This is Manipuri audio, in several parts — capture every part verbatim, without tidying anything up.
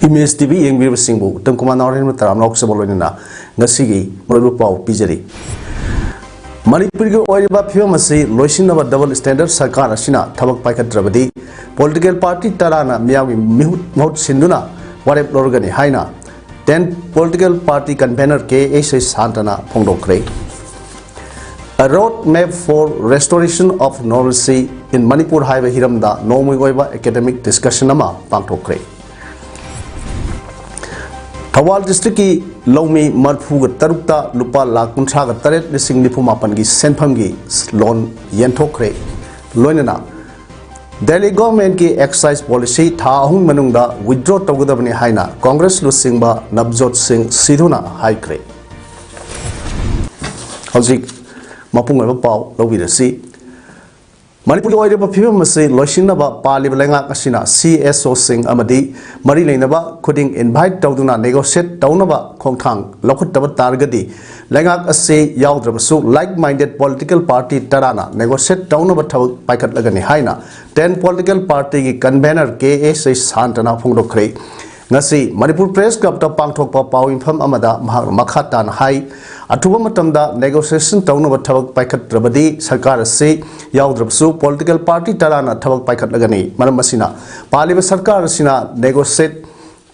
Image T V ꯌꯦꯡꯕꯤꯔꯤꯕꯁꯤꯡꯕꯨ Uttam Kumar ꯅꯥꯎꯔꯦꯟ ꯃꯇꯔꯥꯝ ꯂꯥꯎꯆꯕ ꯂꯣꯏꯅꯅ ꯉꯁꯤꯒꯤ ꯃꯔꯨꯑꯣꯏꯕ ꯄꯥꯎ ꯄꯤꯖꯔꯤ꯫ ꯃꯅꯤꯄꯨꯔꯒꯤ ꯑꯣꯏꯔꯤꯕ ꯐꯤꯕꯝ ꯑꯁꯤ ꯂꯣꯏꯁꯤꯟꯅꯕ ꯗꯕꯜ ꯁ꯭ꯇꯦꯟꯗꯔꯗ ꯁꯔꯀꯥꯔ ꯑꯁꯤꯅ ꯊꯕꯛ ꯄꯥꯏꯈꯠꯇ꯭ꯔꯕꯗꯤ ꯄꯣꯂꯤꯇꯤꯀꯦꯜ ꯄꯥꯔꯇꯤ ꯇꯔꯥꯅ ꯃꯤꯌꯥꯝꯒꯤ ꯃꯤꯍꯨꯠ ꯃꯍꯨꯠ ꯁꯤꯟꯗꯨꯅ ꯋꯥꯔꯦꯞ ꯂꯧꯔꯒꯅꯤ ꯍꯥꯏꯅ ten political party convener K S H ꯁꯥꯟꯇꯅ ꯐꯣꯡꯗꯣꯛꯈ꯭ꯔꯦ꯫ A road map for restoration of normalcy in Manipur ꯍꯥꯏꯕ ꯍꯤꯔꯝꯗ ꯅꯣꯡꯃꯒꯤ ꯑꯣꯏꯕ ꯑꯦꯀꯥꯗꯦꯃꯤꯛ ꯗꯤꯁꯀꯁꯟ ꯑꯃ ꯄꯥꯡꯊꯣꯛꯈ꯭ꯔꯦ꯫ ꯊꯧꯕꯥꯜ ꯗꯤꯁꯇ꯭ꯔꯤꯛꯀꯤ ꯂꯧꯃꯤ ꯃꯔꯤꯐꯨꯒ ꯇꯔꯨꯛꯇ ꯂꯨꯄꯥ ꯂꯥꯈ ꯀꯨꯟꯊ꯭ꯔꯥꯒ ꯇꯔꯦꯠ ꯂꯤꯁꯤꯡ ꯅꯤꯐꯨ ꯃꯥꯄꯟꯒꯤ ꯁꯦꯟꯐꯝꯒꯤ ꯂꯣꯟ ꯌꯦꯟꯊꯣꯛꯈ꯭ꯔꯦ꯫ ꯂꯣꯏꯅꯅ ꯗꯦꯜꯂꯤ ꯒꯣꯚꯔꯟꯃꯦꯟꯠꯀꯤ ꯑꯦꯛꯁꯥꯏꯖ ꯄꯣꯂꯤꯁꯤ ꯊꯥ ꯑꯍꯨꯝ ꯃꯅꯨꯡꯗ ꯋꯤꯗ꯭ꯔꯣ ꯇꯧꯒꯗꯕꯅꯤ ꯍꯥꯏꯅ ꯀꯣꯡꯒ꯭ꯔꯦꯁ ꯂꯨꯆꯤꯡꯕ ꯅꯕꯖꯣꯠ ꯁꯤꯡ ꯁꯤꯙꯨꯅ ꯍꯥꯏꯈ꯭ꯔꯦ꯫ ꯍꯧꯖꯤꯛ ꯃꯄꯨꯡ ꯑꯣꯏꯕ ꯄꯥꯎ ꯂꯧꯕꯤꯔꯁꯤ꯫ ꯃꯅꯤꯄꯨꯔꯒꯤ ꯑꯣꯏꯔꯤꯕ ꯐꯤꯕꯝ ꯑꯁꯤ ꯂꯣꯏꯁꯤꯟꯅꯕ ꯄꯥꯜꯂꯤꯕ ꯂꯩꯉꯥꯛ ꯑꯁꯤꯅ ꯁꯤ ꯑꯦꯁ ꯑꯣꯁꯤꯡ ꯑꯃꯗꯤ ꯃꯔꯤ ꯂꯩꯅꯕ ꯈꯨꯗꯤꯡ ꯏꯟꯚꯥꯏꯠ ꯇꯧꯗꯨꯅ ꯅꯦꯒꯣꯁꯤꯌꯦꯠ ꯇꯧꯅꯕ ꯈꯣꯡꯊꯥꯡ ꯂꯧꯈꯠꯇꯕ ꯇꯥꯔꯒꯗꯤ ꯂꯩꯉꯥꯛ ꯑꯁꯤ ꯌꯥꯎꯗ꯭ꯔꯕꯁꯨ ꯂꯥꯏꯛ ꯃꯥꯏꯟꯗꯦꯗ ꯄꯣꯂꯤꯇꯤꯀꯦꯜ ꯄꯥꯔꯇꯤ ꯇꯔꯥꯅ ꯅꯦꯒꯣꯁꯤꯌꯦꯠ ꯇꯧꯅꯕ ꯊꯕꯛ ꯄꯥꯏꯈꯠꯂꯒꯅꯤ ꯍꯥꯏꯅ ꯇꯦꯟ ꯄꯣꯂꯤꯇꯤꯀꯦꯜ ꯄꯥꯔꯇꯤꯒꯤ ꯀꯟꯚꯦꯅꯔ ꯀꯦ ꯑꯦꯁ ꯑꯩꯆ ꯁꯥꯟꯇꯅ ꯐꯣꯡꯗꯣꯛꯈ꯭ꯔꯦ꯫ ꯉꯁꯤ ꯃꯅꯤꯄꯨꯔ ꯄ꯭ꯔꯦꯁ ꯀ꯭ꯂꯕꯇ ꯄꯥꯡꯊꯣꯛꯄ ꯄꯥꯎ ꯃꯤꯐꯝ ꯑꯃꯗ ꯃꯍꯥꯛꯅ ꯃꯈꯥ ꯇꯥꯅ ꯍꯥꯏ, ꯑꯊꯨꯕ ꯃꯇꯝꯗ ꯅꯦꯒꯣꯁꯤꯌꯦꯁꯟ ꯇꯧꯅꯕ ꯊꯕꯛ ꯄꯥꯏꯈꯠꯇ꯭ꯔꯕꯗꯤ ꯁꯔꯀꯥꯔ ꯑꯁꯤ ꯌꯥꯎꯗ꯭ꯔꯕꯁꯨ ꯄꯣꯂꯤꯇꯤꯀꯦꯜ ꯄꯥꯔꯇꯤ ꯇꯔꯥꯅ ꯊꯕꯛ ꯄꯥꯏꯈꯠꯂꯒꯅꯤ꯫ ꯃꯔꯝ ꯑꯁꯤꯅ ꯄꯥꯜꯂꯤꯕ ꯁꯔꯀꯥꯔ ꯑꯁꯤꯅ ꯅꯦꯒꯣꯁꯤꯌꯦꯠ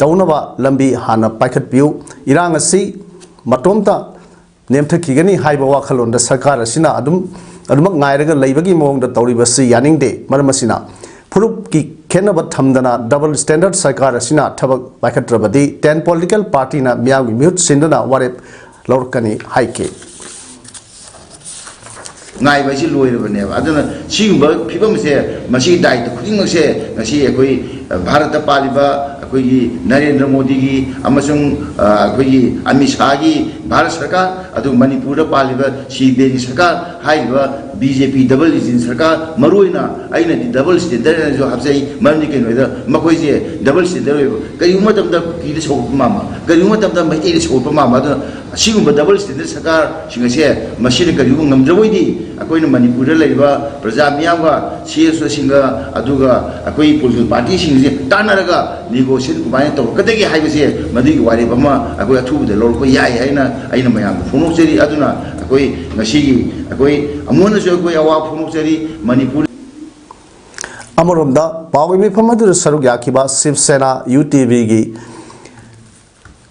ꯇꯧꯅꯕ ꯂꯝꯕꯤ ꯍꯥꯟꯅ ꯄꯥꯏꯈꯠꯄꯤꯌꯨ꯫ ꯏꯔꯥꯡ ꯑꯁꯤ ꯃꯇꯣꯝꯇ ꯅꯦꯝꯊꯈꯤꯒꯅꯤ ꯍꯥꯏꯕ ꯋꯥꯈꯜꯂꯣꯟꯗ ꯁꯔꯀꯥꯔ ꯑꯁꯤꯅ ꯑꯗꯨꯝ, ꯑꯗꯨꯃꯛ ꯉꯥꯏꯔꯒ ꯂꯩꯕꯒꯤ ꯃꯑꯣꯡꯗ ꯇꯧꯔꯤꯕꯁꯤ ꯌꯥꯅꯤꯡꯗꯦ꯫ ꯃꯔꯝ ꯑꯁꯤꯅ ꯐꯨꯔꯨꯞꯀꯤ ꯈꯦꯠꯅꯕ ꯊꯝꯗꯅ ꯗꯕꯜ ꯁ꯭ꯇꯦꯟꯗꯔꯗ ꯁꯔꯀꯥꯔ ꯑꯁꯤꯅ ꯊꯕꯛ ꯄꯥꯏꯈꯠꯇ꯭ꯔꯕꯗꯤ ꯇꯦꯟ ꯄꯣꯂꯤꯇꯤꯀꯦꯜ ꯄꯥꯔꯇꯤꯅ ꯃꯤꯌꯥꯝꯒꯤ ꯃꯤꯍꯨꯠ ꯁꯤꯟꯗꯨꯅ ꯋꯥꯔꯦꯞ ꯂꯧꯔꯛꯀꯅꯤ ꯍꯥꯏꯈꯤ꯫ ꯉꯥꯏꯕ ꯍꯥꯏꯁꯤ ꯂꯣꯏꯔꯕꯅꯦꯕ꯫ ꯑꯗꯨꯅ ꯁꯤꯒꯨꯝꯕ ꯐꯤꯕꯝꯁꯦ, ꯃꯁꯤꯒꯤ ꯗꯥꯏꯇ ꯈꯨꯗꯤꯡꯃꯛꯁꯦ ꯉꯁꯤ ꯑꯩꯈꯣꯏ, ꯑ, ꯚꯥꯔꯠꯇ ꯄꯥꯜꯂꯤꯕ ꯑꯩꯈꯣꯏꯒꯤ ꯅꯔꯦꯟꯗ꯭ꯔ ꯃꯣꯗꯤꯒꯤ ꯑꯃꯁꯨꯡ, ꯑ, ꯑꯩꯈꯣꯏꯒꯤ ꯑꯃꯤꯠ ꯁꯥꯍꯒꯤ ꯚꯥꯔꯠ ꯁꯔꯀꯥꯔ, ꯑꯗꯨꯒ ꯃꯅꯤꯄꯨꯔꯗ ꯄꯥꯜꯂꯤꯕ ꯁꯤ ꯕꯤꯔꯦꯟꯒꯤ ꯁꯔꯀꯥꯔ ꯍꯥꯏꯔꯤꯕ ꯕꯤ ꯖꯦ ꯄꯤ ꯗꯕꯜ ꯏꯟꯖꯤꯟ ꯁꯔꯀꯥꯔ, ꯃꯔꯨꯑꯣꯏꯅ ꯑꯩꯅꯗꯤ ꯗꯕꯜ ꯁ꯭ꯇꯦꯟꯗꯔꯗ ꯍꯥꯏꯅꯁꯨ ꯍꯥꯞꯆꯩ꯫ ꯃꯔꯝꯗꯤ ꯀꯩꯅꯣ ꯍꯥꯏꯗ, ꯃꯈꯣꯏꯁꯦ ꯗꯕꯜ ꯁ꯭ꯇꯦꯟꯗꯔꯗ ꯑꯣꯏꯕ, ꯀꯔꯤꯒꯨꯝꯕ ꯃꯇꯝꯗ ꯀꯨꯀꯤꯗ ꯁꯧꯒꯠꯄ ꯃꯥꯟꯕ, ꯀꯔꯤꯒꯨꯝꯕ ꯃꯇꯝꯗ ꯃꯩꯇꯩꯗ ꯁꯧꯒꯠꯄ ꯃꯥꯟꯕ꯫ ꯑꯗꯨꯅ ꯑꯁꯤꯒꯨꯝꯕ ꯗꯕꯜ ꯁ꯭ꯇꯦꯟꯗꯔꯗ ꯁꯔꯀꯥꯔꯁꯤꯡ ꯑꯁꯦ ꯃꯁꯤꯅ ꯀꯔꯤꯒꯨꯝꯕ ꯉꯝꯗ꯭ꯔꯕꯣꯏꯗꯤ, ꯑꯩꯈꯣꯏꯅ ꯃꯅꯤꯄꯨꯔꯗ ꯂꯩꯔꯤꯕ ꯄ꯭ꯔꯖꯥ ꯃꯤꯌꯥꯝꯒ, ꯁꯤ ꯑꯦꯁ ꯑꯣꯁꯤꯡꯒ, ꯑꯗꯨꯒ ꯑꯩꯈꯣꯏ ꯄꯣꯂꯤꯇꯤꯀꯦꯜ ꯄꯥꯔꯇꯤꯁꯤꯡꯁꯦ ꯇꯥꯟꯅꯔꯒ ꯅꯦꯒꯣꯁꯤꯌꯦꯁꯟ ꯀꯃꯥꯏꯅ ꯇꯧꯔꯛꯀꯗꯒꯦ ꯍꯥꯏꯕꯁꯦ, ꯃꯗꯨꯒꯤ ꯋꯥꯔꯦꯞ ꯑꯃ ꯑꯩꯈꯣꯏ ꯑꯊꯨꯕꯗ ꯂꯧꯔꯛꯄ ꯌꯥꯏ ꯍꯥꯏꯅ ꯑꯩꯅ ꯃꯌꯥꯝꯗ ꯐꯣꯡꯗꯣꯛꯆꯔꯤ꯫ ꯑꯗꯨꯅ ꯑꯩꯈꯣꯏ ꯉꯁꯤꯒꯤ ꯑꯩꯈꯣꯏ ꯑꯃꯨꯛ ꯍꯟꯅꯁꯨ ꯑꯩꯈꯣꯏ ꯑꯋꯥꯕ ꯐꯣꯡꯗꯣꯛꯆꯔꯤ꯫ ꯃꯅꯤꯄꯨꯔ ꯑꯃꯔꯣꯝꯗ ꯄꯥꯎꯒꯤ ꯃꯤꯐꯝ ꯑꯗꯨꯗ ꯁꯔꯨꯛ ꯌꯥꯈꯤꯕ ꯁꯤꯕ ꯁꯦꯅꯥ ꯌꯨ ꯇꯤ ꯚꯤꯒꯤ,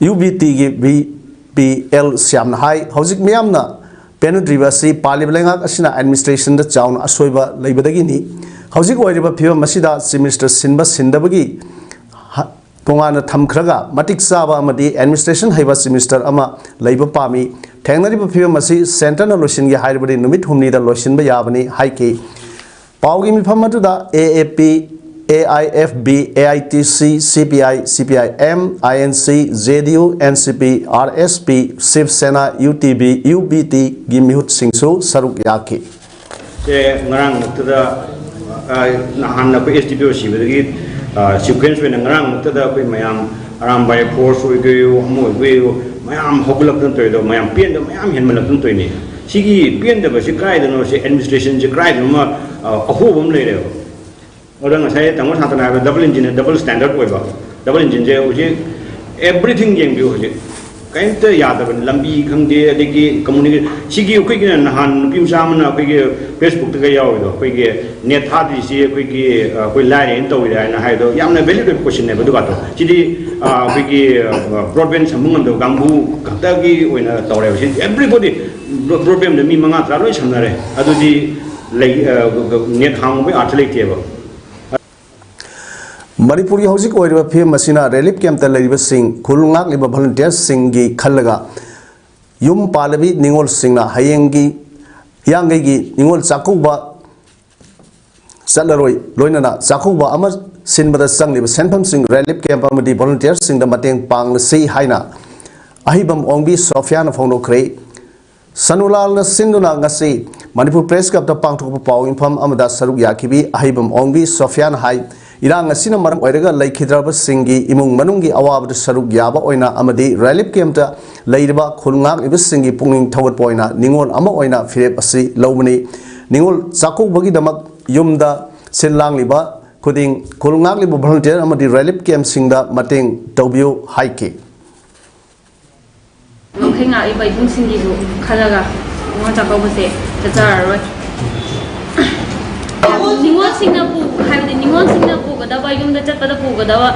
ꯌꯨ ꯕꯤ ꯇꯤꯒꯤ ꯚꯤ ꯄꯤ ꯑꯦꯜ ꯁ꯭ꯌꯥꯝꯅ ꯍꯥꯏ, ꯍꯧꯖꯤꯛ ꯃꯤꯌꯥꯝꯅ ꯄꯦꯟꯅꯗ꯭ꯔꯤꯕ ꯑꯁꯤ ꯄꯥꯜꯂꯤꯕ ꯂꯩꯉꯥꯛ ꯑꯁꯤꯅ ꯑꯦꯗꯃꯤꯅꯤꯁꯇ꯭ꯔꯦꯁꯟꯗ ꯆꯥꯎꯅ ꯑꯁꯣꯏꯕ ꯂꯩꯕꯗꯒꯤꯅꯤ꯫ ꯍꯧꯖꯤꯛ ꯑꯣꯏꯔꯤꯕ ꯐꯤꯕꯝ ꯑꯁꯤꯗ ꯆꯤꯐ ꯃꯤꯅꯤꯁꯇꯔ ꯁꯤꯟꯕ ꯁꯤꯟꯗꯕꯒꯤ ꯍ-, ꯇꯣꯉꯥꯟꯅ ꯊꯝꯈ꯭ꯔꯒ, ꯃꯇꯤꯛ ꯆꯥꯕ ꯑꯃꯗꯤ ꯑꯦꯗꯃꯤꯅꯤꯁꯇ꯭ꯔꯦꯁꯟ ꯍꯩꯕ ꯆꯤꯐ ꯃꯤꯅꯤꯁꯇꯔ ꯑꯃ ꯂꯩꯕ ꯄꯥꯝꯃꯤ꯫ ꯊꯦꯡꯅꯔꯤꯕ ꯐꯤꯕꯝ ꯑꯁꯤ ꯁꯦꯟꯇꯔꯅ ꯂꯣꯏꯁꯤꯟꯒꯦ ꯍꯥꯏꯔꯕꯗꯤ ꯅꯨꯃꯤꯠ ꯍꯨꯝꯅꯤꯗ ꯂꯣꯏꯁꯤꯟꯕ ꯌꯥꯕꯅꯤ ꯍꯥꯏꯈꯤ꯫ ꯄꯥꯎꯒꯤ ꯃꯤꯐꯝ ꯑꯗꯨꯗ A A P, A I F B, A I T C, C P I, C P I M, I N C, J D U, N C P, R S P, Shiv Sena, U T V, U B ꯇꯤꯒꯤ ꯃꯤꯍꯨꯠꯁꯤꯡꯁꯨ ꯁꯔꯨꯛ ꯌꯥꯈꯤ꯫ ꯁꯦ ꯉꯔꯥꯡꯃꯛꯇꯗ, ꯑ, ꯅꯍꯥꯟ ꯑꯩꯈꯣꯏ ꯑꯦꯁ ꯗꯤ ꯄꯤ ꯑꯣ ꯁꯤꯕꯗꯒꯤ, ꯑ, ꯁꯤꯀ꯭ꯋꯦꯟꯁ ꯑꯣꯏꯅ ꯉꯔꯥꯡꯃꯛꯇꯗ ꯑꯩꯈꯣꯏ ꯃꯌꯥꯝ ꯑꯔꯥꯝꯕꯥꯏ ꯐꯣꯔꯁ ꯑꯣꯏꯒꯦꯌꯨ, ꯑꯃ ꯑꯣꯏꯒꯦꯌꯨ, ꯃꯌꯥꯝ ꯍꯧꯒꯠꯂꯛꯇꯅ ꯇꯧꯔꯤꯗꯣ, ꯃꯌꯥꯝ ꯄꯦꯟꯗꯕ ꯃꯌꯥꯝ ꯍꯦꯟꯃꯠꯂꯛꯇꯅ ꯇꯧꯔꯤꯅꯤ꯫ ꯁꯤꯒꯤ ꯄꯦꯟꯗꯕꯁꯤ ꯀꯗꯥꯏꯗꯅꯣ, ꯁꯤ ꯑꯦꯗꯃꯤꯅꯤꯁꯇ꯭ꯔꯦꯁꯟꯁꯤ ꯀꯗꯥꯏꯗꯅꯣꯃ, ꯑ, ꯑꯍꯣꯕ ꯑꯃ ꯂꯩꯔꯦꯕ꯫ ꯑꯗꯨꯗ ꯉꯁꯥꯏ ꯇꯥꯃꯣ ꯁꯥꯟꯇꯅ ꯍꯥꯏꯕ ꯗꯕꯜ ꯏꯟꯖꯤꯟ, ꯗꯕꯜ ꯁ꯭ꯇꯦꯟꯗꯔꯗ ꯑꯣꯏꯕ꯫ ꯗꯕꯜ ꯏꯟꯖꯤꯟꯁꯦ ꯍꯧꯖꯤꯛ everything ꯌꯦꯡꯕꯤꯌꯨ, ꯍꯧꯖꯤꯛ ꯀꯔꯤꯝꯇ ꯌꯥꯗꯕꯅꯤ꯫ ꯂꯝꯕꯤ ꯈꯪꯗꯦ, ꯑꯗꯒꯤ ꯀꯝꯃꯨꯅꯤꯀꯦ-, ꯁꯤꯒꯤ ꯑꯩꯈꯣꯏꯒꯤꯅ ꯅꯍꯥꯟ ꯅꯨꯄꯤ ꯃꯆꯥ ꯑꯃꯅ ꯑꯩꯈꯣꯏꯒꯤ ꯐꯦꯁꯕꯨꯛꯇꯒ ꯌꯥꯎꯔꯤꯗꯣ, ꯑꯩꯈꯣꯏꯒꯤ ꯅꯦꯠ ꯊꯥꯗ꯭ꯔꯤꯁꯤ ꯑꯩꯈꯣꯏꯒꯤ, ꯑ, ꯑꯩꯈꯣꯏ ꯂꯥꯏꯔꯦꯅ ꯇꯧꯔꯤꯔꯥ ꯍꯥꯏꯅ ꯍꯥꯏꯗꯣ, ꯌꯥꯝꯅ ꯚꯦꯂꯤꯗ ꯑꯣꯏꯕ ꯀꯣꯏꯁꯟꯅꯦꯕ꯫ ꯑꯗꯨꯒꯗꯣ ꯁꯤꯗꯤ, ꯑ, ꯑꯩꯈꯣꯏꯒꯤ, ꯑ, ꯕ꯭ꯔꯣꯗꯕꯦꯟ ꯁꯝꯕ ꯉꯝꯗꯕ ꯀꯥꯡꯕꯨ ꯈꯛꯇꯒꯤ ꯑꯣꯏꯅ ꯇꯧꯔꯦꯕ꯫ ꯁꯤ everybody ꯕ꯭ꯔꯣ-, ꯕ꯭ꯔꯣꯗꯕꯦꯟꯗ ꯃꯤ ꯃꯉꯥ ꯇꯔꯥ ꯂꯣꯏ ꯁꯝꯅꯔꯦ꯫ ꯑꯗꯨꯗꯤ ꯂꯩ-, ꯑ, ꯅꯦꯠ ꯍꯥꯡꯕꯒꯤ ꯑꯥꯔꯊ ꯂꯩꯇꯦꯕ꯫ ꯃꯅꯤꯄꯨꯔꯒꯤ ꯍꯧꯖꯤꯛ ꯑꯣꯏꯔꯤꯕ ꯐꯤꯕꯝ ꯑꯁꯤꯅ ꯔꯤꯂꯤꯐ ꯀꯦꯝꯞꯇ ꯂꯩꯔꯤꯕꯁꯤꯡ, ꯈꯨꯜ ꯉꯥꯛꯂꯤꯕ ꯚꯣꯂꯨꯟꯇꯤꯌꯔꯁꯤꯡꯒꯤ ꯈꯜꯂꯒ ꯌꯨꯝ ꯄꯥꯜꯂꯕꯤ ꯅꯤꯉꯣꯜꯁꯤꯡꯅ ꯍꯌꯦꯡꯒꯤ ꯍꯤꯌꯥꯡꯒꯩꯒꯤ ꯅꯤꯉꯣꯜ ꯆꯥꯛꯀꯧꯕ ꯆꯠꯂꯔꯣꯏ, ꯂꯣꯏꯅꯅ ꯆꯥꯛꯀꯧꯕ ꯑꯃ ꯁꯤꯟꯕꯗ ꯆꯪꯂꯤꯕ ꯁꯦꯟꯐꯝꯁꯤꯡ relief camp ꯑꯃꯗꯤ volunteerꯁꯤꯡꯗ ꯃꯇꯦꯡ ꯄꯥꯡꯂꯁꯤ ꯍꯥꯏꯅ ꯑꯍꯩꯕꯝ ꯑꯣꯡꯕꯤ ꯁꯣꯐꯤꯌꯥꯅ ꯐꯣꯡꯗꯣꯛꯈ꯭ꯔꯦ꯫ ꯁꯅꯨꯂꯥꯜꯅ ꯁꯤꯟꯗꯨꯅ ꯉꯁꯤ ꯃꯅꯤꯄꯨꯔ Press Clubꯇ ꯄꯥꯡꯊꯣꯛꯄ ꯄꯥꯎ ꯏꯐꯝ ꯑꯃꯗ ꯁꯔꯨꯛ ꯌꯥꯈꯤꯕꯤ ꯑꯍꯩꯕꯝ ꯑꯣꯡꯕꯤ ꯁꯣꯐꯤꯌꯥꯅ ꯍꯥꯏ, ꯏꯔꯥꯡ ꯑꯁꯤꯅ ꯃꯔꯝ ꯑꯣꯏꯔꯒ ꯂꯩꯈꯤꯗ꯭ꯔꯕꯁꯤꯡꯒꯤ ꯏꯃꯨꯡ ꯃꯅꯨꯡꯒꯤ ꯑꯋꯥꯕꯗ ꯁꯔꯨꯛ ꯌꯥꯕ ꯑꯣꯏꯅ ꯑꯃꯗꯤ relief campꯇ ꯂꯩꯔꯤꯕ ꯈꯨꯜ ꯉꯥꯛꯂꯤꯕꯁꯤꯡꯒꯤ ꯄꯨꯛꯅꯤꯡ ꯊꯧꯒꯠꯄ ꯑꯣꯏꯅ ꯅꯤꯉꯣꯜ ꯑꯃ ꯑꯣꯏꯅ ꯐꯤꯔꯦꯞ ꯑꯁꯤ ꯂꯧꯕꯅꯤ꯫ ꯅꯤꯉꯣꯜ ꯆꯥꯛꯀꯧꯕꯒꯤꯗꯃꯛ ꯌꯨꯝꯗ ꯁꯤꯜ ꯂꯥꯡꯂꯤꯕ ꯈꯨꯗꯤꯡ ꯈꯨꯜ ꯉꯥꯛꯂꯤꯕ volunteer ꯑꯃꯗꯤ relief campꯁꯤꯡꯗ ꯃꯇꯦꯡ ꯇꯧꯕꯤꯌꯨ ꯍꯥꯏꯈꯤ꯫ ꯉꯝꯈꯩ ꯉꯥꯛꯂꯤꯕ ꯏꯕꯨꯡꯁꯤꯡꯒꯤꯁꯨ ꯈꯜꯂꯒ ꯅꯤꯉꯣꯜ ꯆꯥꯛꯀꯧꯕꯁꯦ ꯆꯠꯆꯔꯔꯣꯏ꯫ ꯅꯤꯉꯣꯜꯁꯤꯡꯅ ꯄꯨ-, ꯍꯥꯏꯕꯗꯤ ꯅꯤꯉꯣꯜꯁꯤꯡꯅ ꯄꯨꯒꯗꯕ, ꯌꯨꯝꯗ ꯆꯠꯄꯗ ꯄꯨꯒꯗꯕ,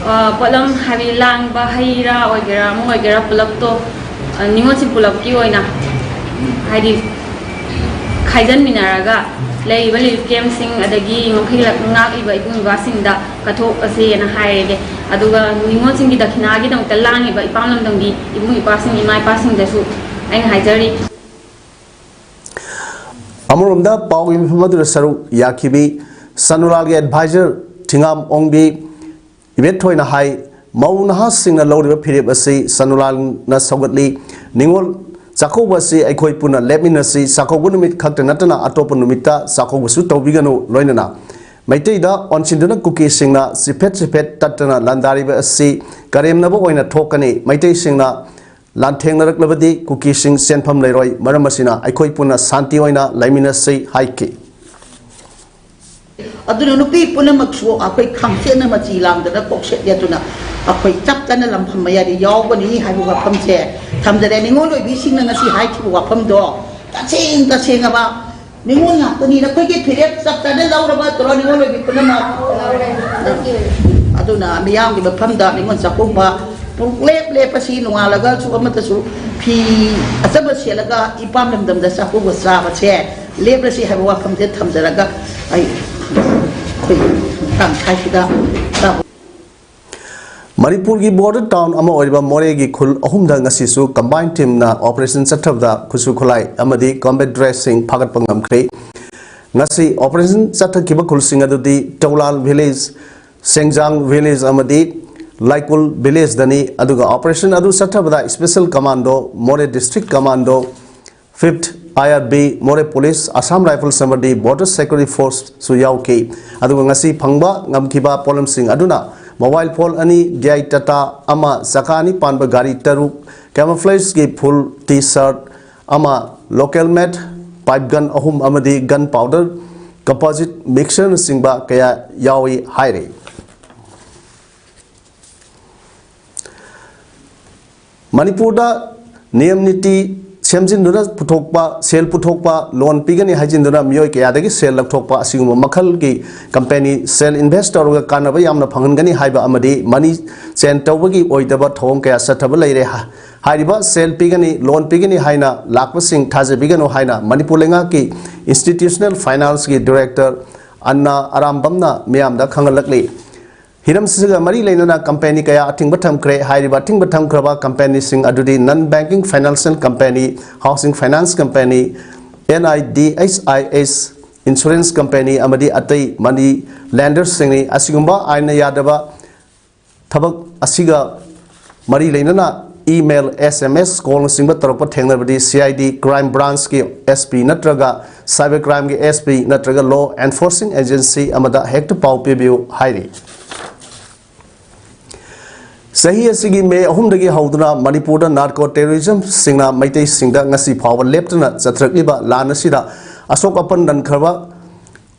ꯑ, ꯄꯣꯠꯂꯝ, ꯍꯥꯏꯕꯗꯤ ꯂꯥꯡꯕ ꯍꯩ ꯔꯥ ꯑꯣꯏꯒꯦꯔꯥ, ꯑꯃ ꯑꯣꯏꯒꯦꯔꯥ, ꯄꯨꯂꯞꯇꯣ, ꯑ, ꯅꯤꯉꯣꯜꯁꯤꯡ ꯄꯨꯂꯞꯀꯤ ꯑꯣꯏꯅ, ꯍꯥꯏꯗꯤ, ꯈꯥꯏꯖꯟꯃꯤꯟꯅꯔꯒ ꯂꯩꯔꯤꯕ relief campꯁꯤꯡ ꯑꯗꯒꯤ ꯉꯝꯈꯩ ꯉꯥꯛꯂꯤꯕ ꯏꯕꯨꯡ ꯏꯄ꯭ꯋꯥꯁꯤꯡꯗ ꯀꯠꯊꯣꯛꯑꯁꯦꯅ ꯍꯥꯏꯔꯒꯦ꯫ ꯑꯗꯨꯒ ꯅꯤꯉꯣꯜꯁꯤꯡꯒꯤ ꯗꯈꯤꯅꯥꯒꯤꯗꯃꯛꯇ ꯂꯥꯡꯉꯤꯕ ꯏꯄꯥꯝ ꯂꯝꯗꯝꯒꯤ ꯏꯕꯨꯡ ꯏꯄ꯭ꯋꯥꯁꯤꯡ, ꯏꯃꯥ ꯏꯄꯥꯁꯤꯡꯗꯁꯨ ꯑꯩꯅ ꯍꯥꯏꯖꯔꯤ꯫ ꯑꯃꯔꯣꯝꯗ ꯄꯥꯎꯒꯤ ꯃꯤꯐꯝ ꯑꯗꯨꯗ ꯁꯔꯨꯛ ꯌꯥꯈꯤꯕꯤ ꯁꯅꯨꯂꯥꯜꯒꯤ advisor ꯊꯤꯉꯥꯝ ꯑꯣꯡꯕꯤ ꯏꯕꯦꯊꯣꯏꯅ ꯍꯥꯏ, ꯃꯧ ꯅꯍꯥꯁꯤꯡꯅ ꯂꯧꯔꯤꯕ ꯐꯤꯔꯦꯞ ꯑꯁꯤ ꯁꯅꯨꯂꯥꯜꯅ ꯁꯧꯒꯠꯂꯤ꯫ ꯅꯤꯉꯣꯜ ꯆꯥꯛꯀꯧꯕ ꯑꯁꯤ ꯑꯩꯈꯣꯏ ꯄꯨꯟꯅ ꯂꯦꯞꯃꯤꯟꯅꯁꯤ꯫ ꯆꯥꯛꯀꯧꯕ ꯅꯨꯃꯤꯠ ꯈꯛꯇ ꯅꯠꯇꯅ ꯑꯇꯣꯞꯄ ꯅꯨꯃꯤꯠꯇ ꯆꯥꯛꯀꯧꯕꯁꯨ ꯇꯧꯕꯤꯒꯅꯨ꯫ ꯂꯣꯏꯅꯅ ꯃꯩꯇꯩꯗ ꯑꯣꯟꯁꯤꯟꯗꯨꯅ ꯀꯨꯀꯤꯁꯤꯡꯅ ꯆꯤꯐꯦꯠ ꯆꯤꯐꯦꯠ ꯇꯠꯇꯅ ꯂꯥꯟꯗꯥꯔꯤꯕ ꯑꯁꯤ ꯀꯔꯦꯝꯅꯕ ꯑꯣꯏꯅ ꯊꯣꯛꯀꯅꯤ꯫ ꯃꯩꯇꯩꯁꯤꯡꯅ ꯂꯥꯟꯊꯦꯡꯅꯔꯛꯂꯕꯗꯤ ꯀꯨꯀꯤꯁꯤꯡ ꯆꯦꯟꯐꯝ ꯂꯩꯔꯣꯏ꯫ ꯃꯔꯝ ꯑꯁꯤꯅ ꯑꯩꯈꯣꯏ ꯄꯨꯟꯅ ꯁꯥꯟꯇꯤ ꯑꯣꯏꯅ ꯂꯩꯃꯤꯟꯅꯁꯤ ꯍꯥꯏꯈꯤ꯫ ꯑꯗꯨꯅ ꯅꯨꯄꯤ ꯄꯨꯝꯅꯃꯛꯁꯨ ꯑꯩꯈꯣꯏ ꯈꯥꯝꯆꯦꯠꯅ ꯃꯆꯤ ꯂꯥꯡꯗꯅ ꯀꯣꯛꯁꯦꯠ ꯌꯦꯠꯇꯨꯅ ꯑꯩꯈꯣꯏ ꯆꯞ ꯆꯥꯅ ꯂꯝꯐꯝ ꯃꯌꯥꯏꯗ ꯌꯥꯎꯒꯅꯤ ꯍꯥꯏꯕ ꯋꯥꯐꯝꯁꯦ ꯊꯝꯖꯔꯦ꯫ ꯅꯤꯉꯣꯜ ꯑꯣꯏꯕꯤꯁꯤꯡꯅ ꯉꯁꯤ ꯍꯥꯏꯈꯤꯕ ꯋꯥꯐꯝꯗꯣ ꯇꯁꯦꯡ ꯇꯁꯦꯡꯉꯕ ꯅꯤꯉꯣꯜ ꯉꯥꯛꯇꯅꯤ꯫ ꯅꯈꯣꯏꯒꯤ ꯐꯤꯔꯦꯞ ꯆꯞ ꯆꯥꯅ ꯂꯧꯔꯕ ꯅꯠꯇ꯭ꯔꯣ, ꯅꯤꯉꯣꯜ ꯑꯣꯏꯕꯤ ꯄꯨꯝꯅꯃꯛ? ꯑꯗꯨꯅ ꯃꯤꯌꯥꯝꯒꯤ ꯃꯐꯝꯗ ꯅꯤꯉꯣꯜ ꯆꯥꯛꯀꯧꯕ ꯄꯨꯡꯂꯦꯞ ꯂꯦꯞꯄꯁꯤ, ꯅꯣꯡꯉꯥꯜꯂꯒꯁꯨ ꯑꯃꯠꯇꯁꯨ ꯐꯤ ꯑꯆꯝꯕ ꯁꯦꯠꯂꯒ ꯏꯄꯥꯝ ꯂꯝꯗꯝꯗ ꯆꯥꯛꯀꯧꯕ ꯆꯥꯕꯁꯦ ꯂꯦꯞꯂꯁꯤ ꯍꯥꯏꯕ ꯋꯥꯐꯝꯁꯦ ꯊꯝꯖꯔꯒ ꯑꯩ ꯑꯩꯈꯣꯏ ꯃꯇꯥꯡ ꯁ꯭ꯋꯥꯏꯁꯤꯗ ꯆꯥꯕ ꯃꯅꯤꯄꯨꯔꯒꯤ ꯕꯣꯔꯗꯔ ꯇꯥꯎꯟ ꯑꯃ ꯑꯣꯏꯔꯤꯕ ꯃꯣꯔꯦꯒꯤ ꯈꯨꯜ ꯑꯍꯨꯝꯗ ꯉꯁꯤꯁꯨ ꯀꯝꯕꯥꯏꯟ ꯇꯤꯝꯅ ꯑꯣꯄꯔꯦꯁꯟ ꯆꯠꯊꯕꯗ ꯈꯨꯠꯁꯨ ꯈꯨꯠꯂꯥꯏ ꯑꯃꯗꯤ ꯀꯣꯝꯕꯦꯠ ꯗ꯭ꯔꯦꯁꯁꯤꯡ ꯐꯥꯒꯠꯄ ꯉꯝꯈ꯭ꯔꯦ꯫ ꯉꯁꯤ ꯑꯣꯄꯔꯦꯁꯟ ꯆꯠꯊꯈꯤꯕ ꯈꯨꯜꯁꯤꯡ ꯑꯗꯨꯗꯤ ꯇꯧꯂꯥꯜ ꯚꯤꯂꯦꯖ, ꯁꯦꯡꯖꯥꯡ ꯚꯤꯂꯦꯖ ꯑꯃꯗꯤ ꯂꯥꯏꯀꯨꯜ ꯚꯤꯂꯦꯖꯇꯅꯤ꯫ ꯑꯗꯨꯒ ꯑꯣꯄꯔꯦꯁꯟ ꯑꯗꯨ ꯆꯠꯊꯕꯗ ꯁ꯭ꯄꯦꯁꯦꯜ ꯀꯃꯥꯟꯗꯣ, ꯃꯣꯔꯦ ꯗꯤꯁꯇ꯭ꯔꯤꯛ ꯀꯃꯥꯟꯗꯣ, ꯐꯤꯐ꯭ꯊ ꯑꯥꯏ ꯑꯥꯔ ꯕꯤ, ꯃꯣꯔꯦ ꯄꯨꯂꯤꯁ, ꯑꯁꯥꯝ ꯔꯥꯏꯐꯜꯁ ꯑꯃꯗꯤ ꯕꯣꯔꯗꯔ ꯁꯦꯀ꯭ꯌꯨꯔꯤꯇꯤ ꯐꯣꯔꯁꯁꯨ ꯌꯥꯎꯈꯤ꯫ ꯑꯗꯨꯒ ꯉꯁꯤ ꯐꯪꯕ ꯉꯝꯈꯤꯕ ꯄꯣꯠꯂꯝꯁꯤꯡ ꯑꯗꯨꯅ ꯃꯣꯕꯥꯏꯜ ꯐꯣꯟ ꯑꯅꯤ, ꯗꯤ ꯑꯥꯏ ꯇꯥꯇꯥ ꯑꯃ, ꯆꯀꯥ ꯑꯅꯤ ꯄꯥꯟꯕ ꯒꯥꯔꯤ ꯇꯔꯨꯛ, ꯀꯦꯃꯣꯐ꯭ꯂꯦꯖꯀꯤ ꯐꯨꯜ ꯇꯤ ꯁꯔꯠ ꯑꯃ, ꯂꯣꯀꯦꯜ ꯃꯦꯠ, ꯄꯥꯏꯞ ꯒꯟ ꯑꯍꯨꯝ ꯑꯃꯗꯤ ꯒꯟ ꯄꯥꯎꯗꯔ, ꯀꯝꯄꯣꯖꯤꯠ ꯃꯤꯛꯁꯆꯔꯅꯆꯤꯡꯕ ꯀꯌꯥ ꯌꯥꯎꯏ ꯍꯥꯏꯔꯤ꯫ ꯃꯅꯤꯄꯨꯔꯗ ꯅꯤꯌꯝ ꯅꯤꯇꯤ ꯁꯦꯝꯖꯤꯟꯗꯨꯅ ꯄꯨꯊꯣꯛꯄ, ꯁꯦꯜ ꯄꯨꯊꯣꯛꯄ, ꯂꯣꯟ ꯄꯤꯒꯅꯤ ꯍꯥꯏꯖꯤꯟꯗꯨꯅ ꯃꯤꯑꯣꯏ ꯀꯌꯥꯗꯒꯤ ꯁꯦꯜ ꯂꯧꯊꯣꯛꯄ ꯑꯁꯤꯒꯨꯝꯕ ꯃꯈꯜꯒꯤ ꯀꯝꯄꯦꯅꯤ ꯁꯦꯜ ꯏꯟꯚꯦꯁ ꯇꯧꯔꯒ ꯀꯥꯟꯅꯕ ꯌꯥꯝꯅ ꯐꯪꯍꯟꯒꯅꯤ ꯍꯥꯏꯕ ꯑꯃꯗꯤ ꯃꯅꯤ ꯆꯦꯟ ꯇꯧꯕꯒꯤ ꯑꯣꯏꯗꯕ ꯊꯧꯑꯣꯡ ꯀꯌꯥ ꯆꯠꯊꯕ ꯂꯩꯔꯦ꯫ ꯍꯥꯏꯔꯤꯕ ꯁꯦꯜ ꯄꯤꯒꯅꯤ, ꯂꯣꯟ ꯄꯤꯒꯅꯤ ꯍꯥꯏꯅ ꯂꯥꯛꯄꯁꯤꯡ ꯊꯥꯖꯕꯤꯒꯅꯨ ꯍꯥꯏꯅ ꯃꯅꯤꯄꯨꯔ ꯂꯩꯉꯥꯛꯀꯤ ꯏꯟꯁꯇꯤꯇ꯭ꯌꯨꯁꯅꯦꯜ ꯐꯥꯏꯅꯥꯟꯁꯀꯤ ꯗꯤꯔꯦꯛꯇꯔ ꯑꯟꯅꯥ ꯑꯔꯥꯝꯕꯝꯅ ꯃꯤꯌꯥꯝꯗ ꯈꯪꯍꯜꯂꯛꯂꯤ꯫ ꯍꯤꯔꯝꯁꯤꯒ ꯃꯔꯤ ꯂꯩꯅꯅ ꯀꯝꯄꯦꯅꯤ ꯀꯌꯥ ꯑꯊꯤꯡꯕ ꯊꯝꯈ꯭ꯔꯦ꯫ ꯍꯥꯏꯔꯤꯕ ꯑꯊꯤꯡꯕ ꯊꯝꯈ꯭ꯔꯕ ꯀꯝꯄꯦꯅꯤꯁꯤꯡ ꯑꯗꯨꯗꯤ non banking financial company, housing finance company, N I D H I S, insurance company ꯑꯃꯗꯤ ꯑꯇꯩ ꯃꯅꯤ ꯂꯦꯟꯗꯔꯁꯤꯡꯅꯤ꯫ ꯑꯁꯤꯒꯨꯝꯕ ꯑꯥꯏꯟꯅ ꯌꯥꯗꯕ ꯊꯕꯛ ꯑꯁꯤꯒ ꯃꯔꯤ ꯂꯩꯅꯅ ꯏꯃꯦꯜ, ꯑꯦꯁ ꯑꯦꯝ ꯑꯦꯁ, ꯀꯣꯜꯅꯆꯤꯡꯕ ꯇꯧꯔꯛꯄ ꯊꯦꯡꯅꯔꯕꯗꯤ C I D, crime ꯕ꯭ꯔꯥꯟꯁꯀꯤ S P ꯅꯠꯇ꯭ꯔꯒ ꯁꯥꯏꯕꯔ ꯀ꯭ꯔꯥꯏꯝꯒꯤ ꯑꯦꯁ ꯄꯤ ꯅꯠꯇ꯭ꯔꯒ ꯂꯣ ꯑꯦꯟꯐꯣꯔꯁꯤꯡ ꯑꯦꯖꯦꯟꯁꯤ ꯑꯃꯗ ꯍꯦꯛꯇ ꯄꯥꯎ ꯄꯤꯕꯤꯌꯨ ꯍꯥꯏꯔꯤ꯫ ꯆꯍꯤ ꯑꯁꯤꯒꯤ ꯃꯦ ꯑꯍꯨꯝꯗꯒꯤ ꯍꯧꯗꯨꯅ ꯃꯅꯤꯄꯨꯔꯗ ꯅꯥꯔꯀꯣ ꯇꯦꯔꯣꯔꯤꯖꯝꯁꯤꯡꯅ ꯃꯩꯇꯩꯁꯤꯡꯗ ꯉꯁꯤ ꯐꯥꯎꯕ ꯂꯦꯞꯇꯅ ꯆꯠꯊꯔꯛꯂꯤꯕ ꯂꯥꯟ ꯑꯁꯤꯗ ꯑꯁꯣꯛ ꯑꯄꯟ ꯅꯪꯈ꯭ꯔꯕ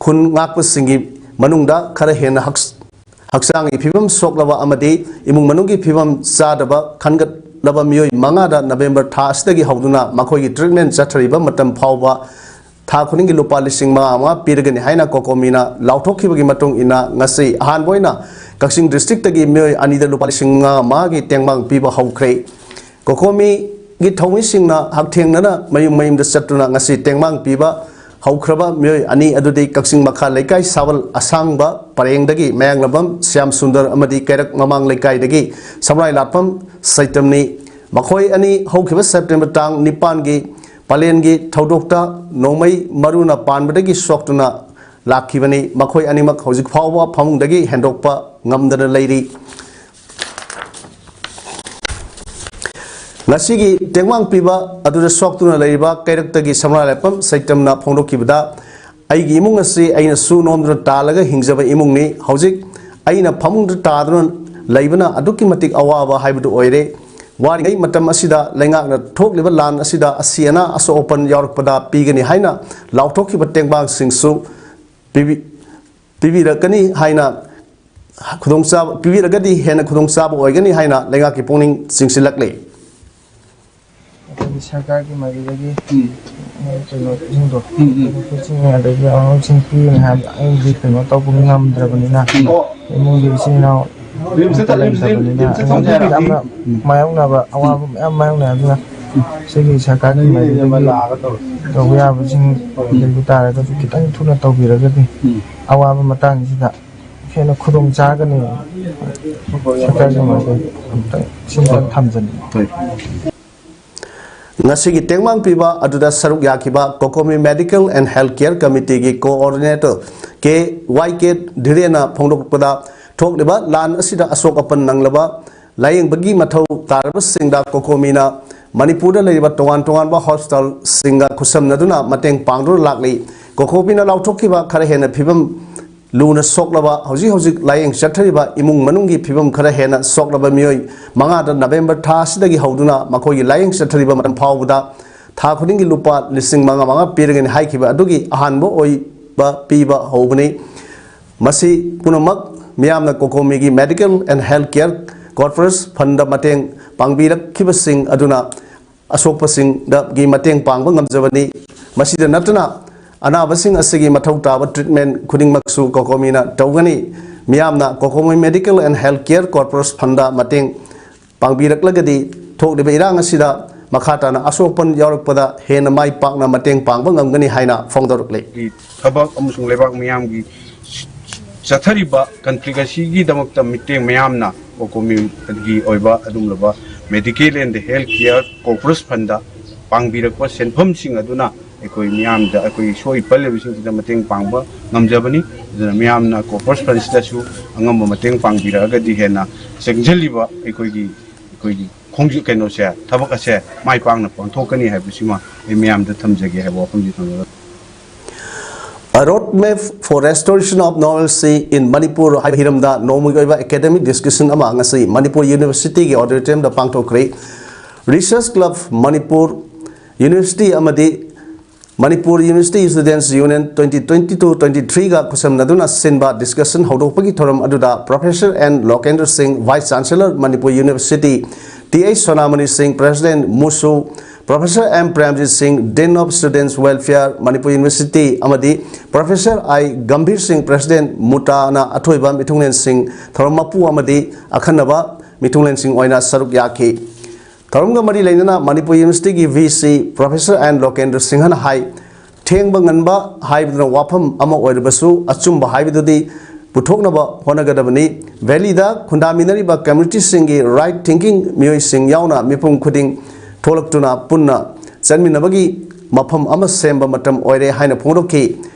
ꯈꯨꯟ ꯉꯥꯛꯄꯁꯤꯡꯒꯤ ꯃꯅꯨꯡꯗ ꯈꯔ ꯍꯦꯟꯅ ꯍꯛ-, ꯍꯛꯆꯥꯡꯒꯤ ꯐꯤꯕꯝ ꯁꯣꯛꯂꯕ ꯑꯃꯗꯤ ꯏꯃꯨꯡ ꯃꯅꯨꯡꯒꯤ ꯐꯤꯕꯝ ꯆꯥꯗꯕ ꯈꯟꯒꯠꯂꯕ ꯃꯤꯑꯣꯏ ꯃꯉꯥꯗ ꯅꯕꯦꯝꯕꯔ ꯊꯥ ꯑꯁꯤꯗꯒꯤ ꯍꯧꯗꯨꯅ ꯃꯈꯣꯏꯒꯤ ꯇ꯭ꯔꯤꯠꯃꯦꯟ ꯆꯠꯊꯔꯤꯕ ꯃꯇꯝ ꯐꯥꯎꯕ ꯊꯥ ꯈꯨꯗꯤꯡꯒꯤ ꯂꯨꯄꯥ ꯂꯤꯁꯤꯡ ꯃꯉꯥ ꯃꯉꯥ ꯄꯤꯔꯒꯅꯤ ꯍꯥꯏꯅ ꯀꯣꯀꯣꯃꯤꯅ ꯂꯥꯎꯊꯣꯛꯈꯤꯕꯒꯤ ꯃꯇꯨꯡ ꯏꯟꯅ ꯉꯁꯤ ꯑꯍꯥꯟꯕ ꯑꯣꯏꯅ ꯀꯛꯆꯤꯡ ꯗꯤꯁꯇ꯭ꯔꯤꯛꯇꯒꯤ ꯃꯤꯑꯣꯏ ꯑꯅꯤꯗ ꯂꯨꯄꯥ ꯂꯤꯁꯤꯡ ꯃꯉꯥ ꯃꯉꯥꯒꯤ ꯇꯦꯡꯕꯥꯡ ꯄꯤꯕ ꯍꯧꯈ꯭ꯔꯦ꯫ ꯀꯣꯀꯣꯃꯤꯒꯤ ꯊꯧꯃꯤꯁꯤꯡꯅ ꯍꯛꯊꯦꯡꯅꯅ ꯃꯌꯨꯝ ꯃꯌꯨꯝꯗ ꯆꯠꯇꯨꯅ ꯉꯁꯤ ꯇꯦꯡꯕꯥꯡ ꯄꯤꯕ ꯍꯧꯈ꯭ꯔꯕ ꯃꯤꯑꯣꯏ ꯑꯅꯤ ꯑꯗꯨꯗꯤ ꯀꯛꯆꯤꯡ ꯃꯈꯥ ꯂꯩꯀꯥꯏ ꯁꯥꯕꯜ ꯑꯁꯥꯡꯕ ꯄꯔꯦꯡꯗꯒꯤ ꯃꯌꯥꯡꯂꯝꯕꯝ ꯁ꯭ꯌꯥꯝ ꯁꯨꯟꯗꯔ ꯑꯃꯗꯤ ꯀꯩꯔꯛ ꯃꯃꯥꯡ ꯂꯩꯀꯥꯏꯗꯒꯤ ꯁꯝꯔꯥꯏ ꯂꯥꯠꯐꯝ ꯁꯩꯇꯝꯅꯤ꯫ ꯃꯈꯣꯏ ꯑꯅꯤ ꯍꯧꯈꯤꯕ ꯁꯦꯞꯇꯦꯝꯕꯔ ꯇꯥꯡ ꯅꯤꯄꯥꯟꯒꯤ ꯄꯂꯦꯟꯒꯤ ꯊꯧꯗꯣꯛꯇ ꯅꯣꯡꯃꯩ ꯃꯔꯨꯅ ꯄꯥꯟꯕꯗꯒꯤ ꯁꯣꯛꯇꯨꯅ ꯂꯥꯛꯈꯤꯕꯅꯤ꯫ ꯃꯈꯣꯏ ꯑꯅꯤꯃꯛ ꯍꯧꯖꯤꯛ ꯐꯥꯎꯕ ꯐꯃꯨꯡꯗꯒꯤ ꯍꯦꯟꯗꯣꯛꯄ ꯉꯝꯗꯅ ꯂꯩꯔꯤ꯫ ꯉꯁꯤꯒꯤ ꯇꯦꯡꯕꯥꯡ ꯄꯤꯕ ꯑꯗꯨꯗ ꯁꯣꯛꯇꯨꯅ ꯂꯩꯔꯤꯕ ꯀꯩꯔꯛꯇꯒꯤ ꯁꯝꯔꯥꯏ ꯂꯥꯠꯐꯝ ꯁꯩꯇꯝꯅ ꯐꯣꯡꯗꯣꯛꯈꯤꯕꯗ, "ꯑꯩꯒꯤ ꯏꯃꯨꯡ ꯑꯁꯤ ꯑꯩꯅ ꯁꯨ ꯅꯣꯝꯗꯨꯅ ꯇꯥꯜꯂꯒ ꯍꯤꯡꯖꯕ ꯏꯃꯨꯡꯅꯤ꯫ ꯍꯧꯖꯤꯛ ꯑꯩꯅ ꯐꯃꯨꯡꯗ ꯇꯥꯗꯨꯅ ꯂꯩꯕꯅ ꯑꯗꯨꯛꯀꯤ ꯃꯇꯤꯛ ꯑꯋꯥꯕ ꯍꯥꯏꯕꯗꯨ ꯑꯣꯏꯔꯦ꯫ ꯋꯥꯔꯤꯉꯩ ꯃꯇꯝ ꯑꯁꯤꯗ ꯂꯩꯉꯥꯛꯅ ꯊꯣꯛꯂꯤꯕ ꯂꯥꯟ ꯑꯁꯤꯗ ꯑꯁꯤ ꯑꯅꯥ ꯑꯁꯣꯛ ꯑꯄꯟ ꯌꯥꯎꯔꯛꯄꯗ ꯄꯤꯒꯅꯤ ꯍꯥꯏꯅ ꯂꯥꯎꯊꯣꯛꯈꯤꯕ ꯇꯦꯡꯕꯥꯡꯁꯤꯡꯁꯨ ꯄꯤꯕꯤ-, ꯄꯤꯕꯤꯔꯛꯀꯅꯤ ꯍꯥꯏꯅ ꯈꯨꯗꯣꯡꯆꯥꯕ ꯄꯤꯕꯤꯔꯒꯗꯤ ꯍꯦꯟꯅ ꯈꯨꯗꯣꯡꯆꯥꯕ ꯑꯣꯏꯒꯅꯤ" ꯍꯥꯏꯅ ꯂꯩꯉꯥꯛꯀꯤ ꯄꯨꯛꯅꯤꯡ ꯆꯤꯡꯁꯤꯜꯂꯛꯂꯤ꯫ ꯑꯩꯈꯣꯏꯒꯤ ꯁꯔꯀꯥꯔꯒꯤ ꯃꯥꯏꯀꯩꯗꯒꯤ ꯎꯝ꯫ ꯃꯣꯏ ꯀꯩꯅꯣꯁꯤꯡꯗꯣ, ꯎꯝ, ꯎꯝ꯫ ꯅꯨꯄꯤꯁꯤꯡ ꯑꯗꯒꯤ ꯑꯉꯥꯡꯁꯤꯡ ꯄꯤꯒꯅꯤ ꯍꯥꯏꯕꯗ ꯑꯩꯗꯤ ꯀꯩꯅꯣ ꯇꯧꯕ ꯉꯝꯗ꯭ꯔꯕꯅꯤꯅ, ꯎꯝ꯫ ꯏꯃꯨꯡꯒꯤ ꯏꯆꯤꯟ ꯏꯅꯥꯎ ꯔꯤꯝꯁꯇ ꯑꯝꯇ ꯆꯠ-, ꯔꯤꯝꯁ, ꯂꯩꯇꯕꯅꯤꯅ, ꯔꯤꯝꯁꯇ ꯆꯠꯁꯦ ꯑꯩꯉꯣꯟꯗ ꯍꯥꯏꯔꯣ꯫ ꯌꯥꯝꯅ ꯎꯝ꯫ ꯃꯥꯌꯣꯛꯅꯕ, ꯑꯋꯥꯕ ꯃꯌꯥꯝ ꯃꯥꯌꯣꯛꯅꯩ꯫ ꯑꯗꯨꯅ ꯎꯝ꯫ ꯁꯤꯒꯤ ꯁꯔꯀꯥꯔꯒꯤ ꯃꯥꯏꯀꯩꯗꯒꯤ ꯇꯧꯕ ꯌꯥꯕꯁꯤꯡ ꯎꯝ꯫ ꯂꯩꯕ ꯇꯥꯔꯒꯁꯨ ꯈꯤꯇꯪ ꯊꯨꯅ ꯇꯧꯕꯤꯔꯒꯗꯤ ꯎꯝ꯫ ꯑꯋꯥꯕ ꯃꯇꯥꯡꯁꯤꯗ ꯍꯦꯟꯅ ꯈꯨꯗꯣꯡ ꯆꯥꯒꯅꯤ꯫ ꯁꯔꯀꯥꯔꯒꯤ ꯃꯥꯏꯀꯩ ꯑꯝꯇꯪ ꯁꯤꯝꯇꯪ ꯊꯝꯖꯅꯤꯡꯉꯤ꯫ ꯉꯁꯤꯒꯤ ꯇꯦꯡꯕꯥꯡ ꯄꯤꯕ ꯑꯗꯨꯗ ꯁꯔꯨꯛ ꯌꯥꯈꯤꯕ COCOMI Medical and Health Care Committeeꯒꯤ Coordinator K Y ꯀꯦ ꯙꯤꯔꯦꯟꯅ ꯐꯣꯡꯗꯣꯛꯄꯗ, ꯊꯣꯛꯂꯤꯕ ꯂꯥꯟ ꯑꯁꯤꯗ ꯑꯁꯣꯛ ꯑꯄꯟ ꯅꯪꯂꯕ ꯂꯥꯌꯦꯡꯕꯒꯤ ꯃꯊꯧ ꯇꯥꯔꯕꯁꯤꯡꯗ COCOMIꯅ ꯃꯅꯤꯄꯨꯔꯗ ꯂꯩꯔꯤꯕ ꯇꯣꯉꯥꯟ ꯇꯣꯉꯥꯟꯕ ꯍꯣꯁꯄꯤꯇꯥꯜꯁꯤꯡꯒ ꯈꯨꯠꯁꯝꯅꯗꯨꯅ ꯃꯇꯦꯡ ꯄꯥꯡꯗꯨꯅ ꯂꯥꯛꯂꯤ꯫ COCOMIꯅ ꯂꯥꯎꯊꯣꯛꯈꯤꯕ ꯈꯔ ꯍꯦꯟꯅ ꯐꯤꯕꯝ ꯂꯨꯅ ꯁꯣꯛꯂꯕ, ꯍꯧꯖꯤꯛ ꯍꯧꯖꯤꯛ ꯂꯥꯌꯦꯡ ꯆꯠꯊꯔꯤꯕ ꯏꯃꯨꯡ ꯃꯅꯨꯡꯒꯤ ꯐꯤꯕꯝ ꯈꯔ ꯍꯦꯟꯅ ꯁꯣꯛꯂꯕ ꯃꯤꯑꯣꯏ ꯃꯉꯥꯗ ꯅꯕꯦꯝꯕꯔ ꯊꯥ ꯑꯁꯤꯗꯒꯤ ꯍꯧꯗꯨꯅ ꯃꯈꯣꯏꯒꯤ ꯂꯥꯌꯦꯡ ꯆꯠꯊꯔꯤꯕ ꯃꯇꯝ ꯐꯥꯎꯕꯗ ꯊꯥ ꯈꯨꯗꯤꯡꯒꯤ ꯂꯨꯄꯥ ꯂꯤꯁꯤꯡ ꯃꯉꯥ ꯃꯉꯥ ꯄꯤꯔꯒꯅꯤ ꯍꯥꯏꯈꯤꯕ ꯑꯗꯨꯒꯤ ꯑꯍꯥꯟꯕ ꯑꯣꯏꯕ ꯄꯤꯕ ꯍꯧꯕꯅꯤ꯫ ꯃꯁꯤ ꯄꯨꯝꯅꯃꯛ ꯃꯤꯌꯥꯝꯅ COCOMIꯒꯤ Medical and Health Care Corpus Fundꯗ ꯃꯇꯦꯡ ꯄꯥꯡꯕꯤꯔꯛꯈꯤꯕꯁꯤꯡ ꯑꯗꯨꯅ ꯑꯁꯣꯛꯄꯁꯤꯡꯗꯒꯤ ꯃꯇꯦꯡ ꯄꯥꯡꯕ ꯉꯝꯖꯕꯅꯤ꯫ ꯃꯁꯤꯗ ꯅꯠꯇꯅ ꯑꯅꯥꯕꯁꯤꯡ ꯑꯁꯤꯒꯤ ꯃꯊꯧ ꯇꯥꯕ treatment ꯈꯨꯗꯤꯡꯃꯛꯁꯨ COCOMIꯅ ꯇꯧꯒꯅꯤ꯫ ꯃꯤꯌꯥꯝꯅ COCOMI Medical and Health Care Corpus Fundꯗ ꯃꯇꯦꯡ ꯄꯥꯡꯕꯤꯔꯛꯂꯒꯗꯤ ꯊꯣꯛꯂꯤꯕ ꯏꯔꯥꯡ ꯑꯁꯤꯗ ꯃꯈꯥ ꯇꯥꯅ ꯑꯁꯣꯛ ꯑꯄꯟ ꯌꯥꯎꯔꯛꯄꯗ ꯍꯦꯟꯅ ꯃꯥꯏ ꯄꯥꯛꯅ ꯃꯇꯦꯡ ꯄꯥꯡꯕ ꯉꯝꯒꯅꯤ ꯍꯥꯏꯅ ꯐꯣꯡꯗꯣꯔꯛꯂꯤ꯫ ꯊꯕꯛ ꯑꯃꯁꯨꯡ ꯂꯩꯕꯥꯛ ꯃꯤꯌꯥꯝꯒꯤ ꯆꯠꯊꯔꯤꯕ ꯀꯟꯐ꯭ꯂꯤꯛ ꯑꯁꯤꯒꯤꯗꯃꯛꯇ ꯃꯤꯠꯌꯦꯡ ꯃꯌꯥꯝꯅ ꯀꯣꯀꯣꯃꯤꯒꯤ ꯑꯣꯏꯕ ꯑꯗꯨꯒꯨꯝꯂꯕ medical and health care corpus fundꯗ ꯄꯥꯡꯕꯤꯔꯛꯄ ꯁꯦꯟꯐꯝꯁꯤꯡ ꯑꯗꯨꯅ ꯑꯩꯈꯣꯏ ꯃꯤꯌꯥꯝꯗ, ꯑꯩꯈꯣꯏꯒꯤ ꯁꯣꯛꯏ ꯄꯜꯂꯤꯕꯁꯤꯡꯁꯤꯗ ꯃꯇꯦꯡ ꯄꯥꯡꯕ ꯉꯝꯖꯕꯅꯤ꯫ ꯑꯗꯨꯅ ꯃꯤꯌꯥꯝꯅ corpus fundꯁꯤꯗꯁꯨ ꯑꯉꯝꯕ ꯃꯇꯦꯡ ꯄꯥꯡꯕꯤꯔꯛꯑꯒꯗꯤ ꯍꯦꯟꯅ ꯆꯪꯁꯤꯜꯂꯤꯕ ꯑꯩꯈꯣꯏꯒꯤ, ꯑꯩꯈꯣꯏꯒꯤ ꯈꯣꯡꯖ-, ꯀꯩꯅꯣꯁꯦ, ꯊꯕꯛ ꯑꯁꯦ ꯃꯥꯏ ꯄꯥꯛꯅ ꯄꯥꯡꯊꯣꯛꯀꯅꯤ ꯍꯥꯏꯕꯁꯤꯃ ꯑꯩ ꯃꯌꯥꯝꯗ ꯊꯝꯖꯒꯦ ꯍꯥꯏꯕ ꯋꯥꯐꯝꯁꯤ ꯊꯝꯖꯒꯦ꯫ A Roadmap for Restoration of Normalcy in Manipur ꯍꯥꯏꯕ ꯍꯤꯔꯝꯗ ꯅꯣꯡꯃꯒꯤ ꯑꯣꯏꯕ academic discussion ꯑꯃ ꯉꯁꯤ ꯃꯅꯤꯄꯨꯔ ꯌꯨꯅꯤꯚꯔꯁꯤꯇꯤꯒꯤ auditoriumꯗ ꯄꯥꯡꯊꯣꯛꯈ꯭ꯔꯦ꯫ Research Club Manipur University ꯑꯃꯗꯤ Manipur University Students Union twenty twenty-two twenty-threeꯒ ꯈꯨꯠꯁꯝꯅꯗꯨꯅ ꯁꯤꯟꯕ discussion ꯍꯧꯗꯣꯛꯄꯒꯤ ꯊꯧꯔꯝ ꯑꯗꯨꯗ Professor N Lokendra Singh, Vice Chancellor Manipur University, Th Sonamani Singh, President, MUSU, Professor M Premjit Singh, Dean of Students Welfare, Manipur University, ꯑꯃꯗꯤ Professor I Gambhir Singh, President, MUTAꯅ ꯑꯊꯣꯏꯕ ꯃꯤꯊꯨꯡꯂꯦꯟꯁꯤꯡ ꯊꯧꯔꯝ ꯃꯄꯨ ꯑꯃꯗꯤ ꯑꯈꯟꯅꯕ ꯃꯤꯊꯨꯡꯂꯦꯟꯁꯤꯡ ꯑꯣꯏꯅ ꯁꯔꯨꯛ ꯌꯥꯈꯤ꯫ ꯊꯧꯔꯝꯒ ꯃꯔꯤ ꯂꯩꯅꯅ ꯃꯅꯤꯄꯨꯔ ꯌꯨꯅꯤꯚꯔꯁꯤꯇꯤꯒꯤ V C Professor N Lokendra Singhꯅ ꯍꯥꯏ, ꯊꯦꯡꯕ ꯉꯟꯕ ꯍꯥꯏꯕꯗꯨꯅ ꯋꯥꯐꯝ ꯑꯃ ꯑꯣꯏꯔꯕꯁꯨ, ꯑꯆꯨꯝꯕ ꯍꯥꯏꯕꯗꯨꯗꯤ ꯄꯨꯊꯣꯛꯅꯕ ꯍꯣꯠꯅꯒꯗꯕꯅꯤ꯫ Valleyꯗ ꯈꯨꯟꯗꯥꯃꯤꯟꯅꯔꯤꯕ communityꯁꯤꯡꯒꯤ right thinking ꯃꯤꯑꯣꯏꯁꯤꯡ ꯌꯥꯎꯅ ꯃꯤꯄꯨꯝ ꯈꯨꯗꯤꯡ ꯊꯣꯛꯂꯛꯇꯨꯅ ꯄꯨꯟꯅ ꯆꯠꯃꯤꯟꯅꯕꯒꯤ ꯃꯐꯝ ꯑꯃ ꯁꯦꯝꯕ ꯃꯇꯝ ꯑꯣꯏꯔꯦ ꯍꯥꯏꯅ ꯐꯣꯡꯗꯣꯛꯈꯤ꯫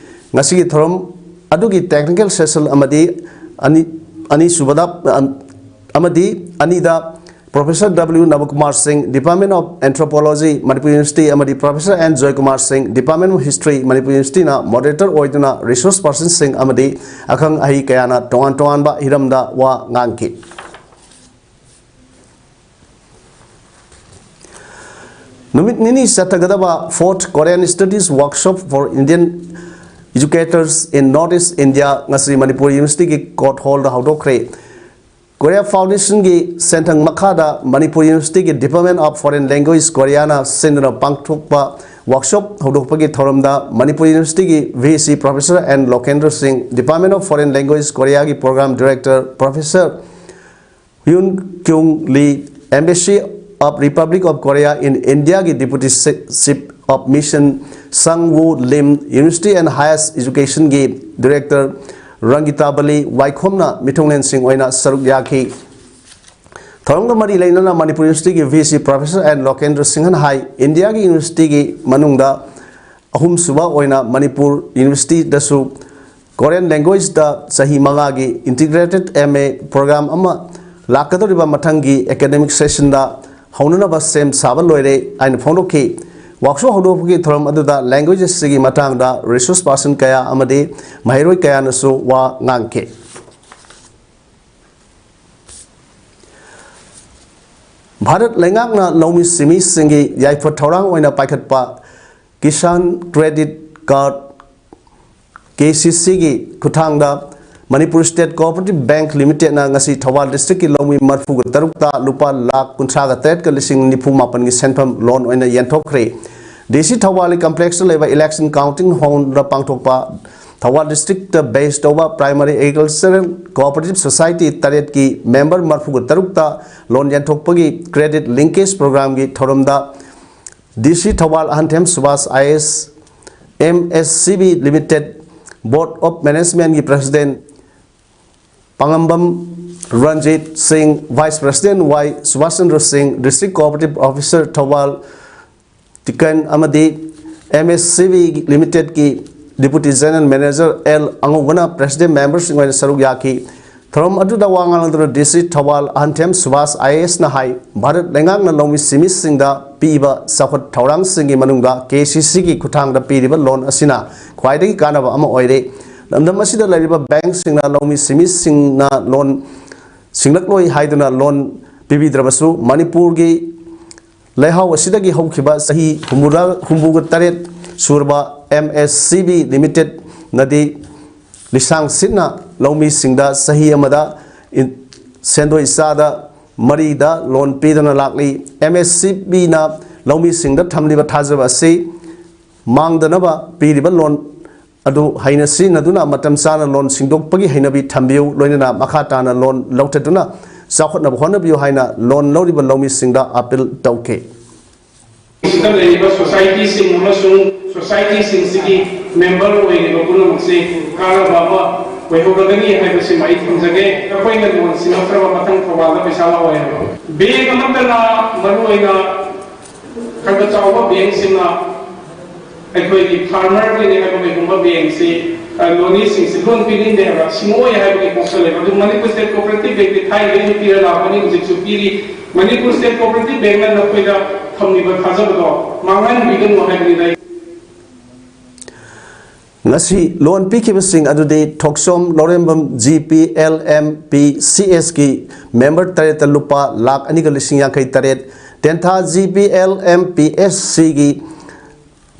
ꯉꯁꯤꯒꯤ ꯊꯧꯔꯝ ꯑꯗꯨꯒꯤ technical session ꯑꯃꯗꯤ ꯑꯅꯤ, ꯑꯅꯤꯁꯨꯕꯗ, ꯑꯃꯗꯤ ꯑꯅꯤꯗ Professor W Nabakumar Singh, Department of Anthropology, Manipur University, ꯑꯃꯗꯤ Professor N Joykumar Singh, Department of History, Manipur Universityꯅ moderator ꯑꯣꯏꯗꯨꯅ resource personꯁꯤꯡ ꯑꯃꯗꯤ ꯑꯈꯪ ꯑꯍꯩ ꯀꯌꯥꯅ ꯇꯣꯉꯥꯟ ꯇꯣꯉꯥꯟꯕ ꯍꯤꯔꯝꯗ ꯋꯥ ꯉꯥꯡꯈꯤ꯫ ꯅꯨꯃꯤꯠ ꯅꯤꯅꯤ ꯆꯠꯊꯒꯗꯕ Fourth Korean Studies Workshop for Indian Educators in North East India ꯉꯁꯤ ꯃꯅꯤꯄꯨꯔ ꯌꯨꯅꯤꯚꯔꯁꯤꯇꯤꯒꯤ court hallꯗ ꯍꯧꯗꯣꯛꯈ꯭ꯔꯦ꯫ Korea Foundationꯒꯤ ꯁꯦꯟꯊꯪ ꯃꯈꯥꯗ ꯃꯅꯤꯄꯨꯔ ꯌꯨꯅꯤꯚꯔꯁꯤꯇꯤꯒꯤ Department of Foreign Language Koreaꯅ ꯁꯤꯟꯗꯨꯅ ꯄꯥꯡꯊꯣꯛꯄ workshop ꯍꯧꯗꯣꯛꯄꯒꯤ ꯊꯧꯔꯝꯗ ꯃꯅꯤꯄꯨꯔ ꯌꯨꯅꯤꯚꯔꯁꯤꯇꯤꯒꯤ V C Professor N Lokendra Singh, Department of Foreign Language Koreaꯒꯤ Program Director Professor Hyun Kyung Lee, Embassy of Republic of Korea in India ꯒꯤ Deputy Chief of Mission Sang Woo Lim, University and Higher Education ꯒꯤ Director ꯔꯪꯒꯤꯇꯥꯕꯂꯤ ꯋꯥꯏꯈꯣꯝꯅ ꯃꯤꯊꯨꯡꯂꯦꯟꯁꯤꯡ ꯑꯣꯏꯅ ꯁꯔꯨꯛ ꯌꯥꯈꯤ꯫ ꯊꯧꯔꯝꯒ ꯃꯔꯤ ꯂꯩꯅꯅ ꯃꯅꯤꯄꯨꯔ University ꯒꯤ V C Professor N ꯂꯣꯀꯦꯟꯗ꯭ꯔ ꯁꯤꯡꯍꯅ ꯍꯥꯏ, ꯏꯟꯗꯤꯌꯥꯒꯤ university ꯒꯤ ꯃꯅꯨꯡꯗ ꯑꯍꯨꯝꯁꯨꯕ ꯑꯣꯏꯅ ꯃꯅꯤꯄꯨꯔ University ꯗꯁꯨ Korean language ꯇ ꯆꯍꯤ ꯃꯉꯥꯒꯤ integrated M A program ꯑꯃ ꯂꯥꯛꯀꯗꯧꯔꯤꯕ ꯃꯊꯪꯒꯤ academic session ꯗ ꯍꯧꯅꯅꯕ ꯁꯦꯝ ꯁꯥꯕ ꯂꯣꯏꯔꯦ ꯍꯥꯏꯅ ꯐꯣꯡꯗꯣꯛꯈꯤ꯫ Workshop ꯍꯧꯗꯣꯛꯄꯒꯤ ꯊꯧꯔꯝ ꯑꯗꯨꯗ languages ꯁꯤꯒꯤ ꯃꯇꯥꯡꯗ resource person ꯀꯌꯥ ꯑꯃꯗꯤ ꯃꯍꯩꯔꯣꯏ ꯀꯌꯥꯅꯁꯨ ꯋꯥ ꯉꯥꯡꯈꯤ꯫ ꯚꯥꯔꯠ ꯂꯩꯉꯥꯛꯅ ꯂꯧꯃꯤ ꯁꯤꯟꯃꯤꯁꯤꯡꯒꯤ ꯌꯥꯏꯐ ꯊꯧꯔꯥꯡ ꯑꯣꯏꯅ ꯄꯥꯏꯈꯠꯄ Kisan credit card, K C C ꯒꯤ ꯈꯨꯠꯊꯥꯡꯗ Manipur State Cooperative Bank Limited ꯅ ꯉꯁꯤ ꯊꯧꯕꯥꯜ district ꯀꯤ ꯂꯧꯃꯤ ꯃꯔꯤꯐꯨꯒ ꯇꯔꯨꯛꯇ ꯂꯨꯄꯥ ꯂꯥꯈ ꯀꯨꯟꯊ꯭ꯔꯥꯒ ꯇꯔꯦꯠꯀ ꯂꯤꯁꯤꯡ ꯅꯤꯐꯨ ꯃꯥꯄꯟꯒꯤ ꯁꯦꯟꯐꯝ loan ꯑꯣꯏꯅ ꯌꯦꯟꯊꯣꯛꯈ꯭ꯔꯦ꯫ D C ꯊꯧꯕꯥꯜꯒꯤ complex ꯇ ꯂꯩꯕ election counting hall ꯗ ꯄꯥꯡꯊꯣꯛꯄ ꯊꯧꯕꯥꯜ district ꯇ base ꯇꯧꯕ primary agricultural cooperative society ꯇꯔꯦꯠꯀꯤ member ꯃꯔꯤꯐꯨꯒ ꯇꯔꯨꯛꯇ loan ꯌꯦꯟꯊꯣꯛꯄꯒꯤ credit linkage program ꯒꯤ ꯊꯧꯔꯝꯗ D C Thoubal ꯑꯍꯟꯊꯦꯝ Subhas I A S, M S C B Limited Board of Management ꯒꯤ President ꯄꯥꯉꯝꯕꯝ ꯔꯟꯖꯤꯠ ꯁꯤꯡ, Vice President Y Subhas Chandra ꯁꯤꯡ, District Cooperative Officer ꯊꯧꯕꯥꯜ ꯇꯤꯀꯟ ꯑꯃꯗꯤ M S C B Limited ꯀꯤ Deputy General Manager L ꯑꯉꯧꯕꯅ President member ꯁꯤꯡ ꯑꯣꯏꯅ ꯁꯔꯨꯛ ꯌꯥꯈꯤ꯫ ꯊꯧꯔꯝ ꯑꯗꯨꯗ ꯋꯥ ꯉꯥꯡꯂꯗꯨꯅ D C Thoubal ꯑꯍꯟꯊꯦꯝ Subhas I A S ꯅ ꯍꯥꯏ, ꯚꯥꯔꯠ ꯂꯩꯉꯥꯛꯅ ꯂꯧꯃꯤ ꯁꯤꯟꯃꯤꯁꯤꯡꯗ ꯄꯤꯕ ꯆꯥꯎꯈꯠ ꯊꯧꯔꯥꯡꯁꯤꯡꯒꯤ ꯃꯅꯨꯡꯗ K C C ꯒꯤ ꯈꯨꯠꯊꯥꯡꯗ ꯄꯤꯔꯤꯕ loan ꯑꯁꯤꯅ ꯈ꯭ꯋꯥꯏꯗꯒꯤ ꯀꯥꯟꯅꯕ ꯑꯃ ꯑꯣꯏꯔꯦ꯫ ꯂꯝꯗꯝ ꯑꯁꯤꯗ ꯂꯩꯔꯤꯕ bank ꯁꯤꯡꯅ ꯂꯧꯃꯤ ꯁꯤꯟꯃꯤꯁꯤꯡꯅ loan ꯁꯤꯡꯂꯛꯂꯣꯏ ꯍꯥꯏꯗꯨꯅ loan ꯄꯤꯕꯤꯗ꯭ꯔꯕꯁꯨ, ꯃꯅꯤꯄꯨꯔꯒꯤ ꯂꯩꯍꯥꯎ ꯑꯁꯤꯗꯒꯤ ꯍꯧꯈꯤꯕ ꯆꯍꯤ ꯍꯨꯝꯐꯨꯇꯔꯥ, ꯍꯨꯝꯐꯨꯒ ꯇꯔꯦꯠ ꯁꯨꯔꯕ M S C B Limited ꯅꯗꯤ ꯂꯤꯁꯥꯡ ꯁꯤꯠꯅ ꯂꯧꯃꯤꯁꯤꯡꯗ ꯆꯍꯤ ꯑꯃꯗ ꯏꯟ-, ꯁꯦꯟꯗꯣꯏ ꯆꯥꯗ ꯃꯔꯤꯗ loan ꯄꯤꯗꯨꯅ ꯂꯥꯛꯂꯤ꯫ M S C B ꯅ ꯂꯧꯃꯤꯁꯤꯡꯗ ꯊꯝꯂꯤꯕ ꯊꯥꯖꯕ ꯑꯁꯤ ꯃꯥꯡꯗꯅꯕ ꯄꯤꯔꯤꯕ loan ꯑꯗꯨ ꯍꯩꯅ ꯁꯤꯖꯤꯟꯅꯗꯨꯅ ꯃꯇꯝ ꯆꯥꯅ loan ꯁꯤꯡꯗꯣꯛꯄꯒꯤ ꯍꯩꯅꯕꯤ ꯊꯝꯕꯤꯌꯨ, ꯂꯣꯏꯅꯅ ꯃꯈꯥ ꯇꯥꯅ loan ꯂꯧꯊꯗꯨꯅ ꯆꯥꯎꯈꯠꯅꯕ ꯍꯣꯠꯅꯕꯤꯌꯨ ꯍꯥꯏꯅ ꯂꯣꯟ ꯂꯧꯔꯤꯕ ꯂꯧꯃꯤꯁꯤꯡꯗ ꯑꯥꯄꯤꯜ ꯇꯧꯈꯤ꯫ ꯁꯤꯗ ꯂꯩꯔꯤꯕ ꯁꯣꯁꯥꯏꯇꯤꯁꯤꯡ ꯑꯃꯁꯨꯡ ꯁꯣꯁꯥꯏꯇꯤꯁꯤꯡꯁꯤꯒꯤ ꯃꯦꯝꯕꯔ ꯑꯣꯏꯔꯤꯕ ꯄꯨꯝꯅꯃꯛꯁꯤ ꯀꯥꯟꯅꯕ ꯑꯃ ꯑꯣꯏꯍꯧꯔꯒꯅꯤ ꯍꯥꯏꯕꯁꯤꯃ ꯑꯩ ꯊꯝꯖꯒꯦ꯫ ꯑꯩꯈꯣꯏꯅ ꯂꯣꯟ ꯁꯤꯡꯉꯛꯇ꯭ꯔꯕ ꯃꯊꯪ ꯊꯧꯕꯥꯜꯗ ꯄꯩꯁꯥ ꯂꯥꯛꯑꯣꯏ ꯍꯥꯏꯕ꯫ ꯕꯦꯡ ꯑꯃꯠꯇꯅ ꯃꯔꯨꯑꯣꯏꯅ ꯈꯔ ꯆꯥꯎꯕ ꯕꯦꯡꯁꯤꯡꯅ ꯑꯩꯈꯣꯏꯒꯤ ꯐꯥꯔꯃꯔꯒꯤꯅꯦ ꯍꯥꯏꯕ ꯀꯩꯒꯨꯝꯕ ꯕꯦꯡꯁꯤ, ꯑ, ꯂꯣꯅꯤꯁꯤꯡꯁꯤ ꯂꯣꯟ ꯄꯤꯅꯤꯡꯗꯦ ꯍꯥꯏꯕ, ꯁꯤꯡꯉꯛꯑꯣꯏ ꯍꯥꯏꯕꯒꯤ ꯀꯣꯛꯁꯜꯂꯦꯕ꯫ ꯑꯗꯨ ꯃꯅꯤꯄꯨꯔ ꯁ꯭ꯇꯦꯠ ꯀꯣꯑꯣꯄꯔꯦꯇꯤꯚ ꯕꯦꯡꯛꯇꯤ ꯊꯥꯏꯅꯗꯒꯤ ꯄꯤꯔ ꯂꯥꯛꯄꯅꯤ, ꯍꯧꯖꯤꯛꯁꯨ ꯄꯤꯔꯤ꯫ ꯃꯅꯤꯄꯨꯔ ꯁ꯭ꯇꯦꯠ ꯀꯣꯑꯣꯄꯔꯦꯇꯤꯚ ꯕꯦꯡꯛꯅ ꯅꯈꯣꯏꯗ ꯊꯝꯂꯤꯕ ꯊꯥꯖꯕꯗꯣ ꯃꯥꯡꯍꯟꯕꯤꯒꯅꯨ ꯍꯥꯏꯕꯅꯤꯗ ꯑꯩ꯫ ꯉꯁꯤ ꯂꯣꯟ ꯄꯤꯈꯤꯕꯁꯤꯡ ꯑꯗꯨꯗꯤ ꯊꯣꯛꯆꯣꯝ ꯂꯧꯔꯦꯝꯕꯝ G P L M P C ꯑꯦꯁꯀꯤ ꯃꯦꯝꯕꯔ ꯇꯔꯦꯠꯇ ꯂꯨꯄꯥ ꯂꯥꯈ ꯑꯅꯤꯒ ꯂꯤꯁꯤꯡ ꯌꯥꯡꯈꯩ ꯇꯔꯦꯠ, ꯇꯦꯟꯊꯥ G P L M P S ꯁꯤꯒꯤ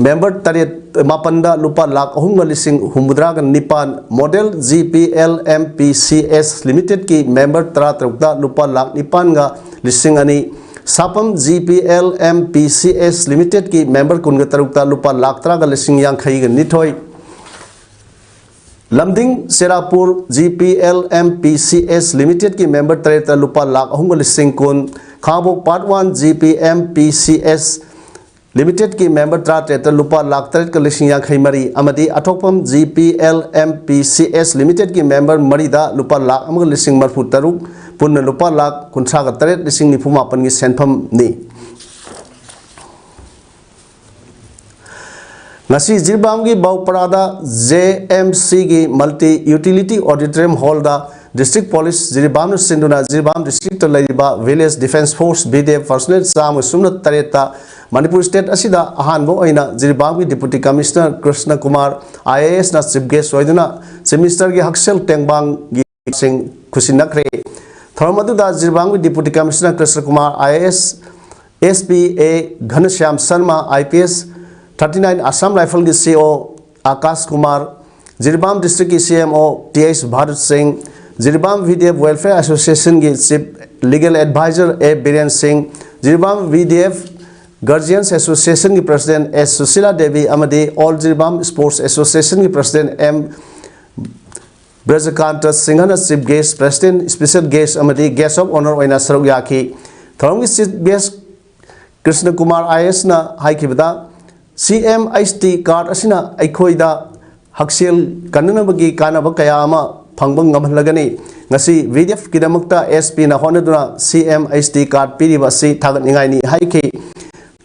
ꯃꯦꯝꯕꯔ ꯇꯔꯦꯠ, ꯃꯥꯄꯟꯗ ꯂꯨꯄꯥ ꯂꯥꯈ ꯑꯍꯨꯝꯒ ꯂꯤꯁꯤꯡ ꯍꯨꯝꯐꯨꯇꯔꯥꯒ ꯅꯤꯄꯥꯟ, model G P L M P C S ꯂꯤꯃꯤꯇꯦꯗꯀꯤ member ꯇꯔꯥꯇꯔꯨꯛꯇ ꯂꯨꯄꯥ ꯂꯥꯈ ꯅꯤꯄꯥꯟꯒ ꯂꯤꯁꯤꯡ ꯑꯅꯤ, ꯁꯥꯄꯝ G P L M P C S ꯂꯤꯃꯤꯇꯦꯗꯀꯤ member ꯀꯨꯟꯒ ꯇꯔꯨꯛꯇ ꯂꯨꯄꯥ ꯂꯥꯈ ꯇꯔꯥꯒ ꯂꯤꯁꯤꯡ ꯌꯥꯡꯈꯩꯒ ꯅꯤꯊꯣꯏ, ꯂꯝꯗꯤꯡ Cherapur G P L M P C S ꯂꯤꯃꯤꯇꯦꯗꯀꯤ member ꯇꯔꯦꯠꯇ ꯂꯨꯄꯥ ꯂꯥꯈ ꯑꯍꯨꯝꯒ ꯂꯤꯁꯤꯡ ꯀꯨꯟ, Khangabok part one G P M P C S ꯂꯤꯃꯤꯇꯦꯗꯀꯤ member ꯇꯔꯥꯇꯔꯦꯠꯇ ꯂꯨꯄꯥ ꯂꯥꯈ ꯇꯔꯦꯠꯀ ꯂꯤꯁꯤꯡ ꯌꯥꯡꯈꯩ ꯃꯔꯤ ꯑꯃꯗꯤ ꯑꯊꯣꯛꯄꯝ G P L M P C S ꯂꯤꯃꯤꯇꯦꯗꯀꯤ member ꯃꯔꯤꯗ ꯂꯨꯄꯥ ꯂꯥꯈ ꯑꯃꯒ ꯂꯤꯁꯤꯡ ꯃꯔꯤꯐꯨ ꯇꯔꯨꯛ, ꯄꯨꯟꯅ ꯂꯨꯄꯥ ꯂꯥꯈ ꯀꯨꯟꯊ꯭ꯔꯥꯒ ꯇꯔꯦꯠ ꯂꯤꯁꯤꯡ ꯅꯤꯐꯨ ꯃꯥꯄꯟꯒꯤ ꯁꯦꯟꯐꯝꯅꯤ꯫ ꯉꯁꯤ ꯖꯤꯔꯤꯕꯥꯝꯒꯤ ꯕꯥꯎꯄꯔꯥꯗ ꯖꯦ ꯑꯦꯝ ꯁꯤꯒꯤ multi utility auditorium hallꯗ district police ꯖꯤꯔꯤꯕꯥꯝꯅ ꯁꯤꯟꯗꯨꯅ ꯖꯤꯔꯤꯕꯥꯝ districtꯇ ꯂꯩꯔꯤꯕ Village Defence Force, V D F, personnel ꯆꯥꯝꯃ ꯁꯨꯞꯅ ꯇꯔꯦꯠꯇ ꯃꯅꯤꯄꯨꯔ state ꯑꯁꯤꯗ ꯑꯍꯥꯟꯕ ꯑꯣꯏꯅ ꯖꯤꯔꯤꯕꯥꯝꯒꯤ Deputy Commissioner Krishna Kumar, I A ꯑꯦꯁꯅ chief guest ꯑꯣꯏꯗꯨꯅ Chief Ministerꯒꯤ ꯍꯛꯁꯦꯜ ꯇꯦꯡꯕꯥꯡꯒꯤ ꯁꯤꯡ ꯈꯨꯠꯁꯤꯟꯅꯈ꯭ꯔꯦ꯫ ꯊꯧꯔꯝ ꯑꯗꯨꯗ ꯖꯤꯔꯤꯕꯥꯝꯒꯤ Deputy Commissioner Krishna Kumar, I A S, S P A ꯘꯅꯁ꯭ꯌꯥꯝ Sharma, I P S, thirty nine Assam Rifleꯒꯤ ꯁꯤ ꯏ ꯑꯣ ꯑꯀꯥꯁ ꯀꯨꯃꯥꯔ, ꯖꯤꯔꯤꯕꯥꯝ districtꯀꯤ ꯁꯤ M O T H Bharat ꯁꯤꯡ, Jiribam V D F Welfare Associationꯒꯤ chief legal adviser ꯑꯦ ꯕꯤꯔꯦꯟ ꯁꯤꯡ, Jiribam V D F Guardians Associationꯒꯤ president ꯑꯦꯁ ꯁꯨꯁꯤꯂꯥ ꯗꯦꯕꯤ ꯑꯃꯗꯤ All ꯖꯤꯔꯤꯕꯥꯝ Sports Associationꯒꯤ president ꯑꯦꯝ ꯕ꯭ꯔꯖꯀꯥꯟꯇ ꯁꯤꯡꯍꯅ Chief Guest, President, Special Guest ꯑꯃꯗꯤ Guest of Honour ꯑꯣꯏꯅ ꯁꯔꯨꯛ ꯌꯥꯈꯤ꯫ ꯊꯧꯔꯝꯒꯤ Chief Guest ꯀ꯭ꯔꯤꯁꯅ ꯀꯨꯃꯥꯔ ꯑꯥꯏ ꯑꯦꯁꯅ ꯍꯥꯏꯈꯤꯕꯗ, ꯁꯤ ꯑꯦꯝ ꯑꯩꯆ ꯇꯤ ꯀꯥꯔꯗ ꯑꯁꯤꯅ ꯑꯩꯈꯣꯏꯗ ꯍꯛꯁꯦꯜ ꯀꯟꯅꯅꯕꯒꯤ ꯀꯥꯟꯅꯕ ꯀꯌꯥ ꯑꯃ ꯐꯪꯕ ꯉꯝꯍꯜꯂꯒꯅꯤ꯫ ꯉꯁꯤ ꯚꯤ ꯗꯤ ꯑꯦꯐꯀꯤꯗꯃꯛꯇ ꯑꯦꯁ ꯄꯤꯅ ꯍꯣꯠꯅꯗꯨꯅ ꯁꯤ ꯑꯦꯝ ꯑꯩꯆ ꯇꯤ ꯀꯥꯔꯗ ꯄꯤꯔꯤꯕ ꯑꯁꯤ ꯊꯥꯒꯠꯅꯤꯡꯉꯥꯏꯅꯤ ꯍꯥꯏꯈꯤ꯫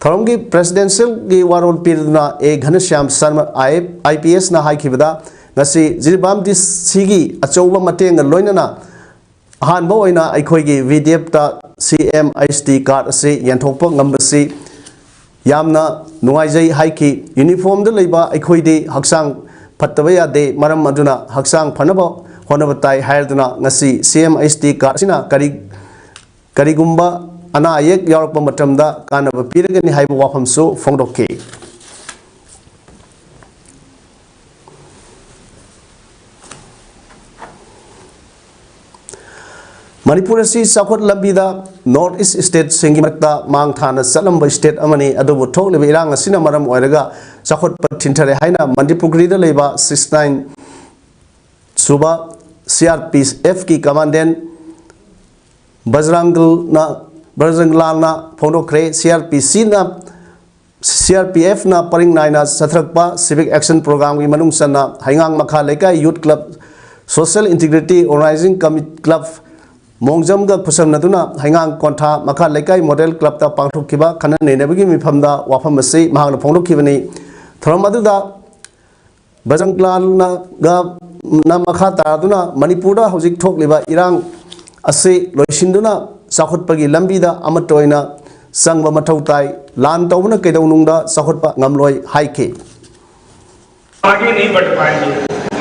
ꯊꯧꯔꯝꯒꯤ ꯄ꯭ꯔꯦꯁꯤꯗꯦꯟꯁꯤꯌꯦꯜꯒꯤ ꯋꯥꯔꯣꯜ ꯄꯤꯗꯨꯅ ꯑꯦ ꯘꯅꯁ꯭ꯌꯥꯝ ꯁꯔꯃ ꯑꯥꯏ ꯑꯦꯐ, ꯑꯥꯏ ꯄꯤ ꯑꯦꯁꯅ ꯍꯥꯏꯈꯤꯕꯗ, ꯉꯁꯤ ꯖꯤꯔꯤꯕꯥꯝ ꯗꯤ ꯁꯤꯒꯤ ꯑꯆꯧꯕ ꯃꯇꯦꯡꯒ ꯂꯣꯏꯅꯅ ꯑꯍꯥꯟꯕ ꯑꯣꯏꯅ ꯑꯩꯈꯣꯏꯒꯤ ꯚꯤ ꯗꯤ ꯑꯦꯐꯇ ꯁꯤ ꯑꯦꯝ ꯑꯩꯆ ꯇꯤ ꯀꯥꯔꯗ ꯑꯁꯤ ꯌꯦꯟꯊꯣꯛꯄ ꯉꯝꯕꯁꯤ ꯌꯥꯝꯅ ꯅꯨꯡꯉꯥꯏꯖꯩ ꯍꯥꯏꯈꯤ꯫ ꯌꯨꯅꯤꯐꯣꯔꯝꯗ ꯂꯩꯕ ꯑꯩꯈꯣꯏꯗꯤ ꯍꯛꯆꯥꯡ ꯐꯠꯇꯕ ꯌꯥꯗꯦ, ꯃꯔꯝ ꯑꯗꯨꯅ ꯍꯛꯆꯥꯡ ꯐꯅꯕ ꯍꯣꯠꯅꯕ ꯇꯥꯏ ꯍꯥꯏꯗꯨꯅ ꯉꯁꯤ ꯁꯤ ꯑꯦꯝ ꯑꯩꯆ ꯇꯤ ꯀꯥꯔꯗ ꯑꯁꯤꯅ ꯀꯔꯤ, ꯀꯔꯤꯒꯨꯝꯕ ꯑꯅꯥ ꯑꯌꯦꯛ ꯌꯥꯎꯔꯛꯄ ꯃꯇꯝꯗ ꯀꯥꯟꯅꯕ ꯄꯤꯔꯒꯅꯤ ꯍꯥꯏꯕ ꯋꯥꯐꯝꯁꯨ ꯐꯣꯡꯗꯣꯛꯈꯤ꯫ ꯃꯅꯤꯄꯨꯔ ꯑꯁꯤ ꯆꯥꯎꯈꯠ ꯂꯝꯕꯤꯗ North East stateꯁꯤꯡꯒꯤ ꯃꯔꯛꯇ ꯃꯥꯡ ꯊꯥꯅ ꯆꯠꯂꯝꯕ state ꯑꯃꯅꯤ꯫ ꯑꯗꯨꯕꯨ ꯊꯣꯛꯂꯤꯕ ꯏꯔꯥꯡ ꯑꯁꯤꯅ ꯃꯔꯝ ꯑꯣꯏꯔꯒ ꯆꯥꯎꯈꯠꯄ ꯊꯤꯟꯊꯔꯦ ꯍꯥꯏꯅ ꯃꯟꯇ꯭ꯔꯤꯄꯨꯈ꯭ꯔꯤꯗ ꯂꯩꯕ sixty nine ꯁꯨꯕ C R P Fꯀꯤ commandant ꯕꯖꯔꯪꯒꯜꯅ, ꯕꯖꯔꯪꯒꯂꯥꯜꯅ ꯐꯣꯡꯗꯣꯛꯈ꯭ꯔꯦ꯫ C R P Cꯅ, C R P Fꯅ ꯄꯔꯤꯡ ꯅꯥꯏꯅ ꯆꯠꯊꯔꯛꯄ civic action programꯒꯤ ꯃꯅꯨꯡ ꯆꯟꯅ ꯍꯩꯉꯥꯡ ꯃꯈꯥ ꯂꯩꯀꯥꯏ Youth Club, Social Integrity Organizing Committee Club, ꯃꯣꯡꯖꯝꯒ ꯈꯨꯠꯁꯝꯅꯗꯨꯅ ꯍꯩꯉꯥꯡ ꯀꯣꯟꯊꯥ ꯃꯈꯥ ꯂꯩꯀꯥꯏ Model Clubꯇ ꯄꯥꯡꯊꯣꯛꯈꯤꯕ ꯈꯟꯅ ꯅꯩꯅꯕꯒꯤ ꯃꯤꯐꯝꯗ ꯋꯥꯐꯝ ꯑꯁꯤ ꯃꯍꯥꯛꯅ ꯐꯣꯡꯗꯣꯛꯈꯤꯕꯅꯤ꯫ ꯊꯧꯔꯝ ꯑꯗꯨꯗ ꯕꯖꯔꯪꯒꯂꯥꯜꯅ ꯃꯈꯥ ꯇꯥꯗꯨꯅ ꯃꯅꯤꯄꯨꯔꯗ ꯍꯧꯖꯤꯛ ꯊꯣꯛꯂꯤꯕ ꯏꯔꯥꯡ ꯑꯁꯤ ꯂꯣꯏꯁꯤꯟꯗꯨꯅ ꯆꯥꯎꯈꯠꯄꯒꯤ ꯂꯝꯕꯤꯗ ꯑꯃꯠꯇ ꯑꯣꯏꯅ ꯆꯪꯕ ꯃꯊꯧ ꯇꯥꯏ꯫ ꯂꯥꯟ ꯇꯧꯕꯅ ꯀꯩꯗꯧꯅꯨꯡꯗ ꯆꯥꯎꯈꯠꯄ ꯉꯝꯂꯣꯏ ꯍꯥꯏꯈꯤ꯫ आगे नहीं बढ़ पाएंगे,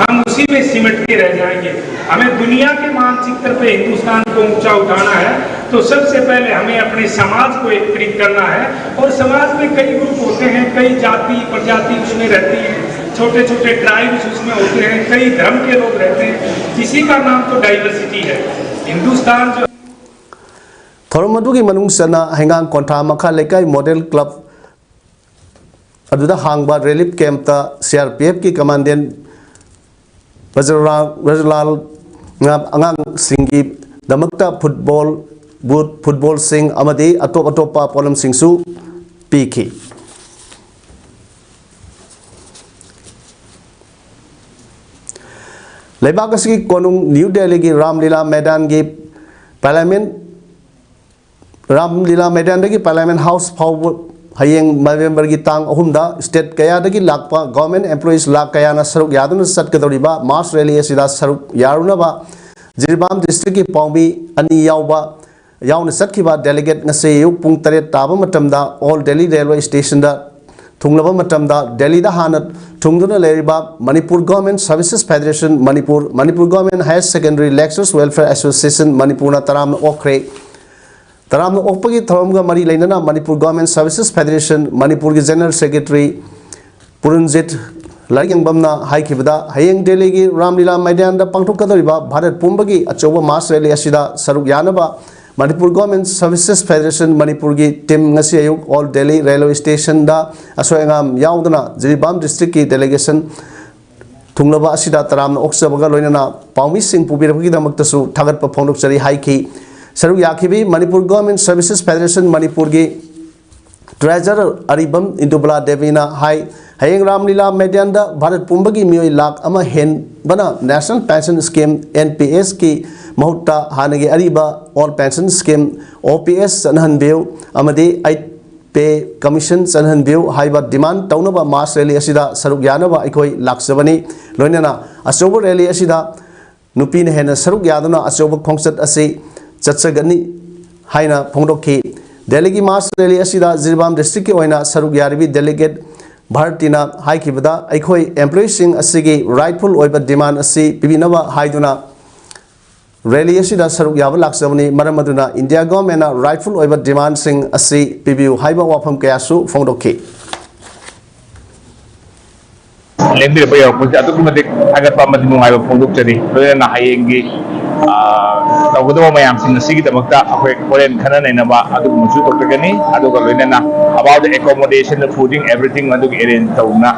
हम उसी में सिमट के रह जाएंगे। हमें दुनिया के मानचित्र पे हिंदुस्तान को ऊंचा उठाना है, तो सबसे पहले हमें अपने समाज को एकत्रित करना है। और समाज में कई ग्रुप होते हैं, कई जाति प्रजाति उसमें रहती हैं, छोटे छोटे ट्राइब्स उसमें होते हैं, कई धर्म के लोग रहते हैं। इसी का नाम तो डाइवर्सिटी है। हिंदुस्तान जो ꯊꯧꯔꯝ ꯑꯗꯨꯒꯤ ꯃꯅꯨꯡ ꯆꯟꯅ ꯍꯩꯉꯥꯡ ꯀꯣꯟꯊꯥ ꯃꯈꯥ ꯂꯩꯀꯥꯏ Model Club ꯑꯗꯨꯗ ꯍꯥꯡꯕ relief campꯇ C R P Fꯀꯤ commandant ꯕ꯭ꯔꯖꯂꯥꯜ ꯕ꯭ꯔꯖꯂꯥꯜꯅ ꯑꯉꯥꯡꯁꯤꯡꯒꯤꯗꯃꯛꯇ ꯐꯨꯠꯕꯣꯜ ꯕꯨꯠ, ꯐꯨꯠꯕꯣꯜꯁꯤꯡ ꯑꯃꯗꯤ ꯑꯇꯣꯞ ꯑꯇꯣꯞꯄ ꯄꯣꯠꯂꯝꯁꯤꯡꯁꯨ ꯄꯤꯈꯤ꯫ ꯂꯩꯕꯥꯛ ꯑꯁꯤꯒꯤ ꯀꯣꯅꯨꯡ ꯅ꯭ꯌꯨ ꯗꯦꯜꯂꯤꯒꯤ ꯔꯥꯝꯂꯤꯂꯥ ꯃꯩꯗꯥꯟꯒꯤ ꯄꯥꯔꯂꯤꯌꯥꯃꯦꯟ ꯔꯥꯝꯂꯤꯂꯥ ꯃꯩꯗꯥꯟꯗꯒꯤ ꯄꯥꯔꯂꯤꯌꯥꯃꯦꯟ ꯍꯥꯎꯁ ꯐꯥꯎꯕ ꯍꯌꯦꯡ ꯅꯕꯦꯝꯕꯔꯒꯤ ꯇꯥꯡ ꯑꯍꯨꯝꯗ ꯁ꯭ꯇꯦꯠ ꯀꯌꯥꯗꯒꯤ ꯂꯥꯛꯄ ꯒꯣꯔꯃꯦꯟ ꯑꯦꯝꯄ꯭ꯂꯣꯌꯤꯁ ꯂꯥꯛ ꯀꯌꯥꯅ ꯁꯔꯨꯛ ꯌꯥꯗꯨꯅ ꯆꯠꯀꯗꯧꯔꯤꯕ ꯃꯥꯔꯆ ꯔꯦꯂꯤ ꯑꯁꯤꯗ ꯁꯔꯨꯛ ꯌꯥꯔꯨꯅꯕ ꯖꯤꯔꯤꯕꯥꯝ ꯗꯤꯁꯇ꯭ꯔꯤꯛꯀꯤ ꯄꯥꯎꯃꯤ ꯑꯅꯤ ꯌꯥꯎꯕ ꯌꯥꯎꯅ ꯆꯠꯈꯤꯕ ꯗꯦꯂꯤꯒꯦꯠ ꯉꯁꯤ ꯑꯌꯨꯛ ꯄꯨꯡ ꯇꯔꯦꯠ ꯇꯥꯕ ꯃꯇꯝꯗ ꯑꯣꯜ ꯗꯦꯜꯂꯤ ꯔꯦꯜꯋꯦ ꯁ꯭ꯇꯦꯁꯟꯗ ꯊꯨꯡꯂꯕ ꯃꯇꯝꯗ ꯗꯦꯜꯂꯤꯗ ꯍꯥꯟꯅ ꯊꯨꯡꯗꯨꯅ ꯂꯩꯔꯤꯕ Manipur government services federation Manipur, Manipur government higher secondary lectures welfare association ꯃꯅꯤꯄꯨꯔꯅ ꯇꯔꯥꯝꯅ ꯑꯣꯛꯈ꯭ꯔꯦ꯫ ꯇꯔꯥꯝꯅ ꯑꯣꯛꯄꯒꯤ ꯊꯧꯔꯝꯒ ꯃꯔꯤ ꯂꯩꯅꯅ ꯃꯅꯤꯄꯨꯔ ꯒꯣꯔꯃꯦꯟ ꯁꯔꯚꯤꯁꯦꯁ ꯐꯦꯗꯔꯦꯁꯟ ꯃꯅꯤꯄꯨꯔꯒꯤ ꯖꯦꯅꯔꯦꯜ ꯁꯦꯀ꯭ꯔꯦꯇꯔꯤ ꯄꯨꯔꯟꯖꯤꯠ ꯂꯥꯏꯔꯤꯛꯌꯦꯡꯕꯝꯅ ꯍꯥꯏꯈꯤꯕꯗ, ꯍꯌꯦꯡ ꯗꯦꯜꯂꯤꯒꯤ ꯔꯥꯝꯂꯤꯂꯥ ꯃꯩꯗꯥꯟꯗ ꯄꯥꯡꯊꯣꯛꯀꯗꯧꯔꯤꯕ ꯚꯥꯔꯠ ꯄꯨꯝꯕꯒꯤ ꯑꯆꯧꯕ ꯃꯥꯁ ꯔꯦꯂꯤ ꯑꯁꯤꯗ ꯁꯔꯨꯛ ꯌꯥꯅꯕ ꯃꯅꯤꯄꯨꯔ ꯒꯣꯔꯃꯦꯟ ꯁꯔꯚꯤꯁꯦꯁ ꯐꯦꯗꯔꯦꯁꯟ ꯃꯅꯤꯄꯨꯔꯒꯤ ꯇꯤꯝ ꯉꯁꯤ ꯑꯌꯨꯛ ꯑꯣꯜ ꯗꯦꯜꯂꯤ ꯔꯦꯜꯋꯦ ꯁ꯭ꯇꯦꯁꯟꯗ ꯑꯁꯣꯏ ꯑꯉꯥꯝ ꯌꯥꯎꯗꯅ ꯖꯤꯔꯤꯕꯥꯝ ꯗꯤꯁꯇ꯭ꯔꯤꯛꯀꯤ ꯗꯦꯂꯤꯒꯦꯁꯟ ꯊꯨꯡꯂꯕ ꯑꯁꯤꯗ ꯇꯔꯥꯝꯅ ꯑꯣꯛꯆꯕꯒ ꯂꯣꯏꯅꯅ ꯄꯥꯎꯃꯤꯁꯤꯡ ꯄꯨꯕꯤꯔꯛꯄꯒꯤꯗꯃꯛꯇꯁꯨ ꯊꯥꯒꯠꯄ ꯐꯣꯡꯗꯣꯛꯆꯔꯤ ꯍꯥꯏꯈꯤ꯫ ꯁꯔꯨꯛ ꯌꯥꯈꯤꯕꯤ ꯃꯅꯤꯄꯨꯔ ꯒꯣꯔꯃꯦꯟ ꯁꯔꯚꯤꯁꯦꯁ ꯐꯦꯗꯔꯦꯁꯟ ꯃꯅꯤꯄꯨꯔꯒꯤ ꯇ꯭ꯔꯦꯖꯔ ꯑꯔꯤꯕꯝ ꯏꯟꯗꯨꯕꯂꯥ ꯗꯦꯕꯤꯅ ꯍꯥꯏ, ꯍꯌꯦꯡ ꯔꯥꯝꯂꯤꯂꯥ ꯃꯩꯗꯥꯟꯗ ꯚꯥꯔꯠ ꯄꯨꯝꯕꯒꯤ ꯃꯤꯑꯣꯏ ꯂꯥꯈ ꯑꯃ ꯍꯦꯟꯕꯅ national pension scheme, N P ꯑꯦꯁꯀꯤ ꯃꯍꯨꯠꯇ ꯍꯥꯟꯅꯒꯤ ꯑꯔꯤꯕ ꯑꯣꯜ ꯄꯦꯟꯁꯟ ꯁ꯭ꯀꯤꯝ, ꯑꯣ ꯄꯤ ꯑꯦꯁ, ꯆꯠꯅꯍꯟꯕꯤꯌꯨ ꯑꯃꯗꯤ ꯑꯩꯠ ꯄꯦ ꯀꯃꯤꯁꯟ ꯆꯠꯍꯟꯕꯤꯌꯨ ꯍꯥꯏꯕ ꯗꯤꯃꯥꯟ ꯇꯧꯅꯕ ꯃꯥꯁ ꯔꯦꯂꯤ ꯑꯁꯤꯗ ꯁꯔꯨꯛ ꯌꯥꯅꯕ ꯑꯩꯈꯣꯏ ꯂꯥꯛꯆꯕꯅꯤ꯫ ꯂꯣꯏꯅꯅ ꯑꯆꯧꯕ ꯔꯦꯂꯤ ꯑꯁꯤꯗ ꯅꯨꯄꯤꯅ ꯍꯦꯟꯅ ꯁꯔꯨꯛ ꯌꯥꯗꯨꯅ ꯑꯆꯧꯕ ꯈꯣꯡꯆꯠ ꯑꯁꯤ ꯆꯠꯆꯒꯅꯤ ꯍꯥꯏꯅ ꯐꯣꯡꯗꯣꯛꯈꯤ꯫ ꯗꯦꯜꯂꯤꯒꯤ ꯃꯥꯁ ꯔꯦꯂꯤ ꯑꯁꯤꯗ ꯖꯤꯔꯤꯕꯥꯝ ꯗꯤꯁꯇ꯭ꯔꯤꯛꯀꯤ ꯑꯣꯏꯅ ꯁꯔꯨꯛ ꯌꯥꯔꯤꯕꯤ ꯗꯦꯂꯤꯒꯦꯠ ꯚꯥꯔꯇꯤꯅ ꯍꯥꯏꯈꯤꯕꯗ, ꯑꯩꯈꯣꯏ ꯑꯦꯝꯄ꯭ꯂꯣꯌꯤꯁꯤꯡ ꯑꯁꯤꯒꯤ ꯔꯥꯏꯠꯐꯨꯜ ꯑꯣꯏꯕ ꯗꯤꯃꯥꯟ ꯑꯁꯤ ꯄꯤꯕꯤꯅꯕ ꯍꯥꯏꯗꯨꯅ ꯔꯦꯂꯤ ꯑꯁꯤꯗ ꯁꯔꯨꯛ ꯌꯥꯕ ꯂꯥꯛꯆꯕꯅꯤ꯫ ꯃꯔꯝ ꯑꯗꯨꯅ ꯏꯟꯗꯤꯌꯥ ꯒꯣꯔꯃꯦꯟꯅ ꯔꯥꯏꯠꯐꯨꯜ ꯑꯣꯏꯕ ꯗꯤꯃꯥꯟꯁꯤꯡ ꯑꯁꯤ ꯄꯤꯕꯤꯌꯨ ꯍꯥꯏꯕ ꯋꯥꯐꯝ ꯀꯌꯥꯁꯨ ꯐꯣꯡꯗꯣꯛꯈꯤ꯫ ꯂꯦꯡꯕꯤꯔꯛꯄ ꯌꯧꯔꯛꯄꯁꯦ ꯑꯗꯨꯛꯀꯤ ꯃꯇꯤꯛ ꯊꯥꯒꯠꯄ ꯑꯃꯗꯤ ꯅꯨꯡꯉꯥꯏꯕ ꯐꯣꯡꯗꯣꯛꯆꯔꯤ꯫ ꯂꯣꯏꯅꯅ ꯍꯌꯦꯡꯒꯤ ꯑꯥ, ꯇꯧꯒꯗꯕ ꯃꯌꯥꯝꯁꯤꯡ ꯑꯁꯤꯒꯤꯗꯃꯛꯇ ꯑꯩꯈꯣꯏ ꯍꯣꯔꯦꯟ ꯈꯟꯅ ꯅꯩꯅꯕ ꯑꯗꯨꯒꯨꯝꯕꯁꯨ ꯇꯧꯖꯒꯅꯤ꯫ ꯑꯗꯨꯒ ꯂꯣꯏꯅꯅ about the accommodation, the fooding, everything ꯑꯗꯨꯒꯤ arrange ꯇꯧꯗꯨꯅ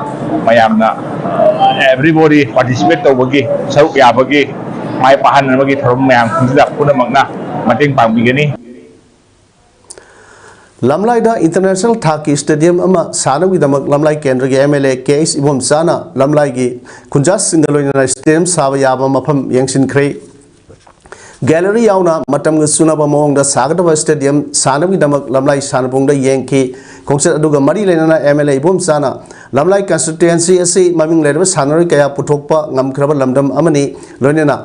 ꯃꯌꯥꯝꯅ, ꯑꯥ, everybody participate ꯇꯧꯕꯒꯤ, ꯁꯔꯨꯛ ꯌꯥꯕꯒꯤ, ꯃꯥꯏ ꯄꯥꯛꯍꯟꯅꯕꯒꯤ ꯊꯧꯔꯝ ꯃꯌꯥꯝꯁꯤꯡꯁꯤꯗ ꯄꯨꯝꯅꯃꯛꯅ ꯃꯇꯦꯡ ꯄꯥꯡꯕꯤꯒꯅꯤ꯫ ꯂꯝꯂꯥꯏꯗ international ꯊꯥꯛꯀꯤ stadium ꯑꯃ ꯁꯥꯅꯕꯒꯤꯗꯃꯛ ꯂꯝꯂꯥꯏ ꯀꯦꯟꯗ꯭ꯔꯒꯤ M L A K H ꯏꯕꯣꯝꯆꯥꯅ ꯂꯝꯂꯥꯏꯒꯤ ꯈꯨꯟꯖꯥꯁꯤꯡꯒ ꯂꯣꯏꯅꯅ stadium ꯁꯥꯕ ꯌꯥꯕ ꯃꯐꯝ ꯌꯦꯡꯁꯤꯟꯈ꯭ꯔꯦ꯫ Gallery ꯌꯥꯎꯅ ꯃꯇꯝꯒ ꯆꯨꯅꯕ ꯃꯑꯣꯡꯗ ꯁꯥꯒꯗꯕ stadium ꯁꯥꯅꯕꯒꯤꯗꯃꯛ ꯂꯝꯂꯥꯏ ꯁꯥꯟꯅꯕꯨꯡꯗ ꯌꯦꯡꯈꯤ꯫ ꯈꯣꯡꯆꯠ ꯑꯗꯨꯒ ꯃꯔꯤ ꯂꯩꯅꯅ M L A ꯏꯕꯣꯝꯆꯥꯅ ꯂꯝꯂꯥꯏ constituency ꯑꯁꯤ ꯃꯃꯤꯡ ꯂꯩꯔꯕ ꯁꯥꯟꯅꯔꯣꯏ ꯀꯌꯥ ꯄꯨꯊꯣꯛꯄ ꯉꯝꯈ꯭ꯔꯕ ꯂꯝꯗꯝ ꯑꯃꯅꯤ, ꯂꯣꯏꯅꯅ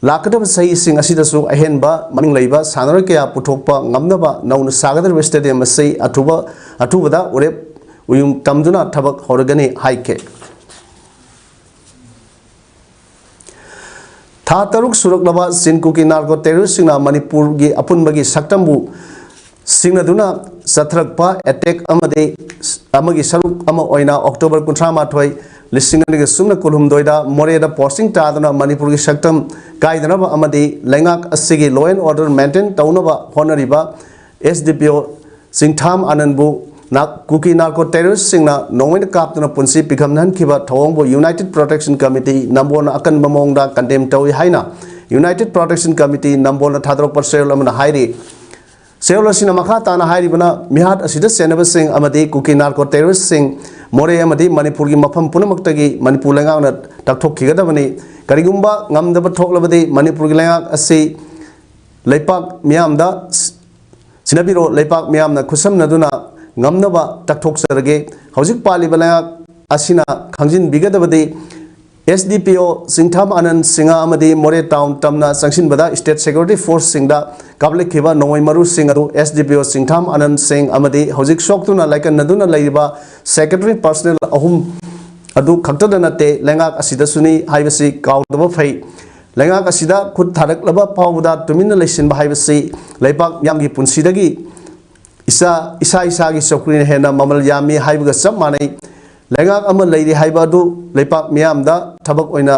ꯂꯥꯛꯀꯗꯕ ꯆꯍꯤꯁꯤꯡ ꯑꯁꯤꯗꯁꯨ ꯑꯍꯦꯟꯕ ꯃꯃꯤꯡ ꯂꯩꯕ ꯁꯥꯟꯅꯔꯣꯏ ꯀꯌꯥ ꯄꯨꯊꯣꯛꯄ ꯉꯝꯅꯕ ꯅꯧꯅ ꯁꯥꯒꯗꯧꯔꯤꯕ stadium ꯑꯁꯤ ꯑꯊꯨꯕ, ꯑꯊꯨꯕꯗ ꯎꯔꯦꯞ ꯎꯌꯨꯡ ꯇꯝꯗꯨꯅ ꯊꯕꯛ ꯍꯧꯔꯒꯅꯤ ꯍꯥꯏꯈꯤ꯫ ꯊꯥ ꯇꯔꯨꯛ ꯁꯨꯔꯛꯂꯕ ꯆꯤꯟ ꯀꯨꯀꯤ narco terroristꯁꯤꯡꯅ ꯃꯅꯤꯄꯨꯔꯒꯤ ꯑꯄꯨꯟꯕꯒꯤ ꯁꯛꯇꯝꯕꯨ ꯁꯤꯡꯅꯗꯨꯅ ꯆꯠꯊꯔꯛꯄ attack ꯑꯃꯗꯤ ꯑꯃꯒꯤ ꯁꯔꯨꯛ ꯑꯃ ꯑꯣꯏꯅ October ꯀꯨꯟꯊ꯭ꯔꯥ ꯃꯥꯊꯣꯏ, ꯂꯤꯁꯤꯡ ꯑꯅꯤꯒ ꯁꯨꯞꯅ ꯀꯨꯟꯍꯨꯝꯗꯣꯏꯗ ꯃꯣꯔꯦꯗ posting ꯇꯥꯗꯨꯅ ꯃꯅꯤꯄꯨꯔꯒꯤ ꯁꯛꯇꯝ ꯀꯥꯏꯗꯅꯕ ꯑꯃꯗꯤ ꯂꯩꯉꯥꯛ ꯑꯁꯤꯒꯤ law and order maintain ꯇꯧꯅꯕ ꯍꯣꯠꯅꯔꯤꯕ S D P O ꯆꯤꯡꯊꯥꯝ ꯑꯥꯅꯟꯕꯨ ꯅꯥ-, ꯀꯨꯀꯤ narco terroristꯁꯤꯡꯅ ꯅꯣꯡꯃꯩꯅ ꯀꯥꯞꯇꯨꯅ ꯄꯨꯟꯁꯤ ꯄꯤꯈꯝꯅꯍꯟꯈꯤꯕ ꯊꯧꯑꯣꯡꯕꯨ United Protection Committee ꯅꯝꯕꯣꯜꯅ ꯑꯀꯟꯕ ꯃꯑꯣꯡꯗ condemn ꯇꯧꯏ ꯍꯥꯏꯅ United Protection Committee ꯅꯝꯕꯣꯜꯅ ꯊꯥꯗꯣꯔꯛꯄ ꯆꯦꯔꯣꯜ ꯑꯃꯅ ꯍꯥꯏꯔꯤ꯫ ꯆꯦꯔꯣꯜ ꯑꯁꯤꯅ ꯃꯈꯥ ꯇꯥꯅ ꯍꯥꯏꯔꯤꯕꯅ, ꯃꯤꯍꯥꯠ ꯑꯁꯤꯗ ꯆꯦꯟꯅꯕꯁꯤꯡ ꯑꯃꯗꯤ ꯀꯨꯀꯤ narco terroristꯁꯤꯡ ꯃꯣꯔꯦ ꯑꯃꯗꯤ ꯃꯅꯤꯄꯨꯔꯒꯤ ꯃꯐꯝ ꯄꯨꯝꯅꯃꯛꯇꯒꯤ ꯃꯅꯤꯄꯨꯔ ꯂꯩꯉꯥꯛꯅ ꯇꯛꯊꯣꯛꯈꯤꯒꯗꯕꯅꯤ꯫ ꯀꯔꯤꯒꯨꯝꯕ ꯉꯝꯗꯕ ꯊꯣꯛꯂꯕꯗꯤ ꯃꯅꯤꯄꯨꯔꯒꯤ ꯂꯩꯉꯥꯛ ꯑꯁꯤ ꯂꯩꯄꯥꯛ ꯃꯤꯌꯥꯝꯗ ꯁꯤꯟꯅꯕꯤꯔꯣ, ꯂꯩꯄꯥꯛ ꯃꯤꯌꯥꯝꯅ ꯈꯨꯠꯁꯝꯅꯗꯨꯅ ꯉꯝꯅꯕ ꯇꯛꯊꯣꯛꯆꯔꯒꯦ꯫ ꯍꯧꯖꯤꯛ ꯄꯥꯜꯂꯤꯕ ꯂꯩꯉꯥꯛ ꯑꯁꯤꯅ ꯈꯪꯖꯤꯟꯕꯤꯒꯗꯕꯗꯤ, S D P O ꯆꯤꯡꯊꯥꯝ ꯑꯥꯅꯟ ꯁꯤꯡꯍ ꯑꯃꯗꯤ ꯃꯣꯔꯦ town ꯇꯝꯅ ꯆꯪꯁꯤꯟꯕꯗ state security forceꯁꯤꯡꯗ ꯀꯥꯞꯂꯛꯈꯤꯕ ꯅꯣꯡꯃꯩ ꯃꯔꯨꯁꯤꯡ ꯑꯗꯨ S D P O ꯆꯤꯡꯊꯥꯝ ꯑꯥꯅꯟ ꯁꯤꯡꯍ ꯑꯃꯗꯤ ꯍꯧꯖꯤꯛ ꯁꯣꯛꯇꯨꯅ ꯂꯥꯏꯀꯠꯅꯗꯨꯅ ꯂꯩꯔꯤꯕ security personnel ꯑꯍꯨꯝ ꯑꯗꯨ ꯈꯛꯇꯗ ꯅꯠꯇꯦ, ꯂꯩꯉꯥꯛ ꯑꯁꯤꯗꯁꯨꯅꯤ ꯍꯥꯏꯕꯁꯤ ꯀꯥꯎꯗꯕ ꯐꯩ꯫ ꯂꯩꯉꯥꯛ ꯑꯁꯤꯗ ꯈꯨꯠ ꯊꯥꯔꯛꯂꯕ ꯐꯥꯎꯕꯗ ꯇꯨꯃꯤꯟꯅ ꯂꯩꯁꯤꯟꯕ ꯍꯥꯏꯕꯁꯤ ꯂꯩꯄꯥꯛ ꯃꯤꯌꯥꯝꯒꯤ ꯄꯨꯟꯁꯤꯗꯒꯤ ꯏꯁꯥ, ꯏꯁꯥ ꯏꯁꯥꯒꯤ ꯆꯧꯀ꯭ꯔꯤꯅ ꯍꯦꯟꯅ ꯃꯃꯜ ꯌꯥꯝꯃꯤ ꯍꯥꯏꯕꯒ ꯆꯞ ꯃꯥꯟꯅꯩ꯫ ꯂꯩꯉꯥꯛ ꯑꯃ ꯂꯩꯔꯤ ꯍꯥꯏꯕ ꯑꯗꯨ ꯂꯩꯄꯥꯛ ꯃꯤꯌꯥꯝꯗ ꯊꯕꯛ ꯑꯣꯏꯅ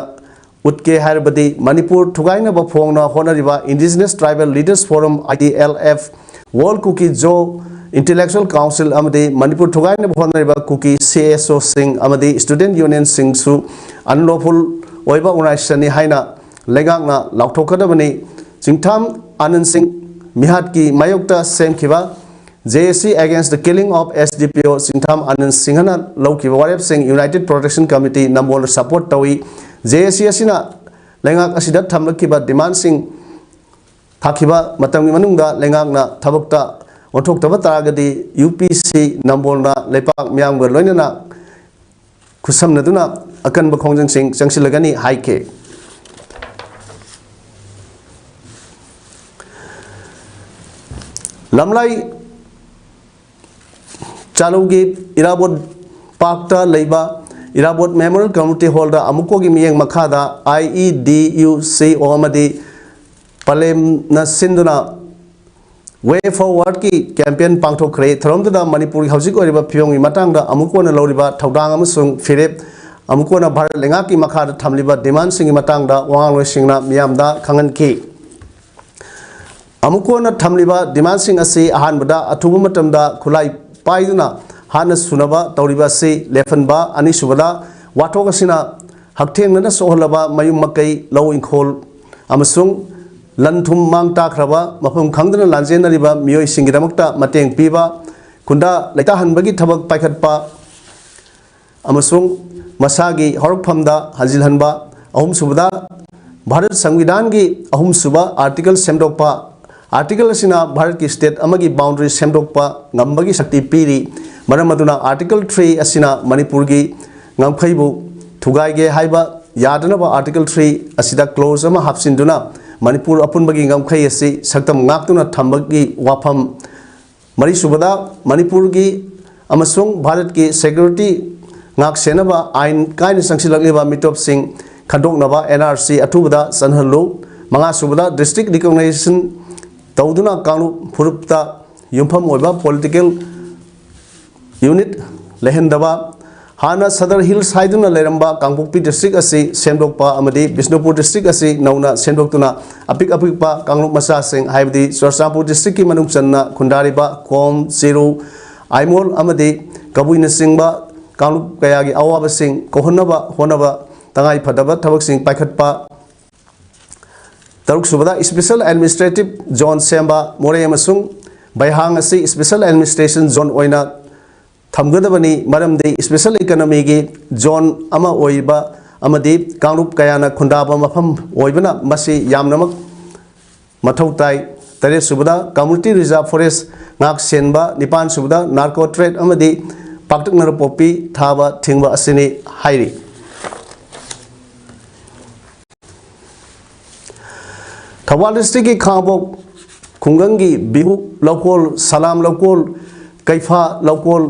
ꯎꯠꯀꯦ ꯍꯥꯏꯔꯕꯗꯤ ꯃꯅꯤꯄꯨꯔ ꯊꯨꯒꯥꯏꯅꯕ ꯐꯣꯡꯅ ꯍꯣꯠꯅꯔꯤꯕ Indigenous Tribal Leaders Forum, I T L F, World Kuki Zo, Intellectual Council ꯑꯃꯗꯤ ꯃꯅꯤꯄꯨꯔ ꯊꯨꯒꯥꯏꯅꯕ ꯍꯣꯠꯅꯔꯤꯕ ꯀꯨꯀꯤ C S O ꯁꯤꯡ ꯑꯃꯗꯤ student union ꯁꯤꯡꯁꯨ unlawful ꯑꯣꯏꯕ organization ꯅꯤ ꯍꯥꯏꯅ ꯂꯩꯉꯥꯛꯅ ꯂꯥꯎꯊꯣꯛꯀꯗꯕꯅꯤ꯫ ꯆꯤꯡꯊꯥꯝ ꯑꯥꯅꯟ ꯁꯤꯡ ꯃꯤꯍꯥꯠꯀꯤ ꯃꯥꯌꯣꯛꯇ ꯁꯦꯝꯈꯤꯕ J A C Against the Killing of S D P O ꯆꯤꯡꯊꯥꯝ ꯑꯥꯅꯟ ꯁꯤꯡꯍꯅ ꯂꯧꯈꯤꯕ ꯋꯥꯔꯦꯞꯁꯤꯡ United Protection Committee ꯅꯝꯕꯣꯜꯅ support ꯇꯧꯏ꯫ J A C ꯑꯁꯤꯅ ꯂꯩꯉꯥꯛ ꯑꯁꯤꯗ ꯊꯝꯂꯛꯈꯤꯕ demand ꯁꯤꯡ ꯊꯥꯈꯤꯕ ꯃꯇꯝꯒꯤ ꯃꯅꯨꯡꯗ ꯂꯩꯉꯥꯛꯅ ꯊꯕꯛꯇ ꯑꯣꯟꯊꯣꯛꯇꯕ ꯇꯥꯔꯒꯗꯤ U P C ꯅꯝꯕꯣꯜꯅ ꯂꯩꯄꯥꯛ ꯃꯤꯌꯥꯝꯒ ꯂꯣꯏꯅꯅ ꯈꯨꯠꯁꯝꯅꯗꯨꯅ ꯑꯀꯟꯕ ꯈꯣꯡꯖꯪꯁꯤꯡ ꯆꯪꯁꯤꯜꯂꯒꯅꯤ ꯍꯥꯏꯈꯤ꯫ ꯂꯝꯂꯥꯏ ꯆꯥꯂꯧꯒꯤ ꯏꯔꯥꯕꯣꯠ ꯄꯥꯔꯛꯇ ꯂꯩꯕ ꯏꯔꯥꯕꯣꯠ Memorial Community Hall ꯗ ꯑꯃꯨꯛꯀꯣꯒꯤ ꯃꯤꯠꯌꯦꯡ ꯃꯈꯥꯗ I E D U C O ꯑꯃꯗꯤ ꯄꯂꯦꯝꯅ ꯁꯤꯟꯗꯨꯅ Way Forward ꯀꯤ campaign ꯄꯥꯡꯊꯣꯛꯈ꯭ꯔꯦ꯫ ꯊꯧꯔꯝꯗꯨꯗ ꯃꯅꯤꯄꯨꯔꯒꯤ ꯍꯧꯖꯤꯛ ꯑꯣꯏꯔꯤꯕ ꯐꯤꯕꯝꯒꯤ ꯃꯇꯥꯡꯗ ꯑꯃꯨꯛꯀꯣꯟꯅ ꯂꯧꯔꯤꯕ ꯊꯧꯗꯥꯡ ꯑꯃꯁꯨꯡ ꯐꯤꯔꯦꯞ, ꯑꯃꯨꯛꯀꯣꯟꯅ ꯚꯥꯔꯠ ꯂꯩꯉꯥꯛꯀꯤ ꯃꯈꯥꯗ ꯊꯝꯂꯤꯕ demand ꯁꯤꯡꯒꯤ ꯃꯇꯥꯡꯗ ꯋꯥꯉꯥꯡꯂꯣꯏꯁꯤꯡꯅ ꯃꯤꯌꯥꯝꯗ ꯈꯪꯍꯟꯈꯤ꯫ ꯑꯃꯨꯛꯀꯣꯟꯅ ꯊꯝꯂꯤꯕ demand ꯁꯤꯡ ꯑꯁꯤ ꯑꯍꯥꯟꯕꯗ ꯑꯊꯨꯕ ꯃꯇꯝꯗ ꯈꯨꯠꯂꯥꯏ ꯄꯥꯏꯗꯨꯅ ꯍꯥꯟꯅ ꯁꯨꯅꯕ ꯇꯧꯔꯤꯕ ꯑꯁꯤ ꯂꯦꯞꯍꯟꯕ, ꯑꯅꯤꯁꯨꯕꯗ ꯋꯥꯊꯣꯛ ꯑꯁꯤꯅ ꯍꯛꯊꯦꯡꯅꯅ ꯁꯣꯛꯍꯜꯂꯕ ꯃꯌꯨꯝ ꯃꯀꯩ, ꯂꯧ ꯏꯪꯈꯣꯜ ꯑꯃꯁꯨꯡ ꯂꯟ ꯊꯨꯝ ꯃꯥꯡ ꯇꯥꯛꯈ꯭ꯔꯕ, ꯃꯐꯝ ꯈꯪꯗꯅ ꯂꯥꯟꯖꯦꯟꯅꯔꯤꯕ ꯃꯤꯑꯣꯏꯁꯤꯡꯒꯤꯗꯃꯛꯇ ꯃꯇꯦꯡ ꯄꯤꯕ, ꯈꯨꯟꯗꯥ ꯂꯩꯇꯥꯍꯟꯕꯒꯤ ꯊꯕꯛ ꯄꯥꯏꯈꯠꯄ ꯑꯃꯁꯨꯡ ꯃꯁꯥꯒꯤ ꯍꯧꯔꯛꯐꯝꯗ ꯍꯟꯖꯤꯜꯍꯟꯕ, ꯑꯍꯨꯝꯁꯨꯕꯗ ꯚꯥꯔꯠ ꯁꯪꯕꯤꯙꯥꯟꯒꯤ ꯑꯍꯨꯝꯁꯨꯕ article ꯁꯦꯝꯗꯣꯛꯄ, article ꯑꯁꯤꯅ ꯚꯥꯔꯠꯀꯤ state ꯑꯃꯒꯤ boundary ꯁꯦꯝꯗꯣꯛꯄ ꯉꯝꯕꯒꯤ ꯁꯛꯇꯤ ꯄꯤꯔꯤ꯫ ꯃꯔꯝ ꯑꯗꯨꯅ article three ꯑꯁꯤꯅ ꯃꯅꯤꯄꯨꯔꯒꯤ ꯉꯝꯈꯩꯕꯨ ꯊꯨꯒꯥꯏꯒꯦ ꯍꯥꯏꯕ ꯌꯥꯗꯅꯕ article three ꯑꯁꯤꯗ clause ꯑꯃ ꯍꯥꯞꯆꯤꯟꯗꯨꯅ ꯃꯅꯤꯄꯨꯔ ꯑꯄꯨꯟꯕꯒꯤ ꯉꯝꯈꯩ ꯑꯁꯤ ꯁꯛꯇꯝ ꯉꯥꯛꯇꯨꯅ ꯊꯝꯕꯒꯤ ꯋꯥꯐꯝ, ꯃꯔꯤꯁꯨꯕꯗ ꯃꯅꯤꯄꯨꯔꯒꯤ ꯑꯃꯁꯨꯡ ꯚꯥꯔꯠꯀꯤ security ꯉꯥꯛ ꯁꯦꯟꯅꯕ ꯑꯥꯏꯟ ꯀꯥꯏꯅ ꯆꯪꯁꯤꯜꯂꯛꯂꯤꯕ ꯃꯤꯇꯣꯞꯁꯤꯡ ꯈꯟꯗꯣꯛꯅꯕ N R C ꯑꯊꯨꯕꯗ ꯆꯠꯍꯜꯂꯨ꯫ ꯃꯉꯥꯁꯨꯕꯗ district recognition ꯇꯧꯗꯨꯅ ꯀꯥꯡꯂꯨꯞ ꯐꯨꯔꯨꯞꯇ ꯌꯨꯝꯐꯝ ꯑꯣꯏꯕ political unit ꯂꯩꯍꯟꯗꯕ꯫ ꯍꯥꯟꯅ ꯁꯗꯔ ꯍꯤꯜꯁ ꯍꯥꯏꯗꯨꯅ ꯂꯩꯔꯝꯕ ꯀꯥꯡꯄꯣꯛꯄꯤ ꯗꯤꯁꯇ꯭ꯔꯤꯛ ꯑꯁꯤ ꯁꯦꯝꯗꯣꯛꯄ ꯑꯃꯗꯤ ꯕꯤꯁꯅꯨꯄꯨꯔ ꯗꯤꯁꯇ꯭ꯔꯤꯛ ꯑꯁꯤ ꯅꯧꯅ ꯁꯦꯝꯗꯣꯛꯇꯨꯅ ꯑꯄꯤꯛ ꯑꯄꯤꯛꯄ ꯀꯥꯡꯂꯨꯞ ꯃꯆꯥꯁꯤꯡ, ꯍꯥꯏꯕꯗꯤ ꯆꯨꯔꯆꯥꯟꯄꯨꯔ ꯗꯤꯁꯇ꯭ꯔꯤꯛꯀꯤ ꯃꯅꯨꯡ ꯆꯟꯅ ꯈꯨꯟꯗꯥꯔꯤꯕ ꯈꯣꯝ, ꯆꯤꯔꯨ, ꯑꯥꯏꯃꯣꯜ ꯑꯃꯗꯤ ꯀꯕꯨꯏꯅꯆꯤꯡꯕ ꯀꯥꯡꯂꯨꯞ ꯀꯌꯥꯒꯤ ꯑꯋꯥꯕꯁꯤꯡ ꯀꯣꯛꯍꯟꯅꯕ ꯍꯣꯠꯅꯕ ꯇꯉꯥꯏ ꯐꯗꯕ ꯊꯕꯛꯁꯤꯡ ꯄꯥꯏꯈꯠꯄ꯫ ꯇꯔꯨꯛꯁꯨꯕꯗ, ꯏꯁꯄꯤꯁꯦꯜ ꯑꯦꯗꯃꯤꯅꯤꯁꯇ꯭ꯔꯦꯇꯤꯚ ꯖꯣꯟ ꯁꯦꯝꯕ꯫ ꯃꯣꯔꯦ ꯑꯃꯁꯨꯡ ꯕꯩꯍꯥꯡ ꯑꯁꯤ ꯏꯁꯄꯤꯁꯦꯜ ꯑꯦꯗꯃꯤꯅꯤꯁꯇ꯭ꯔꯦꯁꯟ ꯖꯣꯟ ꯑꯣꯏꯅ ꯊꯝꯒꯗꯕꯅꯤ, ꯃꯔꯝꯗꯤ ꯏꯁꯄꯤꯁꯦꯜ ꯏꯀꯣꯅꯣꯃꯤꯒꯤ ꯖꯣꯟ ꯑꯃ ꯑꯣꯏꯕ ꯑꯃꯗꯤ ꯀꯥꯡꯂꯨꯞ ꯀꯌꯥꯅ ꯈꯨꯟꯗꯥꯕ ꯃꯐꯝ ꯑꯣꯏꯕꯅ ꯃꯁꯤ ꯌꯥꯝꯅꯃꯛ ꯃꯊꯧ ꯇꯥꯏ꯫ ꯇꯔꯦꯠꯁꯨꯕꯗ, ꯀꯝꯃ꯭ꯌꯨꯅꯤꯇꯤ ꯔꯤꯖꯥꯔꯚ ꯐꯣꯔꯦꯁ ꯉꯥꯛ ꯁꯦꯟꯕ꯫ ꯅꯤꯄꯥꯟꯁꯨꯕꯗ, ꯅꯥꯔꯀꯣ ꯇ꯭ꯔꯦꯗ ꯑꯃꯗꯤ ꯄꯥꯛꯇꯛꯅꯅ ꯄꯣꯄꯤ ꯊꯥꯕ ꯊꯤꯡꯕ ꯑꯁꯤꯅꯤ ꯍꯥꯏꯔꯤ꯫ ꯊꯧꯕꯥꯜ ꯗꯤꯁꯇ꯭ꯔꯤꯛꯀꯤ ꯈꯥꯉꯕꯣꯛ ꯈꯨꯡꯒꯪꯒꯤ ꯕꯤꯍꯨ ꯂꯧꯀꯣꯜ, ꯁꯂꯥꯝ ꯂꯧꯀꯣꯜ, ꯀꯩꯐꯥ ꯂꯧꯀꯣꯜ,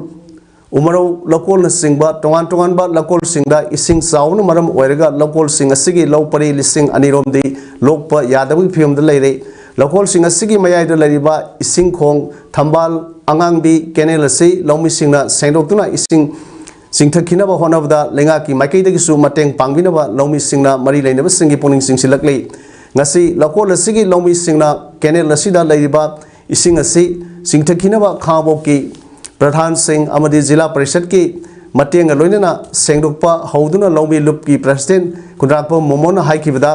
ꯎꯃꯔꯧ ꯂꯧꯀꯣꯜꯅꯆꯤꯡꯕ ꯇꯣꯉꯥꯟ ꯇꯣꯉꯥꯟꯕ ꯂꯧꯀꯣꯜꯁꯤꯡꯗ ꯏꯁꯤꯡ ꯆꯥꯎꯕꯅ ꯃꯔꯝ ꯑꯣꯏꯔꯒ ꯂꯧꯀꯣꯜꯁꯤꯡ ꯑꯁꯤꯒꯤ ꯂꯧ ꯄꯔꯤ ꯂꯤꯁꯤꯡ ꯑꯅꯤꯔꯣꯝꯗꯤ ꯂꯣꯛꯄ ꯌꯥꯗꯕꯒꯤ ꯐꯤꯕꯝꯗ ꯂꯩꯔꯦ꯫ ꯂꯧꯀꯣꯜꯁꯤꯡ ꯑꯁꯤꯒꯤ ꯃꯌꯥꯏꯗ ꯂꯩꯔꯤꯕ ꯏꯁꯤꯡ ꯈꯣꯡ ꯊꯝꯕꯥꯜ ꯑꯉꯥꯡꯕꯤ ꯀꯦꯅꯦꯜ ꯑꯁꯤ ꯂꯧꯃꯤꯁꯤꯡꯅ ꯁꯦꯡꯗꯣꯛꯇꯨꯅ ꯏꯁꯤꯡ ꯆꯤꯡꯊꯈꯤꯅꯕ ꯍꯣꯠꯅꯕꯗ ꯂꯩꯉꯥꯛꯀꯤ ꯃꯥꯏꯀꯩꯗꯒꯤꯁꯨ ꯃꯇꯦꯡ ꯄꯥꯡꯕꯤꯅꯕ ꯂꯧꯃꯤꯁꯤꯡꯅ ꯃꯔꯤ ꯂꯩꯅꯕꯁꯤꯡꯒꯤ ꯄꯨꯛꯅꯤꯡ ꯆꯤꯡꯁꯤꯜꯂꯛꯂꯤ꯫ ꯉꯁꯤ ꯂꯧꯀꯣꯜ ꯑꯁꯤꯒꯤ ꯂꯧꯃꯤꯁꯤꯡꯅ ꯀꯦꯅꯦꯜ ꯑꯁꯤꯗ ꯂꯩꯔꯤꯕ ꯏꯁꯤꯡ ꯑꯁꯤ ꯆꯤꯡꯊꯈꯤꯅꯕ ꯈꯥꯉꯕꯣꯛꯀꯤ ꯄ꯭ꯔꯙꯥꯟꯁꯤꯡ ꯑꯃꯗꯤ ꯖꯤꯂꯥ ꯄꯔꯤꯁꯠꯀꯤ ꯃꯇꯦꯡꯒ ꯂꯣꯏꯅꯅ ꯁꯦꯡꯗꯣꯛꯄ ꯍꯧꯗꯨꯅ ꯂꯧꯃꯤ ꯂꯨꯞꯀꯤ ꯄ꯭ꯔꯁꯤꯗꯦꯟ ꯈꯨꯟꯗ꯭ꯔꯥꯛꯄꯝ ꯃꯣꯃꯣꯟꯅ ꯍꯥꯏꯈꯤꯕꯗ,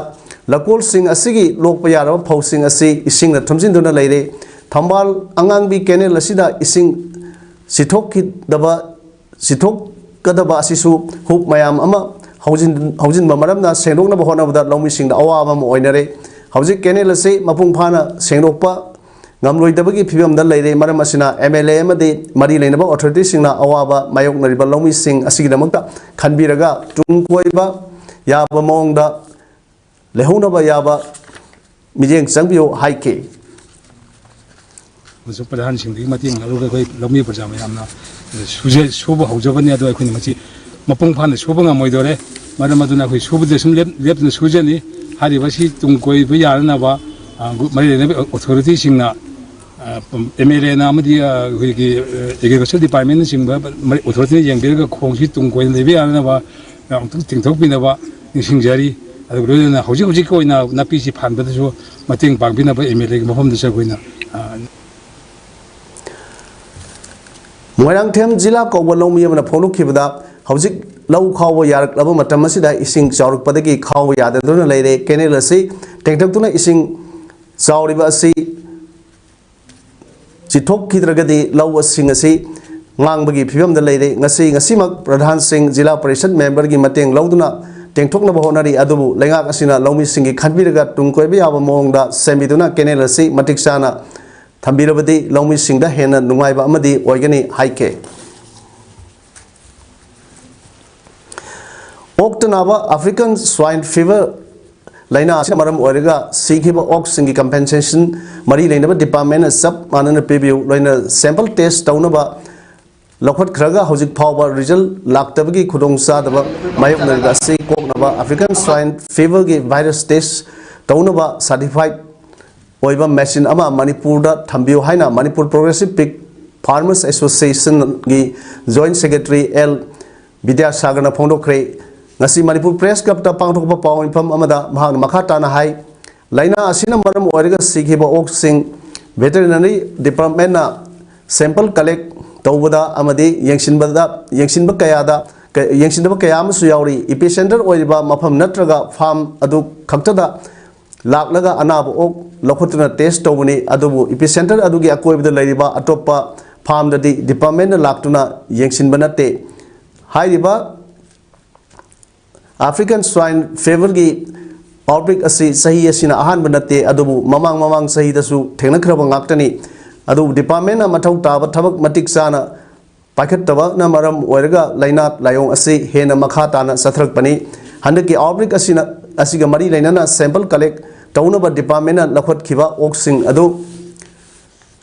ꯂꯧꯀꯣꯜꯁꯤꯡ ꯑꯁꯤꯒꯤ ꯂꯣꯛꯄ ꯌꯥꯔꯕ ꯐꯧꯁꯤꯡ ꯑꯁꯤ ꯏꯁꯤꯡꯅ ꯊꯨꯝꯖꯤꯟꯗꯨꯅ ꯂꯩꯔꯦ꯫ ꯊꯝꯕꯥꯜ ꯑꯉꯥꯡꯕꯤ ꯀꯦꯅꯦꯜ ꯑꯁꯤꯗ ꯏꯁꯤꯡ ꯆꯤꯊꯣꯛꯈꯤꯗꯕ, ꯆꯤꯊꯣꯛꯀꯗꯕ ꯑꯁꯤꯁꯨ ꯍꯨꯞ ꯃꯌꯥꯝ ꯑꯃ ꯍꯧꯖꯤꯟ-, ꯍꯧꯖꯤꯟꯕ ꯃꯔꯝꯅ ꯁꯦꯡꯗꯣꯛꯅꯕ ꯍꯣꯠꯅꯕꯗ ꯂꯧꯃꯤꯁꯤꯡꯗ ꯑꯋꯥꯕ ꯑꯃ ꯑꯣꯏꯅꯔꯦ꯫ ꯍꯧꯖꯤꯛ ꯀꯦꯅꯦꯜ ꯑꯁꯤ ꯃꯄꯨꯡ ꯐꯥꯅ ꯁꯦꯡꯗꯣꯛꯄ ꯉꯝꯂꯣꯏꯗꯕꯒꯤ ꯐꯤꯕꯝꯗ ꯂꯩꯔꯦ꯫ ꯃꯔꯝ ꯑꯁꯤꯅ ꯑꯦꯝ ꯑꯦꯜ ꯑꯦ ꯑꯃꯗꯤ ꯃꯔꯤ ꯂꯩꯅꯕ ꯑꯣꯊꯣꯔꯤꯇꯤꯁꯤꯡꯅ ꯑꯋꯥꯕ ꯃꯥꯌꯣꯛꯅꯔꯤꯕ ꯂꯧꯃꯤꯁꯤꯡ ꯑꯁꯤꯒꯤꯗꯃꯛꯇ ꯈꯟꯕꯤꯔꯒ ꯇꯨꯡ ꯀꯣꯏꯕ ꯌꯥꯕ ꯃꯑꯣꯡꯗ ꯂꯩꯍꯧꯅꯕ ꯌꯥꯕ ꯃꯤꯠꯌꯦꯡ ꯆꯪꯕꯤꯌꯨ ꯍꯥꯏꯈꯤ꯫ ꯑꯃꯁꯨꯡ ꯄ꯭ꯔꯙꯥꯟꯁꯤꯡꯗꯒꯤ ꯃꯇꯦꯡ ꯂꯧꯔꯒ ꯑꯩꯈꯣꯏ ꯂꯧꯃꯤ ꯄ꯭ꯔꯖꯥ ꯃꯌꯥꯝꯅ ꯁꯨꯖ-, ꯁꯨꯕ ꯍꯧꯖꯕꯅꯤ꯫ ꯑꯗꯣ ꯑꯩꯈꯣꯏꯅ ꯃꯁꯤ ꯃꯄꯨꯡ ꯐꯥꯅ ꯁꯨꯕ ꯉꯝꯃꯣꯏꯗꯣꯔꯦ꯫ ꯃꯔꯝ ꯑꯗꯨꯅ ꯑꯩꯈꯣꯏ ꯁꯨꯕꯗ ꯁꯨꯝ ꯂꯦꯞ-, ꯂꯦꯞꯇꯅ ꯁꯨꯖꯅꯤ꯫ ꯍꯥꯏꯔꯤꯕ ꯑꯁꯤ ꯇꯨꯡ ꯀꯣꯏꯕ ꯌꯥꯅꯅꯕ, ꯑ, ꯒ꯭ꯔꯨꯞ ꯃꯔꯤ ꯂꯩꯅꯕ ꯑꯣꯊꯣꯔꯤꯇꯤꯁꯤꯡꯅ ꯑꯦꯝ ꯑꯦꯜ ꯑꯦꯅ ꯑꯃꯗꯤ ꯑꯩꯈꯣꯏꯒꯤ ꯑꯦꯒ꯭ꯔꯤꯀꯜꯆꯔ ꯗꯤꯄꯥꯔꯠꯃꯦꯟꯅꯆꯤꯡꯕ ꯑꯣꯊꯣꯔꯤꯇꯤꯅ ꯌꯦꯡꯕꯤꯔꯒ ꯈꯣꯡꯁꯤ ꯇꯨꯡ ꯀꯣꯏꯅ ꯂꯩꯕ ꯌꯥꯅꯅꯕ ꯑꯃꯨꯛꯇꯪ ꯇꯦꯡꯊꯣꯛꯄꯤꯅꯕ ꯅꯤꯡꯁꯤꯡꯖꯔꯤ꯫ ꯑꯗꯨꯒ ꯂꯣꯏꯅꯅ ꯍꯧꯖꯤꯛ ꯍꯧꯖꯤꯛꯀꯤ ꯑꯣꯏꯅ ꯅꯥꯄꯤꯁꯤ ꯐꯥꯟꯕꯗꯁꯨ ꯃꯇꯦꯡ ꯄꯥꯡꯕꯤꯅꯕ ꯑꯦꯝ ꯑꯦꯜ ꯑꯦꯒꯤ ꯃꯐꯝꯗꯁꯨ ꯑꯩꯈꯣꯏꯅ ꯃꯣꯏꯔꯥꯡꯊꯦꯝ ꯖꯤꯂꯥ ꯀꯧꯕ ꯂꯧꯃꯤ ꯑꯃꯅ ꯐꯣꯡꯗꯣꯛꯈꯤꯕꯗ, ꯍꯧꯖꯤꯛ ꯂꯧ ꯈꯥꯎꯕ ꯌꯥꯔꯛꯂꯕ ꯃꯇꯝ ꯑꯁꯤꯗ ꯏꯁꯤꯡ ꯆꯥꯎꯔꯛꯄꯗꯒꯤ ꯈꯥꯎꯕ ꯌꯥꯗꯗꯨꯅ ꯂꯩꯔꯦ꯫ ꯀꯦꯅꯦꯜ ꯑꯁꯤ ꯇꯦꯡꯊꯣꯛꯇꯨꯅ ꯏꯁꯤꯡ ꯆꯥꯎꯔꯤꯕ ꯑꯁꯤ ꯆꯤꯊꯣꯛꯈꯤꯗ꯭ꯔꯒꯗꯤ ꯂꯧꯁꯤꯡ ꯑꯁꯤ ꯉꯥꯡꯕꯒꯤ ꯐꯤꯕꯝꯗ ꯂꯩꯔꯦ꯫ ꯉꯁꯤ ꯉꯁꯤꯃꯛ ꯄ꯭ꯔꯙꯥꯟꯁꯤꯡ, ꯖꯤꯂꯥ ꯄꯔꯤꯁꯠ ꯃꯦꯝꯕꯔꯒꯤ ꯃꯇꯦꯡ ꯂꯧꯗꯨꯅ ꯇꯦꯡꯊꯣꯛꯅꯕ ꯍꯣꯠꯅꯔꯤ꯫ ꯑꯗꯨꯕꯨ ꯂꯩꯉꯥꯛ ꯑꯁꯤꯅ ꯂꯧꯃꯤꯁꯤꯡꯒꯤ ꯈꯟꯕꯤꯔꯒ ꯇꯨꯡ ꯀꯣꯏꯕ ꯌꯥꯕ ꯃꯑꯣꯡꯗ ꯁꯦꯝꯕꯤꯗꯨꯅ ꯀꯦꯅꯦꯜ ꯑꯁꯤ ꯃꯇꯤꯛ ꯆꯥꯅ ꯊꯝꯕꯤꯔꯕꯗꯤ ꯂꯧꯃꯤꯁꯤꯡꯗ ꯍꯦꯟꯅ ꯅꯨꯡꯉꯥꯏꯕ ꯑꯃꯗꯤ ꯑꯣꯏꯒꯅꯤ ꯍꯥꯏꯈꯤ꯫ ꯑꯣꯛꯇ ꯅꯥꯕ African Swine Fever ꯂꯥꯏꯅꯥ ꯑꯁꯤꯅ ꯃꯔꯝ ꯑꯣꯏꯔꯒ ꯁꯤꯈꯤꯕ ꯑꯣꯛꯁꯤꯡꯒꯤ compensation ꯃꯔꯤ ꯂꯩꯅꯕ department ꯅ ꯆꯞ ꯃꯥꯟꯅꯅ ꯄꯤꯕꯤꯌꯨ꯫ ꯂꯣꯏꯅ sample test ꯇꯧꯅꯕ ꯂꯧꯈꯠꯈ꯭ꯔꯒ ꯍꯧꯖꯤꯛ ꯐꯥꯎꯕ result ꯂꯥꯛꯇꯕꯒꯤ ꯈꯨꯗꯣꯡꯆꯥꯗꯕ ꯃꯥꯌꯣꯛꯅꯔꯤꯕ ꯑꯁꯤ ꯀꯣꯛꯅꯕ African Swine Fever ꯒꯤ virus test ꯇꯧꯅꯕ certified ꯑꯣꯏꯕ machine ꯑꯃ ꯃꯅꯤꯄꯨꯔꯗ ꯊꯝꯕꯤꯌꯨ ꯍꯥꯏꯅ Manipur Progressive Pig Farmers Association ꯒꯤ Joint Secretary ꯑꯦꯜ ꯕꯤꯗ꯭ꯌꯥꯁꯥꯒꯔꯅ ꯐꯣꯡꯗꯣꯛꯈ꯭ꯔꯦ꯫ ꯉꯁꯤ Manipur Press Club ꯇ ꯄꯥꯡꯊꯣꯛꯄ ꯄꯥꯎ ꯃꯤꯐꯝ ꯑꯃꯗ ꯃꯍꯥꯛꯅ ꯃꯈꯥ ꯇꯥꯅ ꯍꯥꯏ, ꯂꯥꯏꯅꯥ ꯑꯁꯤꯅ ꯃꯔꯝ ꯑꯣꯏꯔꯒ ꯁꯤꯈꯤꯕ ꯑꯣꯛꯁꯤꯡ veterinary department ꯅ sample collect ꯇꯧꯕꯗ ꯑꯃꯗꯤ ꯌꯦꯡꯁꯤꯟꯕꯗ, ꯌꯦꯡꯁꯤꯟꯕ ꯀꯌꯥꯗ, ꯌꯦꯡꯁꯤꯟꯗꯕ ꯀꯌꯥ ꯑꯃꯁꯨ ꯌꯥꯎꯔꯤ꯫ Epicentre ꯑꯣꯏꯔꯤꯕ ꯃꯐꯝ ꯅꯠꯇ꯭ꯔꯒ farm ꯑꯗꯨ ꯈꯛꯇꯗ ꯂꯥꯛꯂꯒ ꯑꯅꯥꯕ ꯑꯣꯛ ꯂꯧꯈꯠꯇꯨꯅ test ꯇꯧꯕꯅꯤ꯫ ꯑꯗꯨꯕꯨ epicentre ꯑꯗꯨꯒꯤ ꯑꯀꯣꯏꯕꯗ ꯂꯩꯔꯤꯕ ꯑꯇꯣꯞꯄ farm ꯗꯗꯤ department ꯅ ꯂꯥꯛꯇꯨꯅ ꯌꯦꯡꯁꯤꯟꯕ ꯅꯠꯇꯦ꯫ ꯍꯥꯏꯔꯤꯕ African Swine Fever ꯒꯤ outbreak ꯑꯁꯤ ꯆꯍꯤ ꯑꯁꯤꯅ ꯑꯍꯥꯟꯕ ꯅꯠꯇꯦ, ꯑꯗꯨꯕꯨ ꯃꯃꯥꯡ ꯃꯃꯥꯡ ꯆꯍꯤꯗꯁꯨ ꯊꯦꯡꯅꯈ꯭ꯔꯕ ꯉꯥꯛꯇꯅꯤ꯫ ꯑꯗꯨꯕꯨ department ꯅ ꯃꯊꯧ ꯇꯥꯕ ꯊꯕꯛ ꯃꯇꯤꯛ ꯆꯥꯅ ꯄꯥꯏꯈꯠꯇꯕꯅ ꯃꯔꯝ ꯑꯣꯏꯔꯒ ꯂꯥꯏꯅꯥ ꯂꯥꯏꯑꯣꯡ ꯑꯁꯤ ꯍꯦꯟꯅ ꯃꯈꯥ ꯇꯥꯅ ꯆꯠꯊꯔꯛꯄꯅꯤ꯫ ꯍꯟꯗꯛꯀꯤ outbreak ꯑꯁꯤꯅ, ꯑꯁꯤꯒ ꯃꯔꯤ ꯂꯩꯅꯅ sample collect ꯇꯧꯅꯕ department ꯅ ꯂꯧꯈꯠꯈꯤꯕ ꯑꯣꯛꯁꯤꯡ ꯑꯗꯨ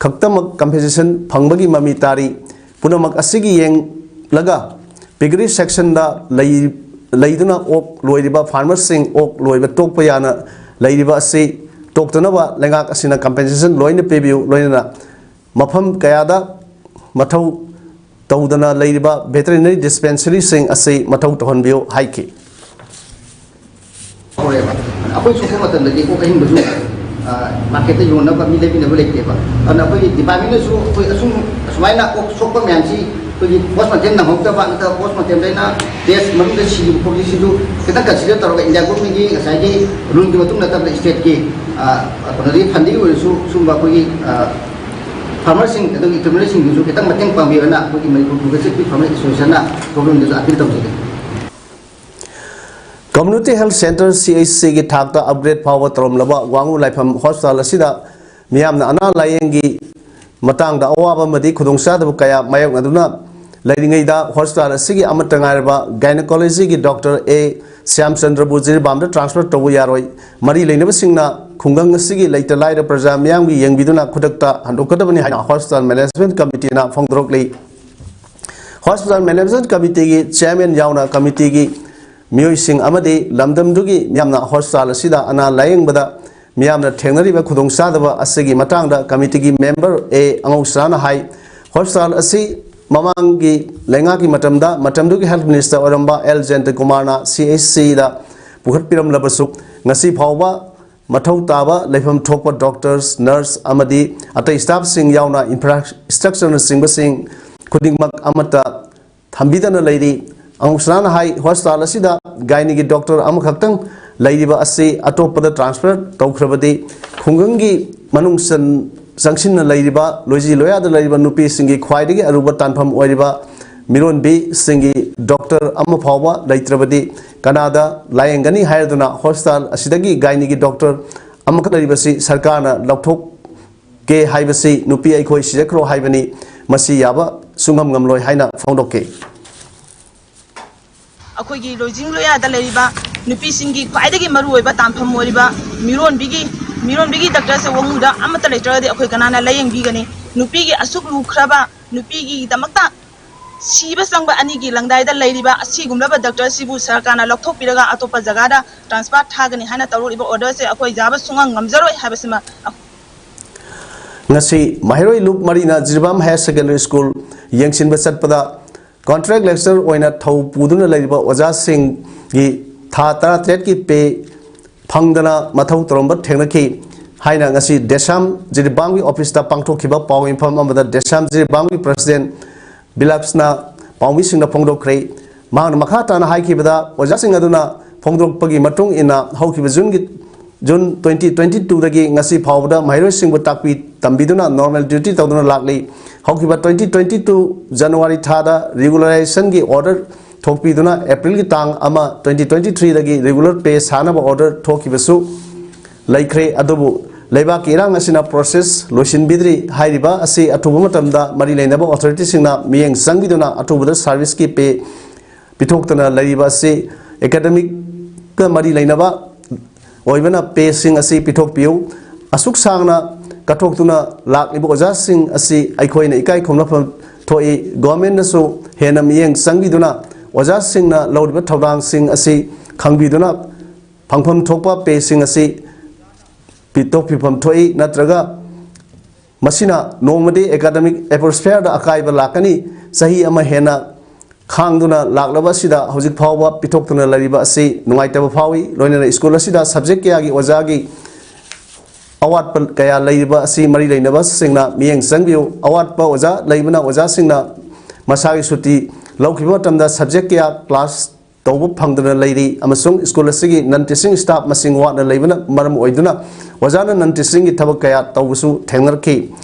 ꯈꯛꯇꯃꯛ compensation ꯐꯪꯕꯒꯤ ꯃꯃꯤ ꯇꯥꯔꯤ꯫ ꯄꯨꯝꯅꯃꯛ ꯑꯁꯤꯒꯤ ꯌꯦꯡꯂꯒ piggery section ꯗ ꯂꯩ, ꯂꯩꯗꯨꯅ ꯑꯣꯛ ꯂꯣꯏꯔꯤꯕ farmer ꯁꯤꯡ ꯑꯣꯛ ꯂꯣꯏꯕ ꯇꯣꯛꯄ ꯌꯥꯅ ꯂꯩꯔꯤꯕ ꯑꯁꯤ ꯊꯣꯛꯇꯅꯕ ꯂꯩꯉꯥꯛ ꯑꯁꯤꯅ compensation ꯂꯣꯏꯅ ꯄꯤꯕꯤꯌꯨ, ꯂꯣꯏꯅꯅ ꯃꯐꯝ ꯀꯌꯥꯗ ꯃꯊꯧ ꯇꯧꯗꯅ ꯂꯩꯔꯤꯕ veterinary dispensaryꯁꯤꯡ ꯑꯁꯤ ꯃꯊꯧ ꯇꯧꯍꯟꯕꯤꯌꯨ ꯍꯥꯏꯈꯤ꯫ ꯍꯧꯔꯦꯕ꯫ ꯑꯩꯈꯣꯏ ꯁꯣꯛꯄ ꯃꯇꯝꯗꯗꯤ ꯑꯣꯛ ꯑꯍꯤꯡꯕꯁꯨ, ꯑ, marketꯇ ꯌꯣꯟꯅꯕ ꯃꯤ ꯂꯩꯕꯤꯅꯕ ꯂꯩꯇꯦꯕ꯫ ꯑꯗꯨꯅ ꯑꯩꯈꯣꯏꯒꯤ departmentꯅꯁꯨ ꯑꯩꯈꯣꯏ ꯑꯁꯨꯝ, ꯑꯁꯨꯃꯥꯏꯅ ꯑꯣꯛ ꯁꯣꯛꯄ ꯃꯌꯥꯝꯁꯤ ꯑꯩꯈꯣꯏꯒꯤ postmortem ꯅꯪꯍꯧꯗꯕ ꯅꯠꯇ꯭ꯔꯒ postmortemꯗ ꯑꯩꯅ test ꯃꯅꯨꯡꯗ ꯁꯤꯈꯤꯕ ꯈꯣꯠꯈꯤꯕꯁꯤꯁꯨ ꯈꯤꯇꯪ consider ꯇꯧꯔꯒ India governmentꯀꯤ ꯉꯁꯥꯏꯒꯤ ruleꯒꯤ ꯃꯇꯨꯡ ꯅꯠꯇꯕꯗ stateꯀꯤ, ꯑ, ꯀꯩꯅꯣꯗꯒꯤ fundꯗꯒꯤ ꯑꯣꯏꯔꯁꯨ ꯁꯨꯝꯕ ꯑꯩꯈꯣꯏꯒꯤ, ꯑ, farmerꯁꯤꯡ ꯑꯗꯨꯒ veterinaryꯁꯤꯡꯗꯨꯁꯨ ꯈꯤꯇꯪ ꯃꯇꯦꯡ ꯄꯥꯡꯕꯤꯌꯣꯅ ꯑꯩꯈꯣꯏꯒꯤ Manipur Progressive Pig Farmers Associationꯅ governmentꯗꯁꯨ appeal ꯇꯧꯖꯒꯦ꯫ Community Health Centre, CHCꯒꯤ ꯊꯥꯛꯇ upgrade ꯐꯥꯎꯕ ꯇꯧꯔꯝꯂꯕ ꯋꯥꯉꯨ ꯂꯥꯏꯐꯝ hospital ꯑꯁꯤꯗ ꯃꯤꯌꯥꯝꯅ ꯑꯅꯥ ꯂꯥꯌꯦꯡꯒꯤ ꯃꯇꯥꯡꯗ ꯑꯋꯥꯕ ꯑꯃꯗꯤ ꯈꯨꯗꯣꯡꯆꯥꯗꯕ ꯀꯌꯥ ꯃꯥꯌꯣꯛꯅꯗꯨꯅ ꯂꯩꯔꯤꯉꯩꯗ, hospital ꯑꯁꯤꯒꯤ ꯑꯃꯠꯇ ꯉꯥꯏꯔꯕ gynecologyꯒꯤ doctor A ꯁ꯭ꯌꯥꯝꯆꯟꯗ꯭ꯔꯕꯨ ꯖꯤꯔꯤꯕꯥꯝꯗ transfer ꯇꯧꯕ ꯌꯥꯔꯣꯏ꯫ ꯃꯔꯤ ꯂꯩꯅꯕꯁꯤꯡꯅ ꯈꯨꯡꯒꯪ ꯑꯁꯤꯒꯤ ꯂꯩꯇ ꯂꯥꯏꯔ ꯄ꯭ꯔꯖꯥ ꯃꯤꯌꯥꯝꯒꯤ ꯌꯦꯡꯕꯤꯗꯨꯅ ꯈꯨꯗꯛꯇ ꯍꯟꯗꯣꯛꯀꯗꯕꯅꯤ ꯍꯥꯏꯅ hospital management committeeꯅ ꯐꯣꯡꯗꯣꯔꯛꯂꯤ꯫ Hospital management committeeꯒꯤ chairman ꯌꯥꯎꯅ committeeꯒꯤ ꯃꯤꯑꯣꯏꯁꯤꯡ ꯑꯃꯗꯤ ꯂꯝꯗꯝꯗꯨꯒꯤ ꯃꯤꯌꯥꯝꯅ hospital ꯑꯁꯤꯗ ꯑꯅꯥ ꯂꯥꯌꯦꯡꯕꯗ ꯃꯤꯌꯥꯝꯅ ꯊꯦꯡꯅꯔꯤꯕ ꯈꯨꯗꯣꯡꯆꯥꯗꯕ ꯑꯁꯤꯒꯤ ꯃꯇꯥꯡꯗ committeeꯒꯤ member A ꯑꯉꯧꯁꯅꯥꯅ ꯍꯥꯏ꯫ Hospital ꯑꯁꯤ ꯃꯃꯥꯡꯒꯤ ꯂꯩꯉꯥꯛꯀꯤ ꯃꯇꯝꯗ ꯃꯇꯝꯗꯨꯒꯤ health minister ꯑꯣꯏꯔꯝꯕ ꯑꯦꯜ ꯖꯌꯟꯇ ꯀꯨꯃꯥꯔꯅ CHCꯗ ꯄꯨꯈꯠꯄꯤꯔꯝꯂꯕꯁꯨ, ꯉꯁꯤ ꯐꯥꯎꯕ ꯃꯊꯧ ꯇꯥꯕ ꯂꯩꯐꯝ ꯊꯣꯛꯄ doctors, nurse ꯑꯃꯗꯤ ꯑꯇꯩ staffꯁꯤꯡ ꯌꯥꯎꯅ infrastructureꯅꯆꯤꯡꯕꯁꯤꯡ ꯈꯨꯗꯤꯡꯃꯛ ꯑꯃꯠꯇ ꯊꯝꯕꯤꯗꯅ ꯂꯩꯔꯤ꯫ ꯑꯉꯧꯁꯅꯥꯅ ꯍꯥꯏ, hospital ꯑꯁꯤꯗ gynecoꯒꯤ doctor ꯑꯃꯈꯛꯇꯪ ꯂꯩꯔꯤꯕ ꯑꯁꯤ ꯑꯇꯣꯞꯄꯗ transfer ꯇꯧꯈ꯭ꯔꯕꯗꯤ ꯈꯨꯡꯒꯪꯒꯤ ꯃꯅꯨꯡ ꯆꯟ-, ꯆꯪꯁꯤꯟꯅ ꯂꯩꯔꯤꯕ, ꯂꯣꯏꯖꯤ ꯂꯣꯌꯥꯗ ꯂꯩꯔꯤꯕ ꯅꯨꯄꯤꯁꯤꯡꯒꯤ ꯈ꯭ꯋꯥꯏꯗꯒꯤ ꯑꯔꯨꯕ ꯇꯥꯟꯐꯝ ꯑꯣꯏꯔꯤꯕ ꯃꯤꯔꯣꯟꯕꯤꯁꯤꯡꯒꯤ doctor ꯑꯃ ꯐꯥꯎꯕ ꯂꯩꯇ꯭ꯔꯕꯗꯤ ꯀꯅꯥꯗ ꯂꯥꯌꯦꯡꯒꯅꯤ ꯍꯥꯏꯔꯗꯨꯅ hospital ꯑꯁꯤꯗꯒꯤ gynecoꯒꯤ doctor ꯑꯃꯈꯛ ꯂꯩꯔꯤꯕꯁꯤ ꯁꯔꯀꯥꯔꯅ ꯂꯧꯊꯣꯛꯀꯦ ꯍꯥꯏꯕꯁꯤ ꯅꯨꯄꯤ ꯑꯩꯈꯣꯏ ꯁꯤꯖꯈ꯭ꯔꯣ ꯍꯥꯏꯕꯅꯤ, ꯃꯁꯤ ꯌꯥꯕ ꯁꯨꯡꯉꯝ ꯉꯝꯂꯣꯏ ꯍꯥꯏꯅ ꯐꯣꯡꯗꯣꯛꯈꯤ꯫ ꯑꯩꯈꯣꯏꯒꯤ ꯂꯣꯏꯖꯤꯡ ꯂꯣꯌꯥꯗ ꯂꯩꯔꯤꯕ ꯅꯨꯄꯤꯁꯤꯡꯒꯤ ꯈ꯭ꯋꯥꯏꯗꯒꯤ ꯃꯔꯨꯑꯣꯏꯕ ꯇꯥꯟꯐꯝ ꯑꯣꯏꯔꯤꯕ ꯃꯤꯔꯣꯟꯕꯤꯒꯤ, ꯃꯤꯔꯣꯟꯕꯤꯒꯤ doctorꯁꯦ ꯋꯥꯉꯨꯗ ꯑꯃꯠꯇ ꯂꯩꯇ꯭ꯔꯒꯗꯤ ꯑꯩꯈꯣꯏ ꯀꯅꯥꯅ ꯂꯥꯌꯦꯡꯕꯤꯒꯅꯤ? ꯅꯨꯄꯤꯒꯤ ꯑꯁꯨꯛ ꯂꯨꯈ꯭ꯔꯕ, ꯅꯨꯄꯤꯒꯤꯗꯃꯛꯇ ꯁꯤꯕ ꯆꯪꯕ ꯑꯅꯤꯒꯤ ꯂꯪꯗꯥꯏꯗ ꯂꯩꯔꯤꯕ ꯑꯁꯤꯒꯨꯝꯂꯕ ꯗꯥꯛꯇꯔꯁꯤꯕꯨ ꯁꯔꯀꯥꯔꯅ ꯂꯧꯊꯣꯛꯄꯤꯔꯒ ꯑꯇꯣꯞꯄ ꯖꯒꯥꯗ ꯇ꯭ꯔꯥꯟꯁꯐꯔ ꯊꯥꯒꯅꯤ ꯍꯥꯏꯅ ꯇꯧꯔꯛꯂꯤꯕ ꯑꯣꯔꯗꯔꯁꯦ ꯑꯩꯈꯣꯏ ꯌꯥꯕ ꯁꯨꯡꯉꯝ ꯉꯝꯖꯔꯣꯏ ꯍꯥꯏꯕꯁꯤꯃ ꯉꯁꯤ ꯃꯍꯩꯔꯣꯏ ꯂꯨꯞ ꯃꯔꯤꯅ ꯖꯤꯔꯤꯕꯥꯝ ꯍꯥꯌꯔ ꯁꯦꯀꯦꯟꯗꯔꯤ ꯁ꯭ꯀꯨꯜ ꯌꯦꯡꯁꯤꯟꯕ ꯆꯠꯄꯗ ꯀꯣꯟꯇ꯭ꯔꯦꯛ ꯂꯦꯛꯆꯔ ꯑꯣꯏꯅ ꯊꯧ ꯄꯨꯗꯨꯅ ꯂꯩꯔꯤꯕ ꯑꯣꯖꯥꯁꯤꯡꯒꯤ ꯊꯥ ꯇꯔꯥꯇꯔꯦꯠꯀꯤ ꯄꯦ ꯐꯪꯗꯅ ꯃꯊꯧ ꯇꯧꯔꯝꯕ ꯊꯦꯡꯅꯈꯤ ꯍꯥꯏꯅ ꯉꯁꯤ ꯗꯦꯁꯥꯝ ꯖꯤꯔꯤꯕꯥꯝꯒꯤ ꯑꯣꯐꯤꯁꯇ ꯄꯥꯡꯊꯣꯛꯈꯤꯕ ꯄꯥꯎ ꯃꯤꯐꯝ ꯑꯃꯗ ꯗꯦꯁꯥꯝ ꯖꯤꯔꯤꯕꯥꯝꯒꯤ ꯄ꯭ꯔꯁꯤꯗꯦꯟ ꯕꯤꯂꯥꯞꯁꯅ ꯄꯥꯎꯃꯤꯁꯤꯡꯗ ꯐꯣꯡꯗꯣꯛꯈ꯭ꯔꯦ꯫ ꯃꯍꯥꯛꯅ ꯃꯈꯥ ꯇꯥꯅ ꯍꯥꯏꯈꯤꯕꯗ, ꯑꯣꯖꯥꯁꯤꯡ ꯑꯗꯨꯅ ꯐꯣꯡꯗꯣꯔꯛꯄꯒꯤ ꯃꯇꯨꯡ ꯏꯟꯅ ꯍꯧꯈꯤꯕ ꯖꯨꯟꯒꯤ ꯖꯨꯟ ꯇ꯭ꯋꯦꯟꯇꯤ ꯇ꯭ꯋꯦꯟꯇꯤ ꯇꯨꯗꯒꯤ ꯉꯁꯤ ꯐꯥꯎꯕꯗ ꯃꯍꯩꯔꯣꯏꯁꯤꯡꯕꯨ ꯇꯥꯛꯄꯤ ꯇꯝꯕꯤꯗꯨꯅ ꯅꯣꯔꯃꯦꯜ ꯗ꯭ꯌꯨꯇꯤ ꯇꯧꯗꯨꯅ ꯂꯥꯛꯂꯤ꯫ ꯍꯧꯈꯤꯕ ꯇ꯭ꯋꯦꯟꯇꯤ ꯇ꯭ꯋꯦꯟꯇꯤ ꯇꯨ ꯖꯅꯋꯥꯔꯤ ꯊꯥꯗ ꯔꯤꯒꯨꯂꯔꯥꯏꯖꯦꯁꯟꯒꯤ ꯑꯣꯔꯗꯔ ꯊꯣꯛꯄꯤꯗꯨꯅ ꯑꯦꯄ꯭ꯔꯤꯜꯒꯤ ꯇꯥꯡ ꯑꯃ, ꯇ꯭ꯋꯦꯟꯇꯤ ꯇ꯭ꯋꯦꯟꯇꯤ ꯊ꯭ꯔꯤꯗꯒꯤ ꯔꯤꯒꯨꯂꯔ ꯄꯦ ꯁꯥꯅꯕ ꯑꯣꯔꯗꯔ ꯊꯣꯛꯈꯤꯕꯁꯨ ꯂꯩꯈ꯭ꯔꯦ꯫ ꯑꯗꯨꯕꯨ ꯂꯩꯕꯥꯛꯀꯤ ꯏꯔꯥꯡ ꯑꯁꯤꯅ ꯄ꯭ꯔꯣꯁꯦꯁ ꯂꯣꯏꯁꯤꯟꯕꯤꯗ꯭ꯔꯤ꯫ ꯍꯥꯏꯔꯤꯕ ꯑꯁꯤ ꯑꯊꯨꯕ ꯃꯇꯝꯗ ꯃꯔꯤ ꯂꯩꯅꯕ ꯑꯣꯊꯣꯔꯤꯇꯤꯁꯤꯡꯅ ꯃꯤꯠꯌꯦꯡ ꯆꯪꯕꯤꯗꯨꯅ ꯑꯊꯨꯕꯗ ꯁꯥꯔꯚꯤꯁꯀꯤ ꯄꯦ ꯄꯤꯊꯣꯛꯇꯅ ꯂꯩꯔꯤꯕ ꯑꯁꯤ ꯑꯦꯀꯥꯗꯃꯤꯛꯀ ꯃꯔꯤ ꯂꯩꯅꯕ ꯑꯣꯏꯕꯅ ꯄꯦꯁꯤꯡ ꯑꯁꯤ ꯄꯤꯊꯣꯛꯄꯤꯌꯨ꯫ ꯑꯁꯨꯛ ꯁꯥꯡꯅ ꯀꯠꯊꯣꯛꯇꯨꯅ ꯂꯥꯛꯂꯤꯕ ꯑꯣꯖꯥꯁꯤꯡ ꯑꯁꯤ ꯑꯩꯈꯣꯏꯅ ꯏꯀꯥꯏ ꯈꯨꯝꯅꯐꯝ ꯊꯣꯛꯏ꯫ ꯒꯣꯔꯃꯦꯟꯅꯁꯨ ꯍꯦꯟꯅ ꯃꯤꯠꯌꯦꯡ ꯆꯪꯕꯤꯗꯨꯅ ꯑꯣꯖꯥꯁꯤꯡꯅ ꯂꯧꯔꯤꯕ ꯊꯧꯗꯥꯡꯁꯤꯡ ꯑꯁꯤ ꯈꯪꯕꯤꯗꯨꯅ ꯐꯪꯐꯝ ꯊꯣꯛꯄ ꯄꯦꯁꯤꯡ ꯑꯁꯤ ꯄꯤꯊꯣꯛꯄꯤꯐꯝ ꯊꯣꯛꯏ꯫ ꯅꯠꯇ꯭ꯔꯒ ꯃꯁꯤꯅ ꯅꯣꯡꯃꯗꯤ ꯑꯦꯀꯥꯗꯃꯤꯛ ꯑꯦꯠꯃꯣꯁꯐꯤꯌꯔꯗ ꯑꯀꯥꯏꯕ ꯂꯥꯛꯀꯅꯤ꯫ ꯆꯍꯤ ꯑꯃ ꯍꯦꯟꯅ ꯈꯥꯡꯗꯨꯅ ꯂꯥꯛꯂꯕ ꯑꯁꯤꯗ ꯍꯧꯖꯤꯛ ꯐꯥꯎꯕ ꯄꯤꯊꯣꯛꯇꯨꯅ ꯂꯩꯔꯤꯕ ꯑꯁꯤ ꯅꯨꯡꯉꯥꯏꯇꯕ ꯐꯥꯎꯏ꯫ ꯂꯣꯏꯅꯅ ꯁ꯭ꯀꯨꯜ ꯑꯁꯤꯗ ꯁꯕꯖꯦꯛ ꯀꯌꯥꯒꯤ ꯑꯣꯖꯥꯒꯤ ꯑꯋꯥꯠꯄ ꯀꯌꯥ ꯂꯩꯔꯤꯕ ꯑꯁꯤ ꯃꯔꯤ ꯂꯩꯅꯕꯁꯤꯡꯅ ꯃꯤꯠꯌꯦꯡ ꯆꯪꯕꯤꯌꯨ꯫ ꯑꯋꯥꯠꯄ ꯑꯣꯖꯥ ꯂꯩꯕꯅ ꯑꯣꯖꯥꯁꯤꯡꯅ ꯃꯁꯥꯒꯤ ꯁꯨꯇꯤ ꯂꯧꯈꯤꯕ ꯃꯇꯝꯗ ꯁꯕꯖꯦꯛ ꯀꯌꯥ ꯀ꯭ꯂꯥꯁ ꯇꯧꯕ ꯐꯪꯗꯅ ꯂꯩꯔꯤ ꯑꯃꯁꯨꯡ ꯁ꯭ꯀꯨꯜ ꯑꯁꯤꯒꯤ ꯅꯟ ꯇꯤꯆꯤꯡ ꯁ꯭ꯇꯥꯐ ꯃꯁꯤꯡ ꯋꯥꯠꯅ ꯂꯩꯕꯅ ꯃꯔꯝ ꯑꯣꯏꯗꯨꯅ ꯑꯣꯖꯥꯅ ꯅꯟ ꯇꯤꯆꯤꯡꯒꯤ ꯊꯕꯛ ꯀꯌꯥ ꯇꯧꯕꯁꯨ ꯊꯦꯡꯅꯔꯛꯈꯤ꯫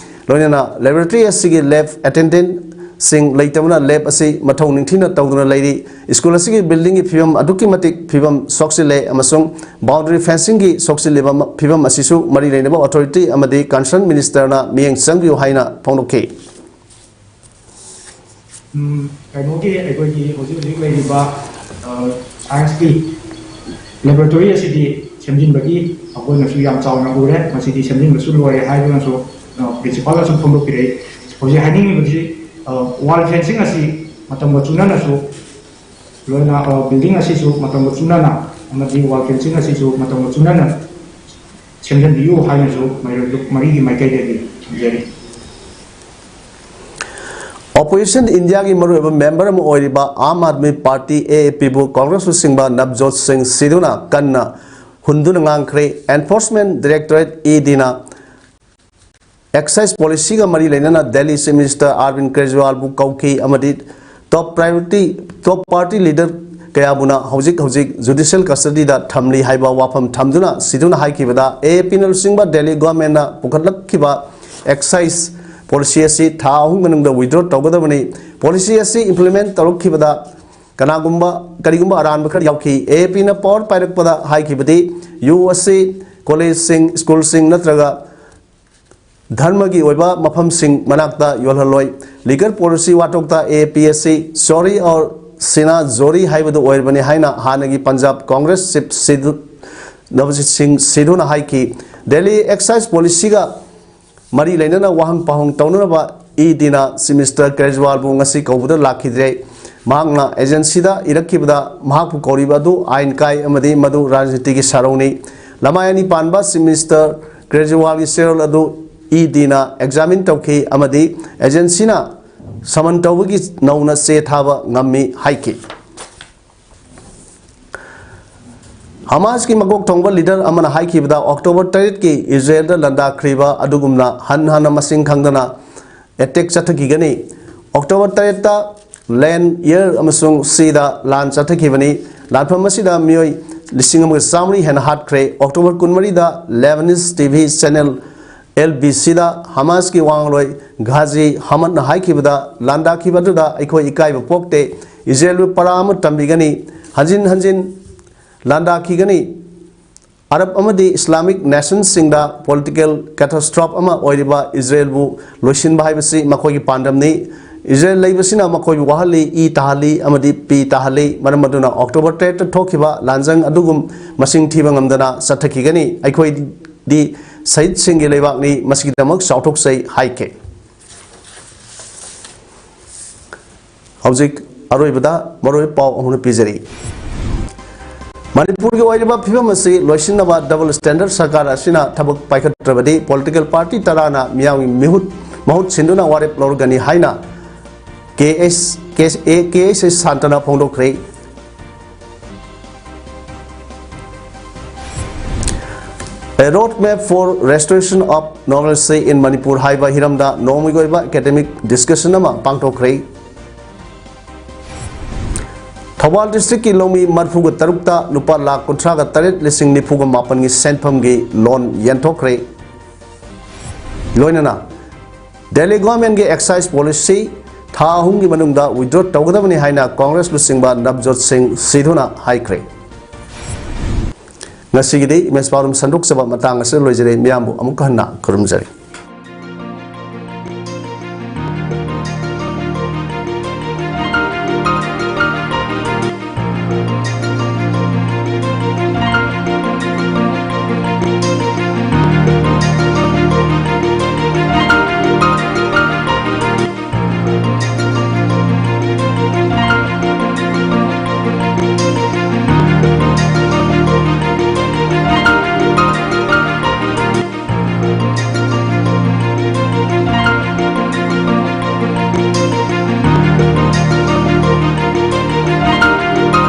ꯂꯣꯏꯅꯅ ꯂꯦꯕꯣꯔꯦꯇꯔꯤ ꯑꯁꯤꯒꯤ ꯂꯦꯕ ꯑꯦꯇꯦꯟꯗꯦꯟꯠꯁꯤꯡ ꯂꯩꯇꯕꯅ ꯂꯦꯕ ꯑꯁꯤ ꯃꯊꯧ ꯅꯤꯡꯊꯤꯅ ꯇꯧꯗꯨꯅ ꯂꯩꯔꯤ꯫ ꯁ꯭ꯀꯨꯜ ꯑꯁꯤꯒꯤ ꯕꯤꯜꯗꯤꯡꯒꯤ ꯐꯤꯕꯝ ꯑꯗꯨꯛꯀꯤ ꯃꯇꯤꯛ ꯐꯤꯕꯝ ꯁꯣꯛꯆꯤꯜꯂꯦ ꯑꯃꯁꯨꯡ ꯕꯥꯎꯟꯗꯔꯤ ꯐꯦꯟꯁꯤꯡꯒꯤ ꯁꯣꯛꯆꯤꯜꯂꯤꯕ ꯐꯤꯕꯝ ꯑꯁꯤꯁꯨ ꯃꯔꯤ ꯂꯩꯅꯕ ꯑꯣꯊꯣꯔꯤꯇꯤ ꯑꯃꯗꯤ ꯀꯟꯁꯔꯟ ꯃꯤꯅꯤꯁꯇꯔꯅ ꯃꯤꯠꯌꯦꯡ ꯆꯪꯕꯤꯌꯨ ꯍꯥꯏꯅ ꯐꯣꯡꯗꯣꯛꯈꯤ꯫ ꯎꯝ, ꯀꯩꯅꯣꯒꯤ ꯑꯩꯈꯣꯏꯒꯤ ꯍꯧꯖꯤꯛ ꯍꯧꯖꯤꯛ ꯂꯩꯔꯤꯕ, ꯑ, ꯁꯥꯏꯟꯁꯀꯤ ꯂꯦꯕꯣꯔꯦꯇꯣꯔꯤ ꯑꯁꯤꯗꯤ ꯁꯦꯝꯖꯤꯟꯕꯒꯤ ꯑꯩꯈꯣꯏꯅꯁꯨ ꯌꯥꯝ ꯆꯥꯎꯅ ꯎꯔꯦ꯫ ꯃꯁꯤꯗꯤ ꯁꯦꯝꯖꯤꯟꯕꯁꯨ ꯂꯣꯏꯔꯦ ꯍꯥꯏꯗꯨꯅꯁꯨ, ꯑ, ꯄ꯭ꯔꯤꯟꯁꯤꯄꯥꯜꯅꯁꯨ ꯐꯣꯡꯗꯣꯛꯄꯤꯔꯛꯏ꯫ ꯍꯧꯖꯤꯛ ꯍꯥꯏꯅꯤꯡꯉꯤꯕꯁꯤ, ꯑ, ꯋꯥꯜ ꯐꯦꯟꯁꯤꯡ ꯑꯁꯤ ꯃꯇꯝꯒ ꯆꯨꯅꯅꯁꯨ ꯂꯣꯏꯅ, ꯑ, building ꯑꯁꯤꯁꯨ ꯃꯇꯝꯒ ꯆꯨꯅꯅ ꯑꯃꯗꯤ wall fencing ꯑꯁꯤꯁꯨ ꯃꯇꯝꯒ ꯆꯨꯅꯅ ꯁꯦꯝꯖꯤꯟꯕꯤꯌꯨ ꯍꯥꯏꯅꯁꯨ ꯃꯔ-, ꯃꯔꯤꯒꯤ ꯃꯥꯏꯀꯩꯗꯒꯤ ꯊꯝꯖꯔꯤ꯫ ꯑꯣꯄꯣꯖꯤꯁꯟ ꯏꯟꯗꯤꯌꯥꯒꯤ ꯃꯔꯨꯑꯣꯏꯕ ꯃꯦꯝꯕꯔ ꯑꯃ ꯑꯣꯏꯔꯤꯕ ꯑꯥꯝ ꯑꯥꯗꯃꯤ ꯄꯥꯔꯇꯤ, ꯑꯦ ꯑꯦ ꯄꯤꯕꯨ ꯀꯣꯡꯒ꯭ꯔꯦꯁ ꯂꯨꯆꯤꯡꯕ ꯅꯕꯖꯣꯠ ꯁꯤꯡ ꯁꯤꯙꯨꯅ ꯀꯟꯅ ꯍꯨꯟꯗꯨꯅ ꯉꯥꯡꯈ꯭ꯔꯦ꯫ ꯑꯦꯟꯐꯣꯔꯁꯃꯦꯟ ꯗꯥꯏꯔꯦꯛꯇꯣꯔꯦꯠ, ꯏ ꯗꯤꯅ ꯑꯦꯛꯁꯥꯏꯖ ꯄꯣꯂꯤꯁꯤꯒ ꯃꯔꯤ ꯂꯩꯅꯅ ꯗꯦꯜꯂꯤ ꯆꯤꯐ ꯃꯤꯅꯤꯁꯇꯔ ꯑꯔꯕꯤꯟ ꯀꯦꯖꯔꯤꯋꯥꯜꯕꯨ ꯀꯧꯈꯤ ꯑꯃꯗꯤ ꯇꯣꯞ ꯄ꯭ꯔꯥꯏꯌꯣꯔꯤꯇꯤ, ꯇꯣꯞ ꯄꯥꯔꯇꯤ ꯂꯤꯗꯔ ꯀꯌꯥꯕꯨꯅ ꯍꯧꯖꯤꯛ ꯍꯧꯖꯤꯛ ꯖꯨꯗꯤꯁꯤꯌꯦꯜ ꯀꯁꯇꯗꯤꯗ ꯊꯝꯂꯤ ꯍꯥꯏꯕ ꯋꯥꯐꯝ ꯊꯝꯗꯨꯅ ꯁꯤꯙꯨꯅ ꯍꯥꯏꯈꯤꯕꯗ, ꯑꯦ ꯑꯦ ꯄꯤꯅ ꯂꯨꯆꯤꯡꯕ ꯗꯦꯜꯂꯤ ꯒꯣꯚꯔꯟꯃꯦꯟꯠꯅ ꯄꯨꯈꯠꯂꯛꯈꯤꯕ ꯑꯦꯛꯁꯥꯏꯖ ꯄꯣꯂꯤꯁꯤ ꯑꯁꯤ ꯊꯥ ꯑꯍꯨꯝ ꯃꯅꯨꯡꯗ ꯋꯤꯗ꯭ꯔꯣ ꯇꯧꯒꯗꯕꯅꯤ꯫ ꯄꯣꯂꯤꯁꯤ ꯑꯁꯤ ꯏꯝꯄ꯭ꯂꯤꯃꯦꯟꯠ ꯇꯧꯔꯛꯈꯤꯕꯗ ꯀꯅꯥꯒꯨꯝꯕ, ꯀꯔꯤꯒꯨꯝꯕ ꯑꯔꯥꯟꯕ ꯈꯔ ꯌꯥꯎꯈꯤ꯫ ꯑꯦ ꯑꯦ ꯄꯤꯅ ꯄꯥꯋꯔ ꯄꯥꯏꯔꯛꯄꯗ ꯍꯥꯏꯈꯤꯕꯗꯤ, ꯌꯨ ꯑꯁꯤ ꯀꯣꯂꯦꯖꯁꯤꯡ, ꯁ꯭ꯀꯨꯜꯁꯤꯡ ꯅꯠꯇ꯭ꯔꯒ ꯙꯔꯃꯒꯤ ꯑꯣꯏꯕ ꯃꯐꯝꯁꯤꯡ ꯃꯅꯥꯛꯇ ꯌꯣꯜꯍꯜꯂꯣꯏ꯫ ꯂꯤꯀꯔ ꯄꯣꯂꯤꯁꯤ ꯋꯥꯊꯣꯛꯇ ꯑꯦ ꯑꯦ ꯄꯤ ꯑꯁꯤ ꯆꯣꯔꯤ ꯑꯣꯔ ꯁꯤꯅꯥ ꯖꯣꯔꯤ ꯍꯥꯏꯕꯗꯨ ꯑꯣꯏꯔꯕꯅꯤ ꯍꯥꯏꯅ ꯍꯥꯟꯅꯒꯤ ꯄꯟꯖꯥꯕ ꯀꯣꯡꯒ꯭ꯔꯦꯁ ꯆꯤꯐ ꯁꯤꯙꯨ, ꯅꯕꯖꯤꯠ ꯁꯤꯡ ꯁꯤꯙꯨꯅ ꯍꯥꯏꯈꯤ꯫ ꯗꯦꯜꯂꯤ ꯑꯦꯛꯁꯥꯏꯖ ꯄꯣꯂꯤꯁꯤꯒ ꯃꯔꯤ ꯂꯩꯅꯅ ꯋꯥꯍꯪ ꯄꯥꯎꯍꯪ ꯇꯧꯅꯅꯕ ꯏ ꯗꯤꯅ ꯆꯤꯐ ꯃꯤꯅꯤꯁꯇꯔ ꯀꯦꯖꯔꯤꯋꯥꯜꯕꯨ ꯉꯁꯤ ꯀꯧꯕꯗ ꯂꯥꯛꯈꯤꯗ꯭ꯔꯦ꯫ ꯃꯍꯥꯛꯅ ꯑꯦꯖꯦꯟꯁꯤꯗ ꯏꯔꯛꯈꯤꯕꯗ ꯃꯍꯥꯛꯄꯨ ꯀꯧꯔꯤꯕ ꯑꯗꯨ ꯑꯥꯏꯟ ꯀꯥꯏ ꯑꯃꯗꯤ ꯃꯗꯨ ꯔꯥꯖꯅꯤꯇꯤꯒꯤ ꯁꯥꯔꯧꯅꯤ꯫ ꯂꯃꯥꯏ ꯑꯅꯤ ꯄꯥꯟꯕ ꯆꯤꯐ ꯃꯤꯅꯤꯁꯇꯔ ꯀꯦꯖꯔꯤꯋꯥꯜꯒꯤ ꯆꯦꯔꯣꯜ ꯑꯗꯨ ꯏ ꯗꯤꯅ ꯑꯦꯛꯖꯥꯃꯤꯟ ꯇꯧꯈꯤ ꯑꯃꯗꯤ ꯑꯦꯖꯦꯟꯁꯤꯅ ꯁꯃꯟ ꯇꯧꯕꯒꯤ ꯅꯧꯅ ꯆꯦ ꯊꯥꯕ ꯉꯝꯃꯤ ꯍꯥꯏꯈꯤ꯫ ꯍꯃꯥꯁꯀꯤ ꯃꯀꯣꯛ ꯊꯣꯡꯕ ꯂꯤꯗꯔ ꯑꯃꯅ ꯍꯥꯏꯈꯤꯕꯗ, ꯑꯣꯛꯇꯣꯕꯔ ꯇꯔꯦꯠꯀꯤ ꯏꯖꯔꯦꯜꯗ ꯂꯥꯟꯗꯥꯈ꯭ꯔꯤꯕ ꯑꯗꯨꯒꯨꯝꯅ ꯍꯟ ꯍꯟꯅ ꯃꯁꯤꯡ ꯈꯪꯗꯅ ꯑꯦꯇꯦꯛ ꯆꯠꯊꯈꯤꯒꯅꯤ꯫ ꯑꯣꯛꯇꯣꯕꯔ ꯇꯔꯦꯠꯇ ꯂꯦꯟ, ꯑꯦꯌꯔ ꯑꯃꯁꯨꯡ ꯁꯤꯗ ꯂꯥꯟ ꯆꯠꯊꯈꯤꯕꯅꯤ꯫ ꯂꯥꯟꯐꯝ ꯑꯁꯤꯗ ꯃꯤꯑꯣꯏ ꯂꯤꯁꯤꯡ ꯑꯃꯒ ꯆꯥꯃꯔꯤ ꯍꯦꯟꯅ ꯍꯥꯠꯈ꯭ꯔꯦ꯫ ꯑꯣꯛꯇꯣꯕꯔ ꯀꯨꯟꯃꯔꯤꯗ Lebanese T V channel L B ꯁꯤꯗ ꯍꯃꯥꯁꯀꯤ ꯋꯥ ꯉꯥꯡꯂꯣꯏ ꯘꯥꯖꯤ ꯍꯃꯗꯅ ꯍꯥꯏꯈꯤꯕꯗ, ꯂꯥꯟꯗꯥꯈꯤꯕ ꯑꯗꯨꯗ ꯑꯩꯈꯣꯏ ꯏꯀꯥꯏꯕ ꯄꯣꯛꯇꯦ꯫ ꯏꯖꯔꯦꯜꯕꯨ ꯄꯔꯥ ꯑꯃ ꯇꯝꯕꯤꯒꯅꯤ꯫ ꯍꯟꯖꯤꯟ ꯍꯟꯖꯤꯟ ꯂꯥꯟꯗꯥꯈꯤꯒꯅꯤ꯫ ꯑꯔꯕ ꯑꯃꯗꯤ ꯏꯁꯂꯥꯃꯤꯛ ꯅꯦꯁꯟꯁꯤꯡꯗ ꯄꯣꯂꯤꯇꯤꯀꯦꯜ ꯀꯦꯇꯥꯁꯇ꯭ꯔꯣꯐ ꯑꯃ ꯑꯣꯏꯔꯤꯕ ꯏꯖꯔꯦꯜꯕꯨ ꯂꯣꯏꯁꯤꯟꯕ ꯍꯥꯏꯕꯁꯤ ꯃꯈꯣꯏꯒꯤ ꯄꯥꯟꯗꯝꯅꯤ꯫ ꯏꯖꯔꯦꯜ ꯂꯩꯕꯁꯤꯅ ꯃꯈꯣꯏꯕꯨ ꯋꯥꯍꯜꯂꯤ, ꯏ ꯇꯥꯍꯜꯂꯤ ꯑꯃꯗꯤ ꯄꯤ ꯇꯥꯍꯜꯂꯤ꯫ ꯃꯔꯝ ꯑꯗꯨꯅ ꯑꯣꯛꯇꯣꯕꯔ ꯇꯔꯦꯠꯇ ꯊꯣꯛꯈꯤꯕ ꯂꯥꯟꯖꯪ ꯑꯗꯨꯒꯨꯝ ꯃꯁꯤꯡ ꯊꯤꯕ ꯉꯝꯗꯅ ꯆꯠꯊꯈꯤꯒꯅꯤ꯫ ꯑꯩꯈꯣꯏꯗꯤ ꯁꯍꯤꯗꯁꯤꯡꯒꯤ ꯂꯩꯕꯥꯛꯅꯤ, ꯃꯁꯤꯒꯤꯗꯃꯛ ꯆꯥꯎꯊꯣꯛꯆꯩ ꯍꯥꯏꯈꯤ꯫ ꯍꯧꯖꯤꯛ ꯑꯔꯣꯏꯕꯗ ꯃꯔꯨꯑꯣꯏꯕ ꯄꯥꯎ ꯑꯃꯨꯛ ꯄꯤꯖꯔꯤ꯫ ꯃꯅꯤꯄꯨꯔꯒꯤ ꯑꯣꯏꯔꯤꯕ ꯐꯤꯕꯝ ꯑꯁꯤ ꯂꯣꯏꯁꯤꯟꯅꯕ ꯗꯕꯜ ꯁ꯭ꯇꯦꯟꯗꯔꯗ ꯁꯔꯀꯥꯔ ꯑꯁꯤꯅ ꯊꯕꯛ ꯄꯥꯏꯈꯠꯇ꯭ꯔꯕꯗꯤ ꯄꯣꯂꯤꯇꯤꯀꯦꯜ ꯄꯥꯔꯇꯤ ꯇꯔꯥꯅ ꯃꯤꯌꯥꯝꯒꯤ ꯃꯤꯍꯨꯠ ꯃꯍꯨꯠ ꯁꯤꯟꯗꯨꯅ ꯋꯥꯔꯦꯞ ꯂꯧꯔꯒꯅꯤ ꯍꯥꯏꯅ ꯀꯦ ꯑꯦꯁ, ꯀꯦ ꯑꯦꯁ ꯑꯦ, ꯀꯦ ꯑꯦꯁ ꯑꯦ ꯁꯥꯟꯇꯅ ꯐꯣꯡꯗꯣꯛꯈ꯭ꯔꯦ꯫ A Road Map for Restoration of Normalcy in Manipur ꯍꯥꯏꯕ ꯍꯤꯔꯝꯗ ꯅꯣꯡꯃꯒꯤ ꯑꯣꯏꯕ ꯑꯦꯀꯥꯗꯦꯃꯤꯛ ꯗꯤꯁꯀꯁꯟ ꯑꯃ ꯄꯥꯡꯊꯣꯛꯈ꯭ꯔꯦ꯫ ꯊꯧꯕꯥꯜ ꯗꯤꯁꯇ꯭ꯔꯤꯛꯀꯤ ꯂꯧꯃꯤ ꯃꯔꯤꯐꯨꯒ ꯇꯔꯨꯛꯇ ꯂꯨꯄꯥ ꯂꯥꯈ ꯀꯨꯟꯊ꯭ꯔꯥꯒ ꯇꯔꯦꯠ ꯂꯤꯁꯤꯡ ꯅꯤꯐꯨꯒ ꯃꯥꯄꯟꯒꯤ ꯁꯦꯟꯐꯝꯒꯤ ꯂꯣꯟ ꯌꯦꯟꯊꯣꯛꯈ꯭ꯔꯦ꯫ ꯂꯣꯏꯅꯅ ꯗꯦꯜꯂꯤ ꯒꯣꯔꯃꯦꯟꯒꯤ ꯑꯦꯛꯁꯥꯏꯖ ꯄꯣꯂꯤꯁꯤ ꯊꯥ ꯑꯍꯨꯝꯒꯤ ꯃꯅꯨꯡꯗ ꯋꯤꯗ꯭ꯔꯣ ꯇꯧꯒꯗꯕꯅꯤ ꯍꯥꯏꯅ ꯀꯣꯡꯒ꯭ꯔꯦꯁ ꯂꯨꯆꯤꯡꯕ ꯅꯕꯖꯣꯠ ꯁꯤꯡ ꯁꯤꯙꯨꯅ ꯍꯥꯏꯈ꯭ꯔꯦ꯫ ꯉꯁꯤꯒꯤꯗꯤ ꯏꯃꯦꯖ ꯄꯥꯎꯗꯝ ꯁꯟꯗꯣꯛꯆꯕ ꯃꯇꯥꯡ ꯑꯁꯤꯗ ꯂꯣꯏꯖꯔꯦ꯫ ꯃꯤꯌꯥꯝꯕꯨ ꯑꯃꯨꯛ ꯍꯟꯅ ꯈꯨꯔꯨꯝꯖꯔꯤ꯫